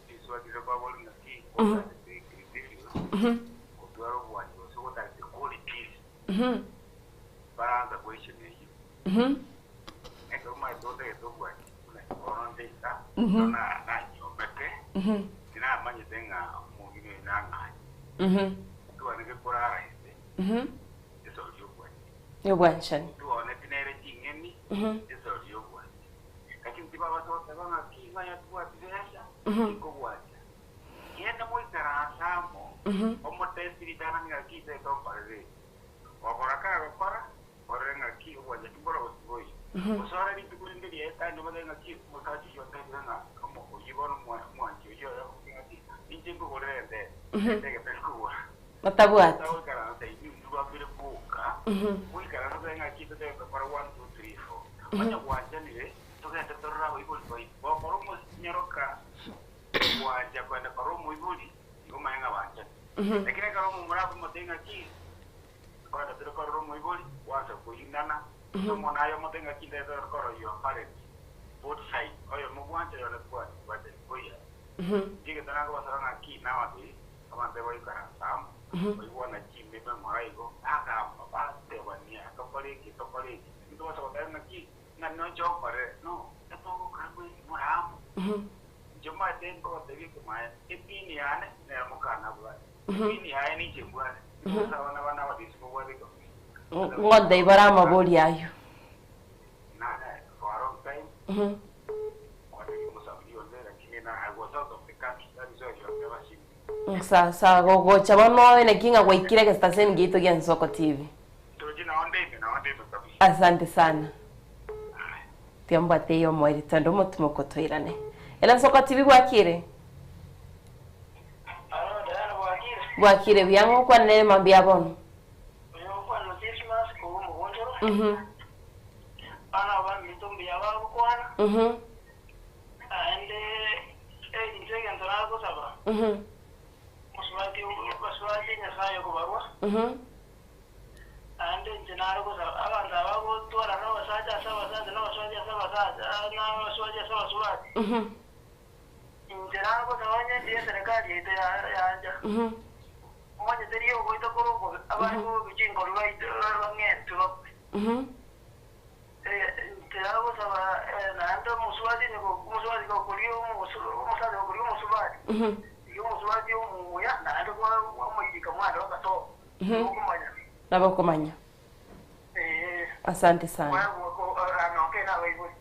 riswali riria kwabori ng'aki gotwara obwanchi gose gotagete qualities baransa question eyio. Ekero omanyete otagete obwanchi buna bono ndeita ekero nanyomete tinamanyete ng'a omong'ina oyo nang'anche. Twanete korara inse esori y'obwanchani. Y'obwanchani. Twaoneti nere ching'eni esori y'obwanchani. Lakini tibabasa goteba ng'a ki ng'a tibwati besa tinkogwancha. Genda moikaranse amo, omotebie ritang'ani ng'aki inse tombarere eki. Gokora kagokora, orore ng'aki obwanchani mboro gose tiboiyo. Gose ore rituko rinde riaetanie omotebie ng'aki omosacha oyio ontebire ng'a oyio bono omwanchi oyio oyo ng'aki ninche nkogorere endege, endege tari kogora. Batabwati. Ogoikaransa inwe inwe babere boka, moikaranse otebe ng'aki totebe tokore one, two, three, four. Onye gwanchanire, togende torore abaibori baito. Gokora omonyaroka gwancha kogenda korora omoibori, igo omanye ng'a banchani. Lakini ekero omomura akomotebia ng'aki, kogenda tore korora omoibori, gwansa koinana, gose omwana aye omotebie ng'aki ndete tore korora your parents, both side, oyomo gwancha oyonde tibwancha, bwanchani mboiyo. Inche egento nakobasaba ng'aki nowadays, Abanto bagoikaransa amo, baigwana chimbebe ng'ora igo, bagamba, batebania, Tokore eke, tokore eke. Lakini tobasa goteba ng'aki, ng'a nonche okorere. No, etogokora bwensi more amo. Inche omanyete nkogotebia ekemaene, epini yane nere mokana abwate, epini yaye ninche mbwate. Gose abana bane abadisi mbabwate kabisa. Ngotebi bare amabori ayio. Nare for a long time, kwatebia omosaburi onde, lakini na I was out of the country, that is why you have never seen me. Sawa sawa gogocha bono naki ng'a gwaikire egestaseni giaito gia Nsoko TV. Tochi nao ndime, nao ndime kabisa. Asante sana. Tiga mbwate eye omoerio twende omotumo toirane. Ere Nsoko TV bwakire? Bwakire buya ng'o okwane nere mambia bono? Nabo okomanya. Asante sana.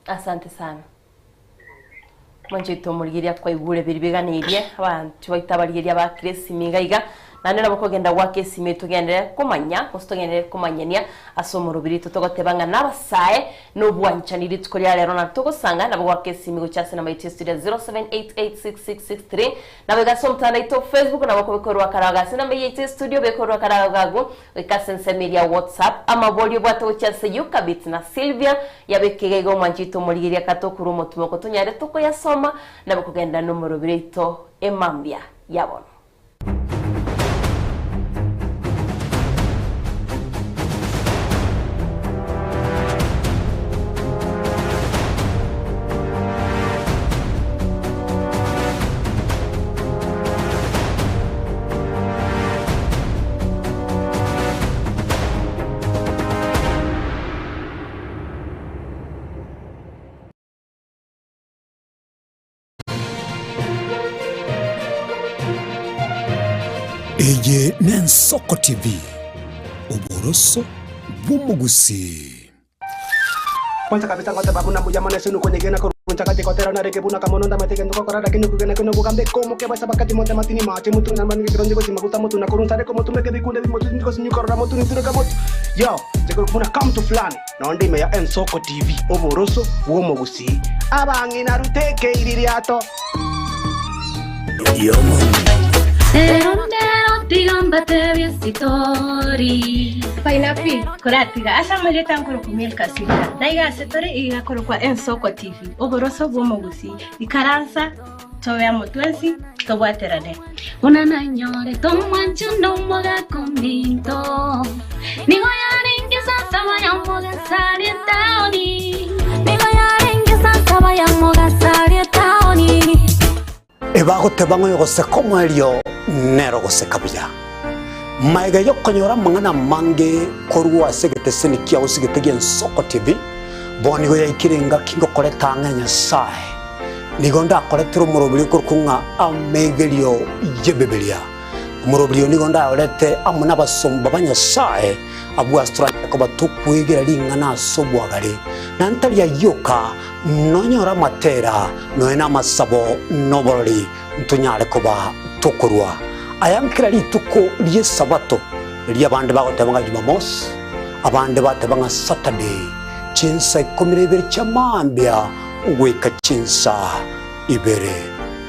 Asante sana. Mwanchete omorigereria kwaigure biri biganirie abanto baito abarigereria bakire esimi iga iga naende nabo kogenda goaka esimi togenderere komanya gose togenderere komanyania ase omorobiri oito togoteba ng'a nabasae na obwanchani rituko ria rero na togosanga nabo goaka esimi gochia ase enamba yaito ya studio 07886663 nabo iga ase omotandao oito Facebook nabo okobekorwa karago ase enamba yaito ya studio bekorwa karago agwo Goika ase ensemo eria WhatsApp, amaborio obwate gochia ase Yokabit na Silvia, yabeke iga iga omwanchi oito omorigereria kata okorwa omotumo tonyare tokoyasoma, nabo kogenda nomorobiri oito emambia ya bono. Eye n'Ensoko TV, oboroso bw'omogusii. Kwanza kabisa ngoteba buna mbuya mono ase nokonyegena korwa nchagati gotera narenge buna kamono ndamate gento gokora lakini okogena kwe nobogambe komoke basa bakati mote matini mache motu namba nige kironje gochi maguta motu na korwa nsare komotumeke bikunde bimotu gosinyu korora motu nituruka motu yo nche buna come to fulani nonde ime ya Ensoko TV oboroso bw'omogusii abang'ina ruteke iririato. Rero ndero tiga mbatebie esitori. Painapi, koratiga ase amarieta nkorokwa Milka Silka, na iga ase tore iga akorokwa Ensoko TV, oboroso bw'omogusii. Ikaransa, tobe amo twensi, tobwaterane. Buna nanyorete omwancho nomogaka ominto, nigo yarenge saa saba ya mogaso aria etaoni. Nigo yarenge saa saba ya mogaso aria etaoni. Ebagoteba ng'a oyogoseka omoerio nere ogoseka buya. Magega y'okonyora amang'ana amange korwa ase egeteseni kiao ase egete gi'Ensoko TV, bono nigo yaikire engaki ngokoreta ang'e Nyasae. Nigo ndakoretere omoroberio okorokwa ng'a amegerio y'Ebibilia. Omoroberio oyo nigo ndayorete amo nabasomba ba Nyasae, abwo ase toranyare koba tokwegera ring'ana ase obwagare, na ntari ayio oka, nonyore amatera, nonya namasabo, na oborori, ntonyare koba tokorua aya nkera rituko ri'Esabato, riria abande bagoteba ng'a Jumamosi, abande bateba ng'a Saturday, chinsa ikomi na ibere chia mambia goika chinsa ibere.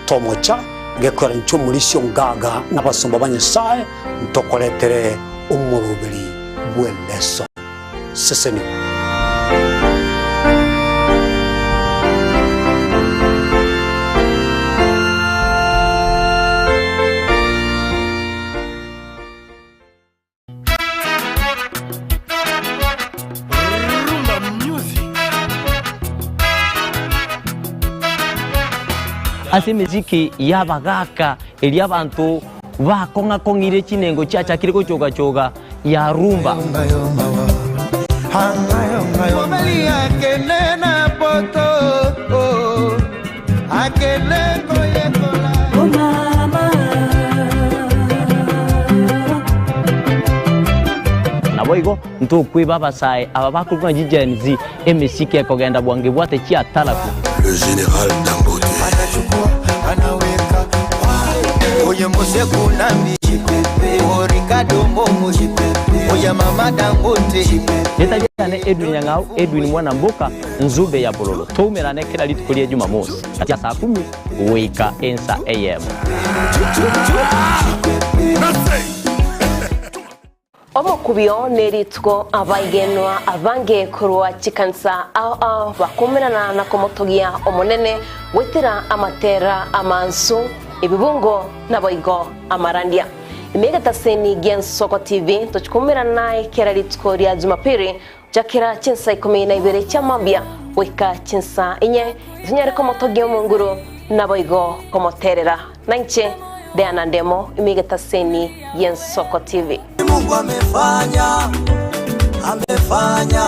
Tomocha gekoera inche omorisia ongaga na abasomba ba Nyasae ntokoretere omoroberi bw'eleso. Sesenigwa. Rumba music. Ase emesiki y'abagaaka eria abanto bakong'a-kong'ire chinengo chiachakire gochoga-choga ya rumba. Mobali akende na poto oh, akende koyekola. Naboigo ntokweba abasae aba bakorokwa ng'a chiGen Z, emesiki ekogenda bwango ebwate chiataraku. Le général Dangote. Anachukua, anaweka Oye Mose Kunambi O Ricardo Momo Oye Mama Dangote Rĩta rĩane Edwin Nyang'au, Edwin Mwanamboka, Nzube ya Bololo. Toumerane kera rituko ria Jumamosi gati ya saa kumi goika ensa eyemo. Omokubio nerituko abaigenwa abange korwa chikanisa ao ao bakumerana na komotogia Omonene goetera amatera amansu, ebibungo naboigo amarandia. Ime egetaseni gi'Ensoko TV tochikumerana naye kera rituko ria Jumapili gochakera chinsa ikomi na ibere chia mambia goika chinsa inye, tonyare komotogia Omonguru naboigo komoterera. Nainche Diana Ndemo ime egetaseni gi'Ensoko TV. Ni Mungu amefanya, amefanya,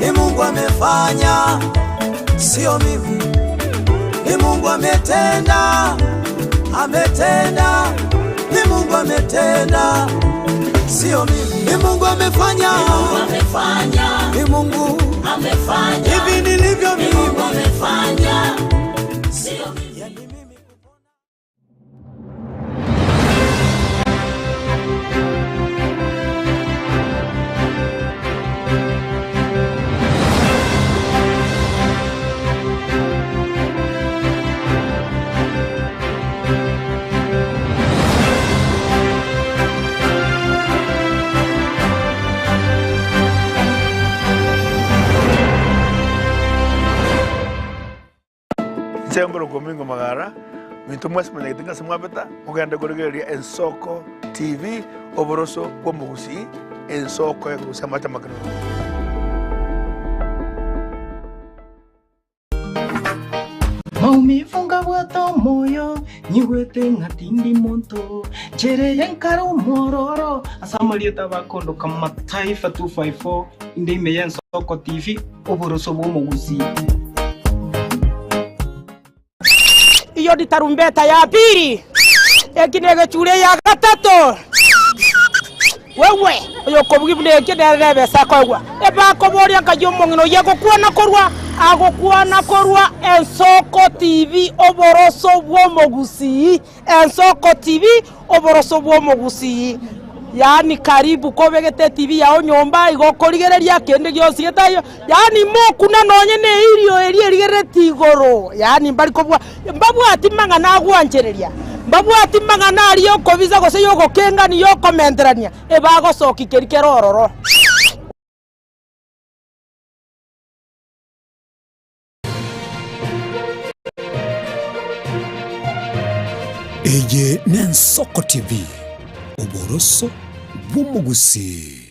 ni Mungu amefanya, sio mimi. Ni Mungu ametenda, ametenda, ni Mungu ametenda, sio mimi. Ni Mungu amefanya, ni Mungu amefanya, ni Mungu amefanya, hivi nilivyo mimi, Mungu amefanya, sio Inche ngorokwa Omingo Magara, minto mwensi monyagete ng'a ase mwabeta, mogende korigereria Ensoko TV, oboroso bw'omogusii, ensoko ekorusia amache amakenunu. Maumivu ngabwata omoyo, nyigwete ng'a tindi monto, Nchere eye nkare omwororo, ase amarieta bakondoka Mataifa 254, inde ime y'Ensoko TV, oboroso bw'omogusii. Iyo ni tarumbeta ya pili, eki negechure ya gatato. Wewe oyokobugia buna eki nere nebesa akoegwa. Ebakoboria nkai omong'ina oyio agokwana korwa agokwana korwa Ensoko TV oboroso bw'omogusii Ensoko TV oboroso bw'omogusii Yaani karibu kobegete etibi yao nyomba igo okorigereria kende gionsi getaiyo yaani mokuna nonye ne eirio eria erigerereti igoro yaani mbari kobua mbabwati mang'ana agwanchereria mbabwati mang'ana aria okobisa gose ya ogokengania ya okomenterania ebagosokia keria kere ororo. Eye n'Ensoko TV, oboroso bw'omogusii.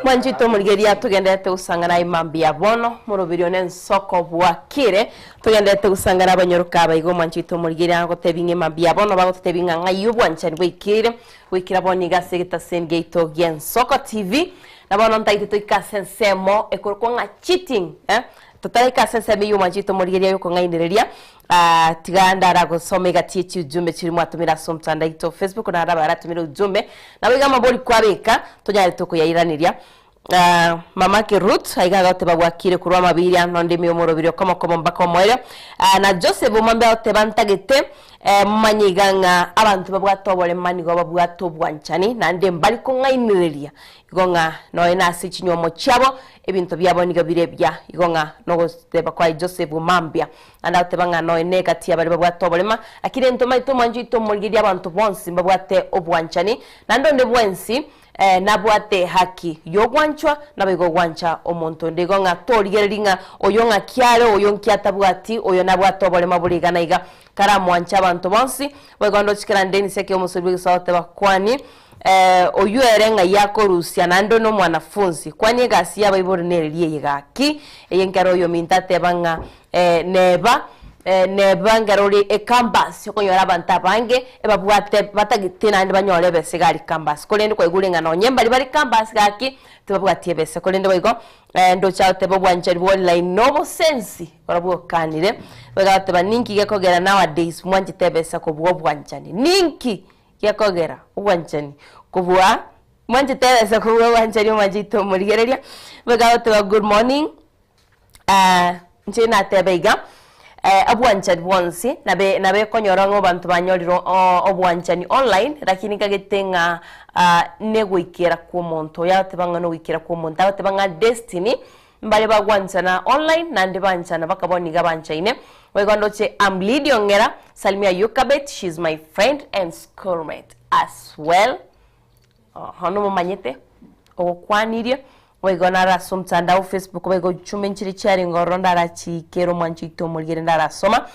Mwanchete omorigereria togenderete gosangana aye mambia bono moroberio nensoko bwakire togenderete gosangana abanyoroka aba igo mwanchete omorigereria agotebi ng'a mambia bono bagototebi ng'a ng'ai obwanchani bwaikire goikera bono iga ase egetaseni giaito gi'Ensoko TV na bono ntaete toike ase ensemo ekorokwa ng'a cheating eh totaraika ase ensemo eywo mwanchete omorigereria yokong'ainereria Ah, tiga ndaragosoma egati ye chiujumbe chiria mwatomire ase omotandao oito o Facebook na araba aratomire ujumbe nabo iga amabori kwabeka tonyare tokoyairaneria. Ah, mamake Ruth aiga agoteba bwakire korwa amabiria nonde ime omorobiri okomokomo mpaka omoerio. Ah, na Joseph omwambe agoteba ntagete eh, momanye iga ng'a abanto babwate oborema nigo babwate obwanchani naende mbari kong'ainereria igo ng'a nonya na ase chinywomo chiabo ebinto biabo nigo bire ebiya igo ng'a nogoteba kwaye Joseph mambia. Naende agoteba ng'a nonya negati y'abaria babwate oborema, lakini ntomaete omwancho oito omorigereria abanto bonsi mbabwate obwanchani, naende onde bwensi nabwate ehaki y'ogwanchwa, naboigo ogwancha omonto onde. Igo ng'a torigereria ng'a oyo ng'aki are, oyo nki atabwati, oyo nabwate oborema bore iga na iga. Karamwanche abanto bonsi, boigo ndoche kera Dennis ekero omosori bw'egesaku agoteba kwani oyio ere ng'ai akorusia naende one omwanafunzi, kwani egasi y'abaibori nereria eye gaki, eye nkero oyominto ateba ng'a Neba, neba nkero ore ecampus okonyora abanto abange ebabwate batagete naende banyore ebesa iga aria campus, korende kwaigure ng'a nonye mbari bare campus gaki tibabwati ebesa korende boigo ndoche agoteba obwanchani bwa online na obosensi barabwo okanire, boigo agoteba ninki gekogera nowadays mwanchete ebesa kobua obwanchani, ninki gekogera obwanchani kobua mwanchete ebesa kobua obwanchani omwanchete omorigereria, boigo agoteba good morning. Inche natebe iga, obwanchani bwonsi nabe nabe konyora ng'a abanto banyorire obwanchani online, lakini nkagete ng'a negoikera kwa omonto, oyo agoteba ng'a nogoikera kwa omonto, agoteba ng'a destiny, mbare bagwanchana online naende banchana mpaka bono iga banchaine. Boigo ndoche am Lydia Ong'era, salimia Yokabet, she is my friend and schoolmate as well. Oho nomomanyete, ogokwanirie, boigo naro ase omotandao o Facebook boigo ujumbe nchire chiarenge ororo ndarachiikere omwancho oito omorigere ndarasoma.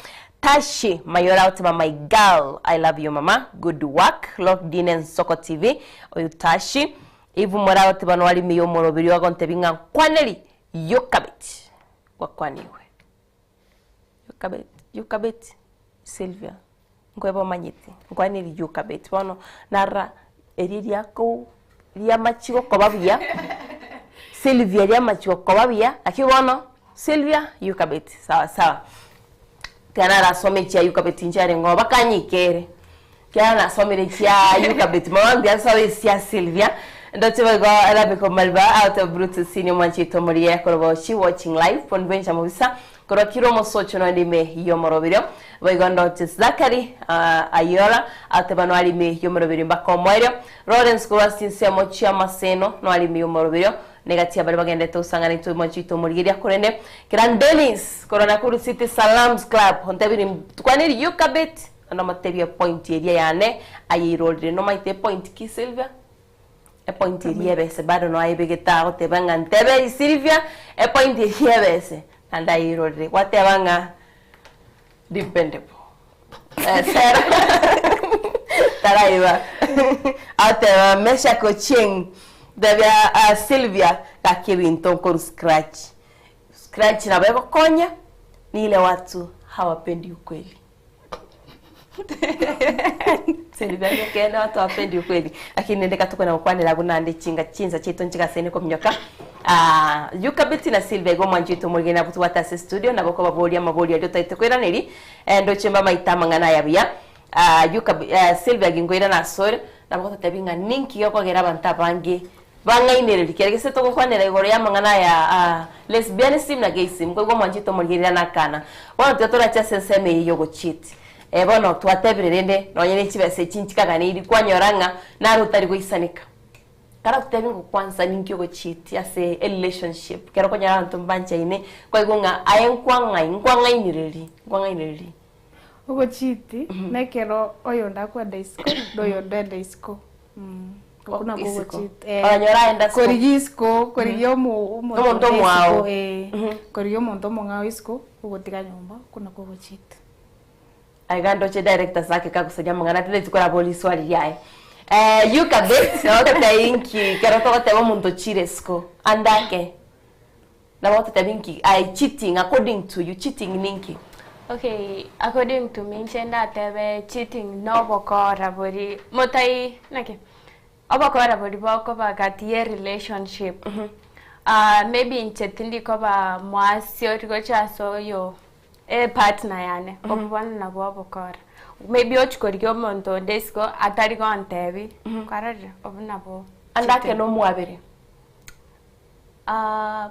Tashi Mayora agoteba my girl I love you mama good work locked in Ensoko TV oyo Tashi. Eve More agoteba noarimiye omoroberio agontebia ng'a nkwaneri Yokabeti gwakwanigwe. Yokabeti Yokabeti Sylvia. Nkoeba omanyete, nkwane riuka beti bono narora erio riako riamachi gokoba buya, Sylvia riamachi gokoba buya, lakini bono Sylvia yuka beti sawa sawa. Ekero narasome chia yuka beti inche arenge oo bakanyikere, ekero nasomire chia yuka beti mono mbuya nsome chia Sylvia, ndoche boigo Rabeko Mariba out of Brutus Senior mwanchete omorigia korwa Bochi watching live bonwe ncha mobisa. Korwa kira omosocho noende ime y'omoroberio. Boigo ndoche Zachary Ayora ateba noare ime y'omoroberio mpaka omoerio. Lawrence korwa ase chinsemo chi'amaseno noare ime y'omoroberio. Negati y'abaria bagenderete gosang'ana intwe mwanchete omorigereria korende kera Dennis korwa Nakuru City Salams Club ontebirie tukwaneri Yukabit naende omotebie epoint eria yane ayeirorire nomaete epoint ki Sylvia? Epoint eria ebese bado noayebegete agoteba ng'a nteberi Sylvia epoint eria ebese naende ayeirorire gwateba ng'a dependable Sarah taraiba agoteba Meshack Ochieng ntebia Sylvia gaki ebinto nkorwa scratch scratch nabo egokonya ni ile watu hawapendi ukweli. Sylvia ekeene watu hawapendi ukweli lakini nende katukona gokwanera abwo naende chinga chinsa chiaito nchigasaine kominyoka Ah, Yukabeti na Sylvia igo omwanchi oito omorigeni nabwo tobwate ase estudio nabo okobaboria amaborio aria otaete koiraneria eh, ndoche mbamaite amang'ana aya buya Ah, Yukab eh, Sylvia ginkoirana asore nabo gototebia ng'a ninki gekogera abanto abange bang'ainereria kere gese togokwanera igoro y'amang'ana aya ah, lesbianism na gayism nkoigwa omwanchi oito omorigereria nakana bono tiga torache ase ensemo eye yogocheat eh, bono twatebire rende nonye ne chibesa echi nchikaganeiri kwanyora ng'a naro otari goisaneka Karakotebie ng'a kwansa ninki ogocheat ase erelationship ekero okonyora abanto mbanchaine kwaigwa ng'a aye nkwang'ai nkwang'ainereria nkwang'ainereria. Ogocheat nekero oyonde akwenda isiko na oyonde oenda isiko okwo nakwo Isiko. ogocheat Oranyore aenda isiko. Korigia isiko korigia omo Omonto omonto onde omwao. isiko eh korigia omonto omong'ao isiko ogotiga nyomba okwo nakwo ogocheat. Aiga ndoche director Zaake kagosaria amang'ana tindeti korabora riswali riaye. Eh, you kabit, nabo inki ekero togoteba omonto ochire isiko ande ake nabo ogototebia inki aye cheating according to you cheating ninki? Okay, according to me inche ndatebe cheating na obokora boria motai naki obokora boria bokoba gati ye relationship maybe inche tindi koba moasiori gochia ase oyo Epartner yane, obwo bono nabwo obokora. Maybe ochia korigia omonto onde isiko atari gontebia, kwarorire? Obwo nabwo Ande ake nomwabere.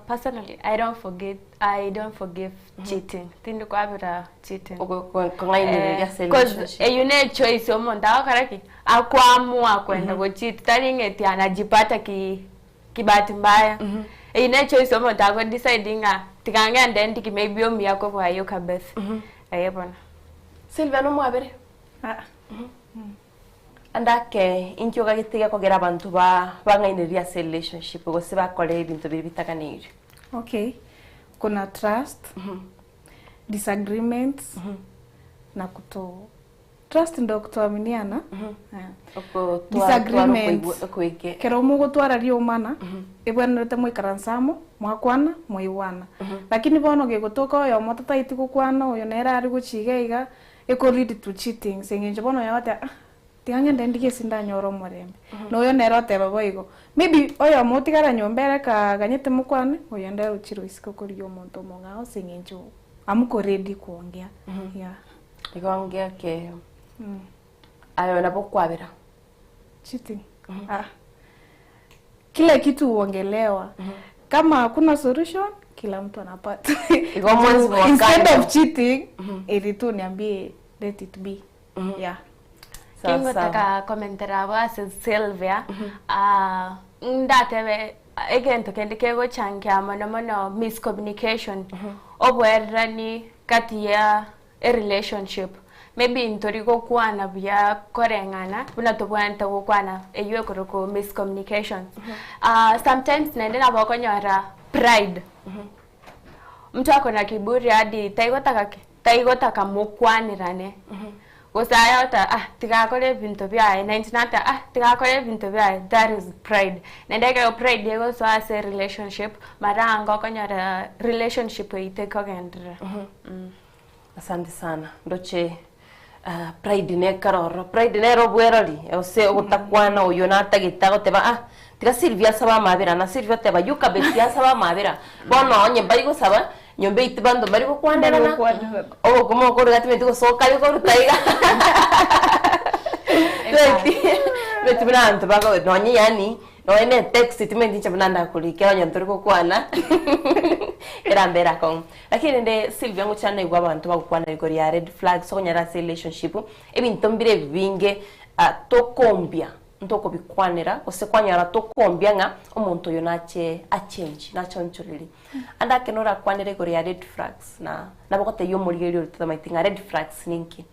Personally, I don't forgive, I don't forgive cheating. Tindi kwabera cheating. Kong'ainereria ase Cause relationship. eywo ne echoice omonto agokora ki? Akoamua kwenda gocheat, tari ng'a eti anajipata ki Kibahati mbaya, eyio ne choice omonto ago decide ng'a tiga ngende ndiki maybe omuya kobua ayio kabisa. Eeh bono. Sylvia nomwabere? Ande ake inki ogagete gekogera abanto ba bang'ainereria ase relationship gose bakore ebinto biria bitaganeirie? Okay, kuna trust, disagreements, na kuto Trust ndo kutoaminiana disagreements kero mogotwara riomana ebwenerete moikaranse amo mwakwana mwaigwana lakini bono gegotoka oyomo tataeti gokwana oyo nere are gochia iga iga eko lead to cheating ase eng'encho bono oyo agoteba ah tiga ng'ende ndigie ase ndanyore omorembe na oyo nere oteba boigo maybe oyomo otigara nyomba ere kaganyete mokwane oyonde ochire isiko korigia omonto omong'ao ase eng'encho amuko ready kuongea yeah. Igo ngeake aye nabo okwabera. Cheating. Ah. Kila kitu huongelewa. Kama hakuna solution, kila mtu anapata. Igo mwensi Juu Instead mwakando. of cheating, eri tu niambie let it be. Yeah. Kingotaka komentera abwo ase Sylvia, ah, ndatebe egento kende kegochangia mono mono miscommunication, oboererani gati ya erelationship maybe ntori gokwana buya koreng'ana buna tobwenerete gokwana eywo ekorokwa miscommunications. Sometimes naende nabo okonyora pride, mtu ako na kiburi hadi taigotaka ki? Taigotaka mokwanerane, gose aye ogoteba ah tiga akore ebinto biaye na inche nateba ah tiga akore ebinto biaye that is pride. Naende ekero pride egosoa ase erelationship mara ange okonyora relationship eywo tekogenderera. Asante sana ndoche ah, pride nekare ororo pride nere obwerori gose ogotakwana oywo natagete agoteba ah tiga Sylvia asabe amabera na Sylvia oteba Yukabeti asabe amabera bono onye mbari gosaba nyomba eywo banto mbari gokwanerana obokima okorwa timanyeti gosoka aria okoruta iga beti beti buna abanto bago nonye yaani. Nonya ne text timanyeti inche buna ndakorikera onye ntori gokwana erambe ere akong'u. Lakini rende Sylvia ngochia naigwa abanto bagokwana igoro ya red flags okonyora ase relationship, ebinto mbire ebinge tokombia ntokobikwanera gose kwanyora tokombia ng'a omonto oyo nache achange nache aonchorerie. Ande ake norakwanere igoro ya red flags na nabo ogotebia omorigereria oria totamanyeti ng'a red flags ninki?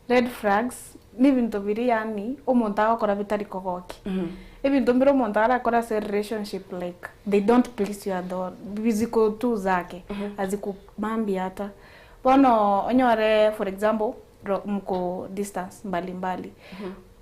Red flags nebinto biria yaani omonto agokora bitari kogokia. Ebinto mbire omonto arakore ase relationship like they don't please you at all, biziko tu zake hazikubambi hata. Bono onyore for example ro mko distance mbali mbali,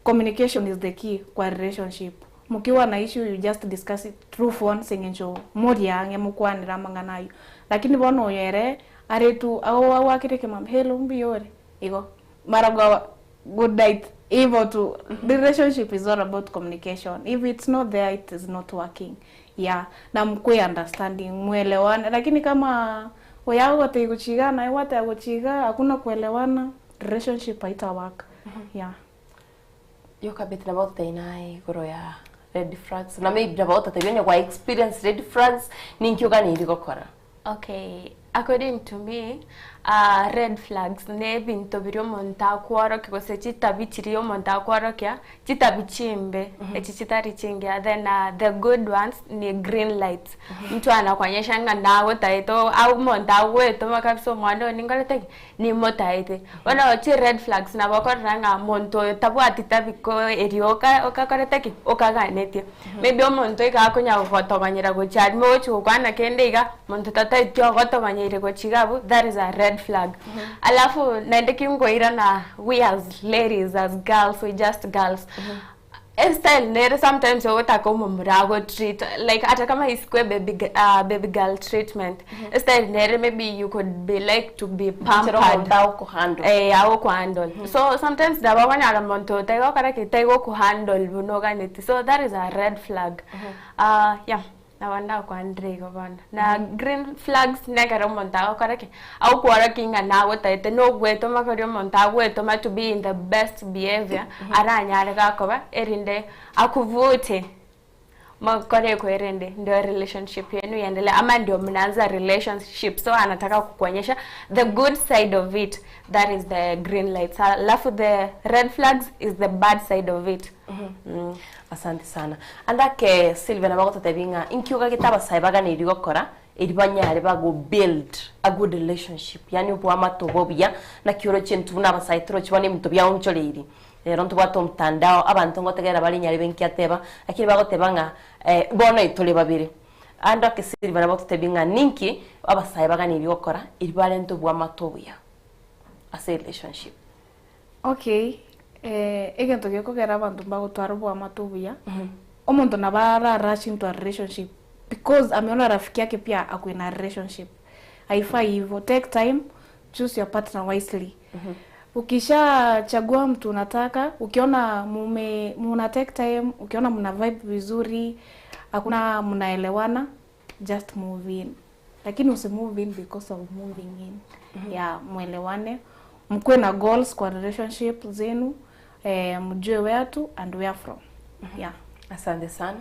communication is the key kwa relationship. Mokiwa na issue you just discuss it through phone ase eng'encho moria ang'e mokwanere amang'ana aywo. Lakini bono oyo ere are tu agoakire ekemambia hello mbuya ore? Igo maragoba good night ivo tu the relationship is all about communication if it's not there it is not working yeah na mkue understanding mwelewane lakini kama oyo agogotebia gochia igaa naye gwateba gochia igaa hakuna kuelewana relationship haita work yeah. Yokabete nabo ogototebia naye igoro ya red flags na maybe nabo ogototebia onye gwa experience red flags ninki oganeiri gokora. Okay, according to me, ah, red flags ne ebinto biria omonto akworokia gose chitabi chiria omonto akworokia, chitabi chimbe, echi chitari chingiya. Then ah, the good ones ni green lights. Mtu anakuonyesha ng'a nagotaete o- au omonto agoetoma kabisa omwana oyo ninkorete ki? Nimotaete. Bono chi red flags nabo okorora ng'a monto oyo tabwati tabi ko erio oka okakorete ki? Okaganetie. Maybe omonto iga akonya gogotogonyera gochia aria mogochi gokwana kende iga, monto tataeti ogotogonyeire gochia iga abwo, that is a red flag. Alafu naende kinkoirana we as ladies, as girls, we just girls, Estyle nere sometimes ogotaka omomura ago treat like ata kama isikwe baby, uh, baby girl treatment mm -hmm. Estyle nere maybe you could be like to be pampered eh agokuhandle mm -hmm. so sometimes nabo okonyora monto taigokora ki taigokuhandle buna oganeti so that is a red flag mm -hmm. uh, yeah Nabo ndakwanire igo bono. Na green flags nekero omonto agokora ki? Agokworokia ng'a nagotaete nogwetoma koria omonto agwetoma to be in the best behaviour aranyare gakoba erinde akuvute mokore ekwerende ndio relationship yenu iendelee ama ndio mnaanza relationship so anataka kukuonyesha the good side of it that is the green lights alafu the red flags is the bad side of it. Asante sana. Ande ake Sylvia nabo agototebia ng'a inki ogagete abasae baganeiri gokora eri banyare bago build a good relationship yaani oboamate obo obuya naki oroche intwe buna abasae toroche bono ebinto biaonchoreiri. Rero ntobwate omtandao abanto ngotegerera bare nyarebe nki ateba lakini bagoteba ng'a bono etore babere. Ande ake Sylvia nabo agototebia ng'a ninki abasae baganeiri gokora eri barente oboamate obuya ase relationship. Okay, egento gekogera abanto mbagotwara oboamate obuya, omonto nabo ara rush into a relationship because ameona rafiki yake pia ako in a relationship. Haifai hivo, take time, choose your partner wisely. Ukisha chagua mtu unataka, ukiona mume muna take time, ukiona mna vibe vizuri, hakuna mnaelewana, just move in. Lakini usi move in because of moving in. Yeah, mwelewane, mkuwe na goals kwa relationship zenu, eh, mjue where to and where from. Yeah. Asante sana.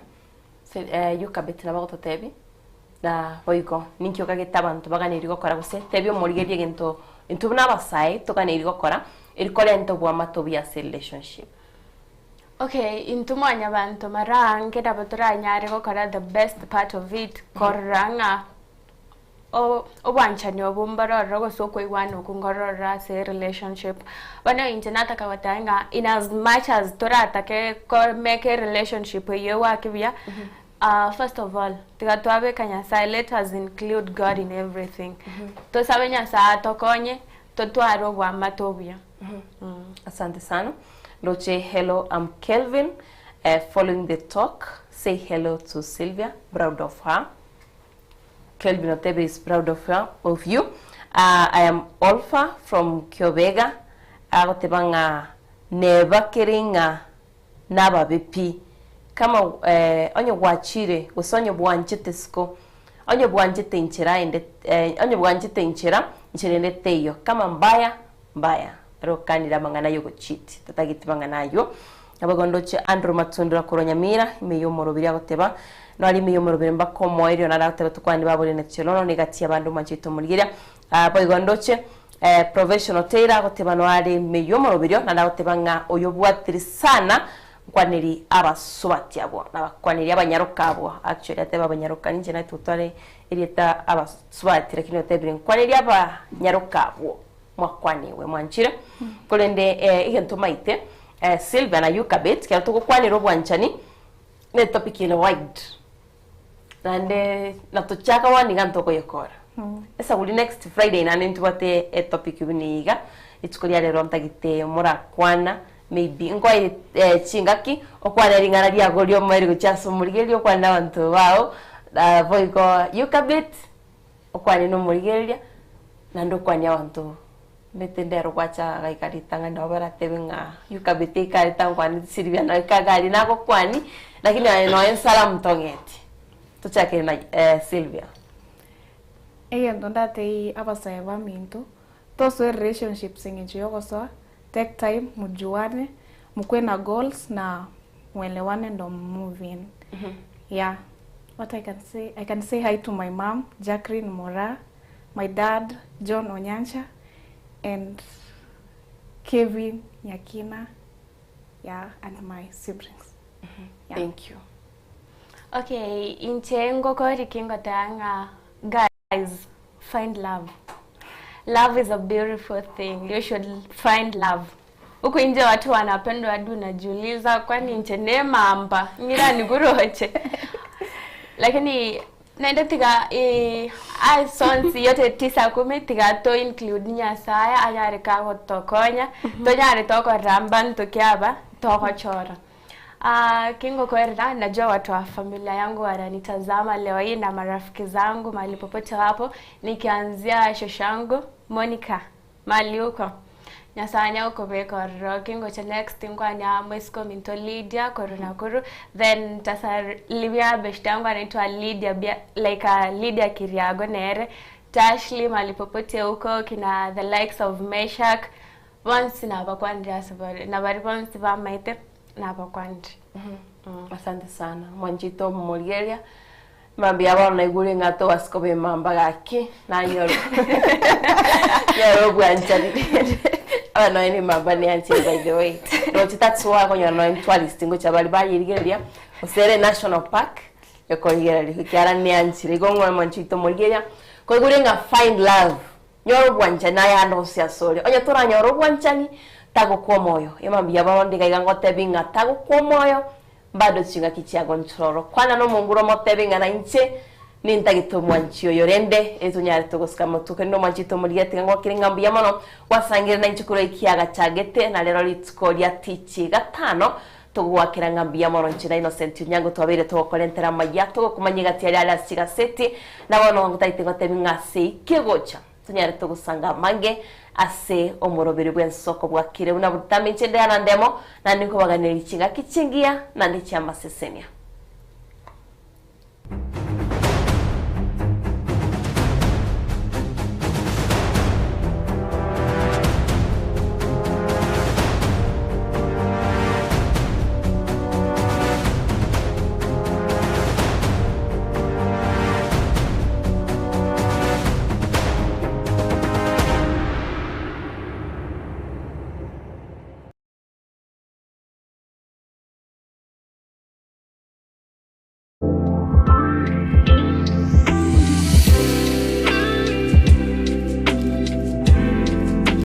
Se, eh, Yokabeti nabo agototebi na boigo ninki okagete abanto baganeiri gokora gose tebia omorigereria egento intwe buna abasae toganeiri gokora eri korenta oboamate obuya ase relationship. Okay, intwe mwanyabanto mara aange nabo toranyare gokora the best part of it, korora ng'a o- obwanchani obo mborororo gose okoigwana okwo nkorororo ase relationship. Bono inche nataka goteba ng'a in as much as toratake ko make erelationship eywo egwake buya, first of all, tiga twabeka Nyasaye, let us include God in everything. Tosabe Nyasaye atokonye, totware oboamate obuya. Asante sana. Ndoche hello I'm Kelvin uh, following the talk say hello to Sylvia proud of her. Kelvin Otebe is proud of her, of you. I am Olfa from Kiobega agoteba ng'a neba kere ng'a nababe pi kama eh, onye gwachire gose onye bwanchete isiko onye bwanchete inchera ende eh, onye bwanchete inchera inchera ende teiyo kama mbaya mbaya ere okanire amang'ana ya ogocheat tatageti mang'ana aywo. Naboigo ndoche Andrew Matundura korwa Nyamira, ime y'omorobiri agoteba, Noare ime y'omorobiri mbaka omoerio nare agoteba tokwane babore na Cherono negati y'abande omwanchete omorigeria. Ah, boigo ndoche eh, Professional Taylor agoteba noare ime y'omoroberio naende agoteba ng'a oyo obwatire sana nkwaneri abasubati abwo nabakwaneri abanyaroka abwo actually ateba abanyaroka ninche naye totware erieta abasubati lakini otebire nkwaneri abanyaroka abwo mwakwaniwe mwanchire korende eh, egento maite eh, Sylvia na Yukabet kero togokwanera obwanchani ne topic ere wide naende natochaka bono iga ntokoyekora esaguri next Friday naende ntobwate etopic buna iga rituko ria rero ntagete morakwana maybe nkoe eh, chingaki okwane ring'ana riago riomoerio gochia ase omorigereria okwane na abanto bao boigo Yukabet okwane na omorigereria naende okwanie abanto Mbete ndero gwacha gaika ritang'ani nabo baratebe ng'a Yukabeti ekare tankwaneti Sylvia naye kagari nagokwani lakini aye noe ensalamu tong'eti. Tochakere na eh, Sylvia. Egento ndatebie abasae baminto, tosoe relationships eng'encho yogosoa, take time mojuane, mokwe na goals na mwelewane ndo move in. Yeah, what I can say, I can say hi to my mom Jacqueline Moraa, my dad John Onyancha and Kevin Nyakina yeah and my siblings. Yeah. Thank you. Okay, inche ngokori kingoteba ng'a guys find love. Love is a beautiful thing. You should find love. Huku nje watu wanapendwa hadi unajiuliza kwani inche nemamba ng'ira nikuroche. Lakini naende tiga eh, ase onsi yote tisa kumi tiga to include Nyasaye anyare kagotokonya tonyare tokorora mbanto ki aba togochora. Ah, kingokorera najua watu wa familia yangu wananitazama leo hii na marafiki zangu mahali popote wapo, nikianzia shoshangu Monica mahali huko Nyasaye anya gokobeka ororo kingocha next nkwane mwisiko ominto Lydia korwa Nakuru then ntasalimia beshte yangu anaitwa Lydia Bia, like uh, Lydia Kiriago nere Tashley mahali popote huko kina the likes of Meshak bonsi nabakwanire ase bare nabari bonsi bamaete nabakwanire. Asante sana mwanchete omorigereria Mambia bono naigure ng'a togasi koba emamba gaki, nanyora nyore obwanchani aba nonya na emamba neanchire by the way. Roche tatsoa konyora nonya tourist ngocha bare bayerigereria, gose ere national park ekorigereria ekiagera neanchire. Igo ng'o mwanchi oito morigereria, koigure ng'a find love, nyora obwanchani aye ande onsi asore. Onye toranyore obwanchani, tagokwa omoyo. Emambia bono ndiga iga ngotebi ng'a tagokwa omoyo, Bado chingaki chia gonchororo. Kwana nomonguru omotebie ng'a nainche nintagete omwanchi oyo, rende etonyarete gosika amatuko. Rende omwanchi oito omorigia tiga ngwakere ng'a mbuya mono gwasangire nainche korwa ekiaga chagete, na rero rituko ria tichi gatano togogoakera ng'a mbuya mono inche na Innocent Onyango twabeire togokorentera amaya togokomanyia egati aria are ase chigaseti, na bono ntagete ngotebie ng'a ase ekegocha. Tonyare togosanga amange ase omoroberi bw'ensoko bwakire buna botambe inche nde ana ndemo, naende nkobaganeria chingaki chingiya naende chi'amasesenia.